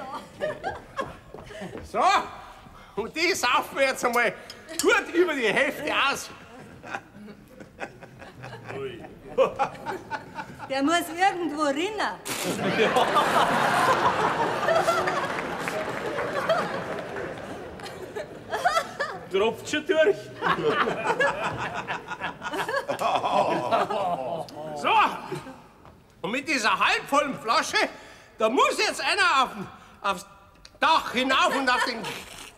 So, und die saufen wir jetzt einmal gut über die Hälfte aus. Der muss irgendwo rinnen. Tropft schon durch. So, und mit dieser halbvollen Flasche, da muss jetzt einer aufs Dach hinauf und auf den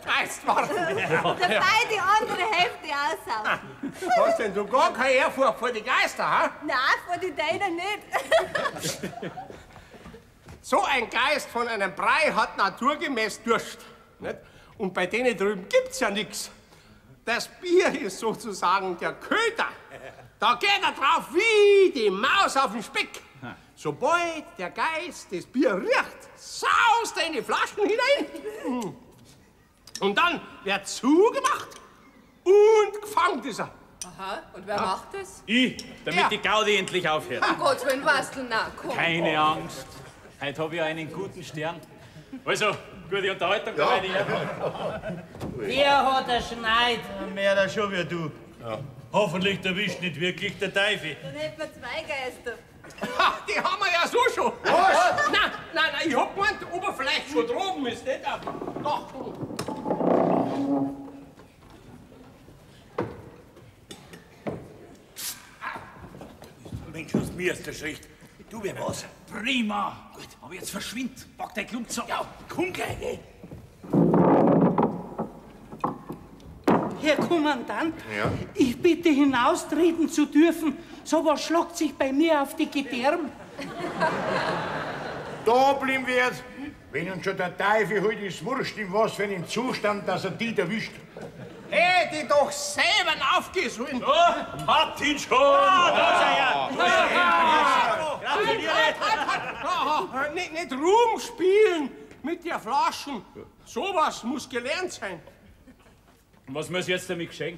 Geist warten. Dabei die andere Hälfte aussaufen. Hast denn du gar keine Ehrfurcht vor die Geister, ha? Nein, vor die deinen nicht. So ein Geist von einem Brei hat naturgemäß Durst. Nicht? Und bei denen drüben gibt's ja nichts. Das Bier ist sozusagen der Köder. Da geht er drauf wie die Maus auf den Speck. Sobald der Geist das Bier riecht, saust er in die Flaschen hinein. Und dann wird zugemacht und gefangen ist er. Aha, und wer macht das? Ich, damit die Gaudi endlich aufhört. Um Gottes Willen, Wastel, na, komm. Keine Angst. Heute habe ich einen guten Stern. Also, gute Unterhaltung, ja. Meine Herren. Wer hat der Schneid? Mehr da schon wie du. Ja. Hoffentlich erwischt nicht wirklich der Teufel. Dann hätten wir zwei Geister. Ha, die haben wir ja so schon. Was? Nein, nein, nein, ich hab gemeint, ob er vielleicht schon droben ist, nicht? Doch. Mensch, was mir ist der Schritt. Du, wer was? Prima. Gut, aber jetzt verschwind. Pack dein Klump zusammen. Ja, komm gleich, ey. Herr Kommandant, ja? Ich bitte hinaustreten zu dürfen. Sowas schlagt sich bei mir auf die Gedärme. Da blieben wir jetzt. Wenn uns schon der Teufel holt, ist wurscht in was für einem Zustand, dass er die erwischt. Hey, die doch selber aufgehen sollen. So, habt ihn schon! Ja, da ist er ja! Gratuliere! Halt, halt! Nicht rumspielen mit der Flaschen. Sowas muss gelernt sein. Und was muss jetzt damit geschehen?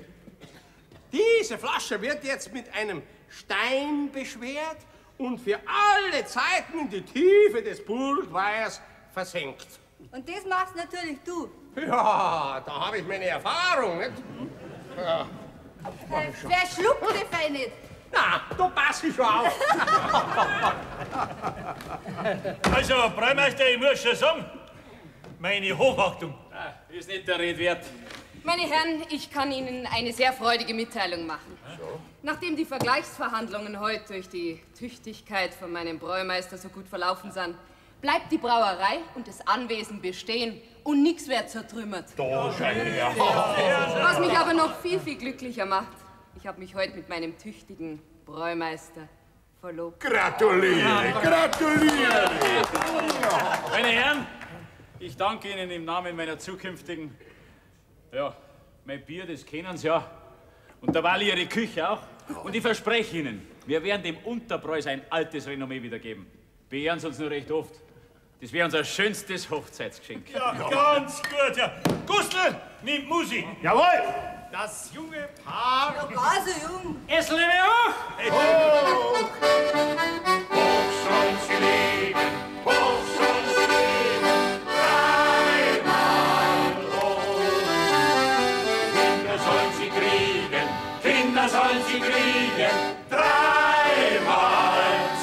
Diese Flasche wird jetzt mit einem Stein beschwert und für alle Zeiten in die Tiefe des Burgweihers versenkt. Und das machst natürlich du. Ja, da habe ich meine Erfahrung, nicht? Ja. Wer schluckt die Fei nicht? Na, da passe ich schon auf. Also, Breumeister, ich muss schon sagen, meine Hochachtung. Ah, ist nicht der Red wert. Meine Herren, ich kann Ihnen eine sehr freudige Mitteilung machen. So. Nachdem die Vergleichsverhandlungen heute durch die Tüchtigkeit von meinem Bräumeister so gut verlaufen sind, bleibt die Brauerei und das Anwesen bestehen und nichts wird zertrümmert. Da schau her. Was mich aber noch viel, viel glücklicher macht, ich habe mich heute mit meinem tüchtigen Bräumeister verlobt. Gratuliere, gratuliere! Meine Herren, ich danke Ihnen im Namen meiner zukünftigen... Ja, mein Bier, das kennen Sie ja. Und der Wally Ihre Küche auch. Und ich verspreche Ihnen, wir werden dem Unterbräu sein altes Renommee wiedergeben. Beehren Sie uns nur recht oft. Das wäre unser schönstes Hochzeitsgeschenk. Ja, ganz gut, ja. Gustl, nimm Musik. Jawohl! Das junge Paar. Ja, gar so jung. Es lebe hoch! Hoch! Hoch sollen sie leben, hoch sollen sie leben, dreimal hoch. Kinder sollen sie kriegen, Kinder sollen sie kriegen, dreimal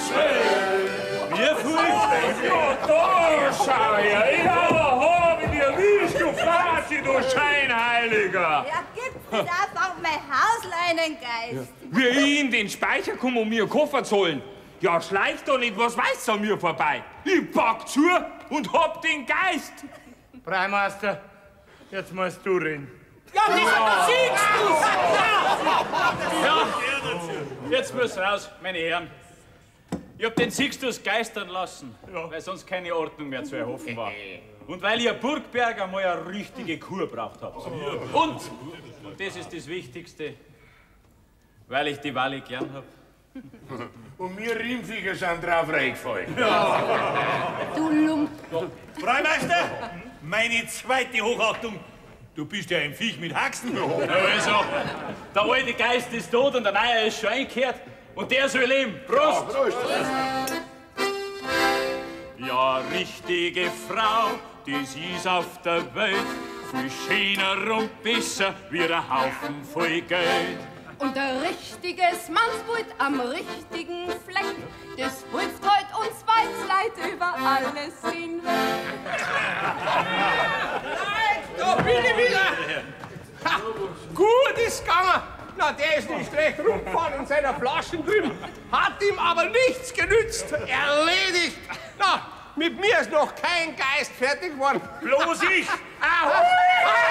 12. Wie viel? Ja, da schau her! Ja, hab ich dir erwischt, du Fratzi, du Scheinheiliger! Ja, gibt's das einfach mein Hausleinengeist. Wie ich in den Speicher komme, um mir einen Koffer zu holen. Ja, schleich doch nicht was weiß an mir vorbei. Ich pack zu und hab den Geist. Breimeister, jetzt musst du reden. Ja, das siehst du! Ja, jetzt muss raus, meine Herren. Ich hab den Sixtus geistern lassen, weil sonst keine Ordnung mehr zu erhoffen war. Und weil ihr Burgberg einmal eine richtige Kur braucht habt. Und das ist das Wichtigste, weil ich die Walli gern hab. Und wir Riemviecher sind drauf reingefallen. Du Lump. Breumeister, meine zweite Hochachtung. Du bist ja ein Viech mit Haxen. Ja, also, der alte Geist ist tot und der neue ist schon eingekehrt. Und der soll leben. Prost! Ja, Prost. Ja, richtige Frau, das ist auf der Welt viel schöner und besser wie ein Haufen voll Geld. Und ein richtiges Mannsbild am richtigen Fleck, das hilft heut uns Weibsleid über alles hinweg. Da bin ich wieder! Ha, gut ist gegangen! Na, der ist nicht schlecht rumgefahren in seiner Flaschen drüben. Hat ihm aber nichts genützt. Erledigt! Na, mit mir ist noch kein Geist fertig geworden. Bloß ich! Ahoi!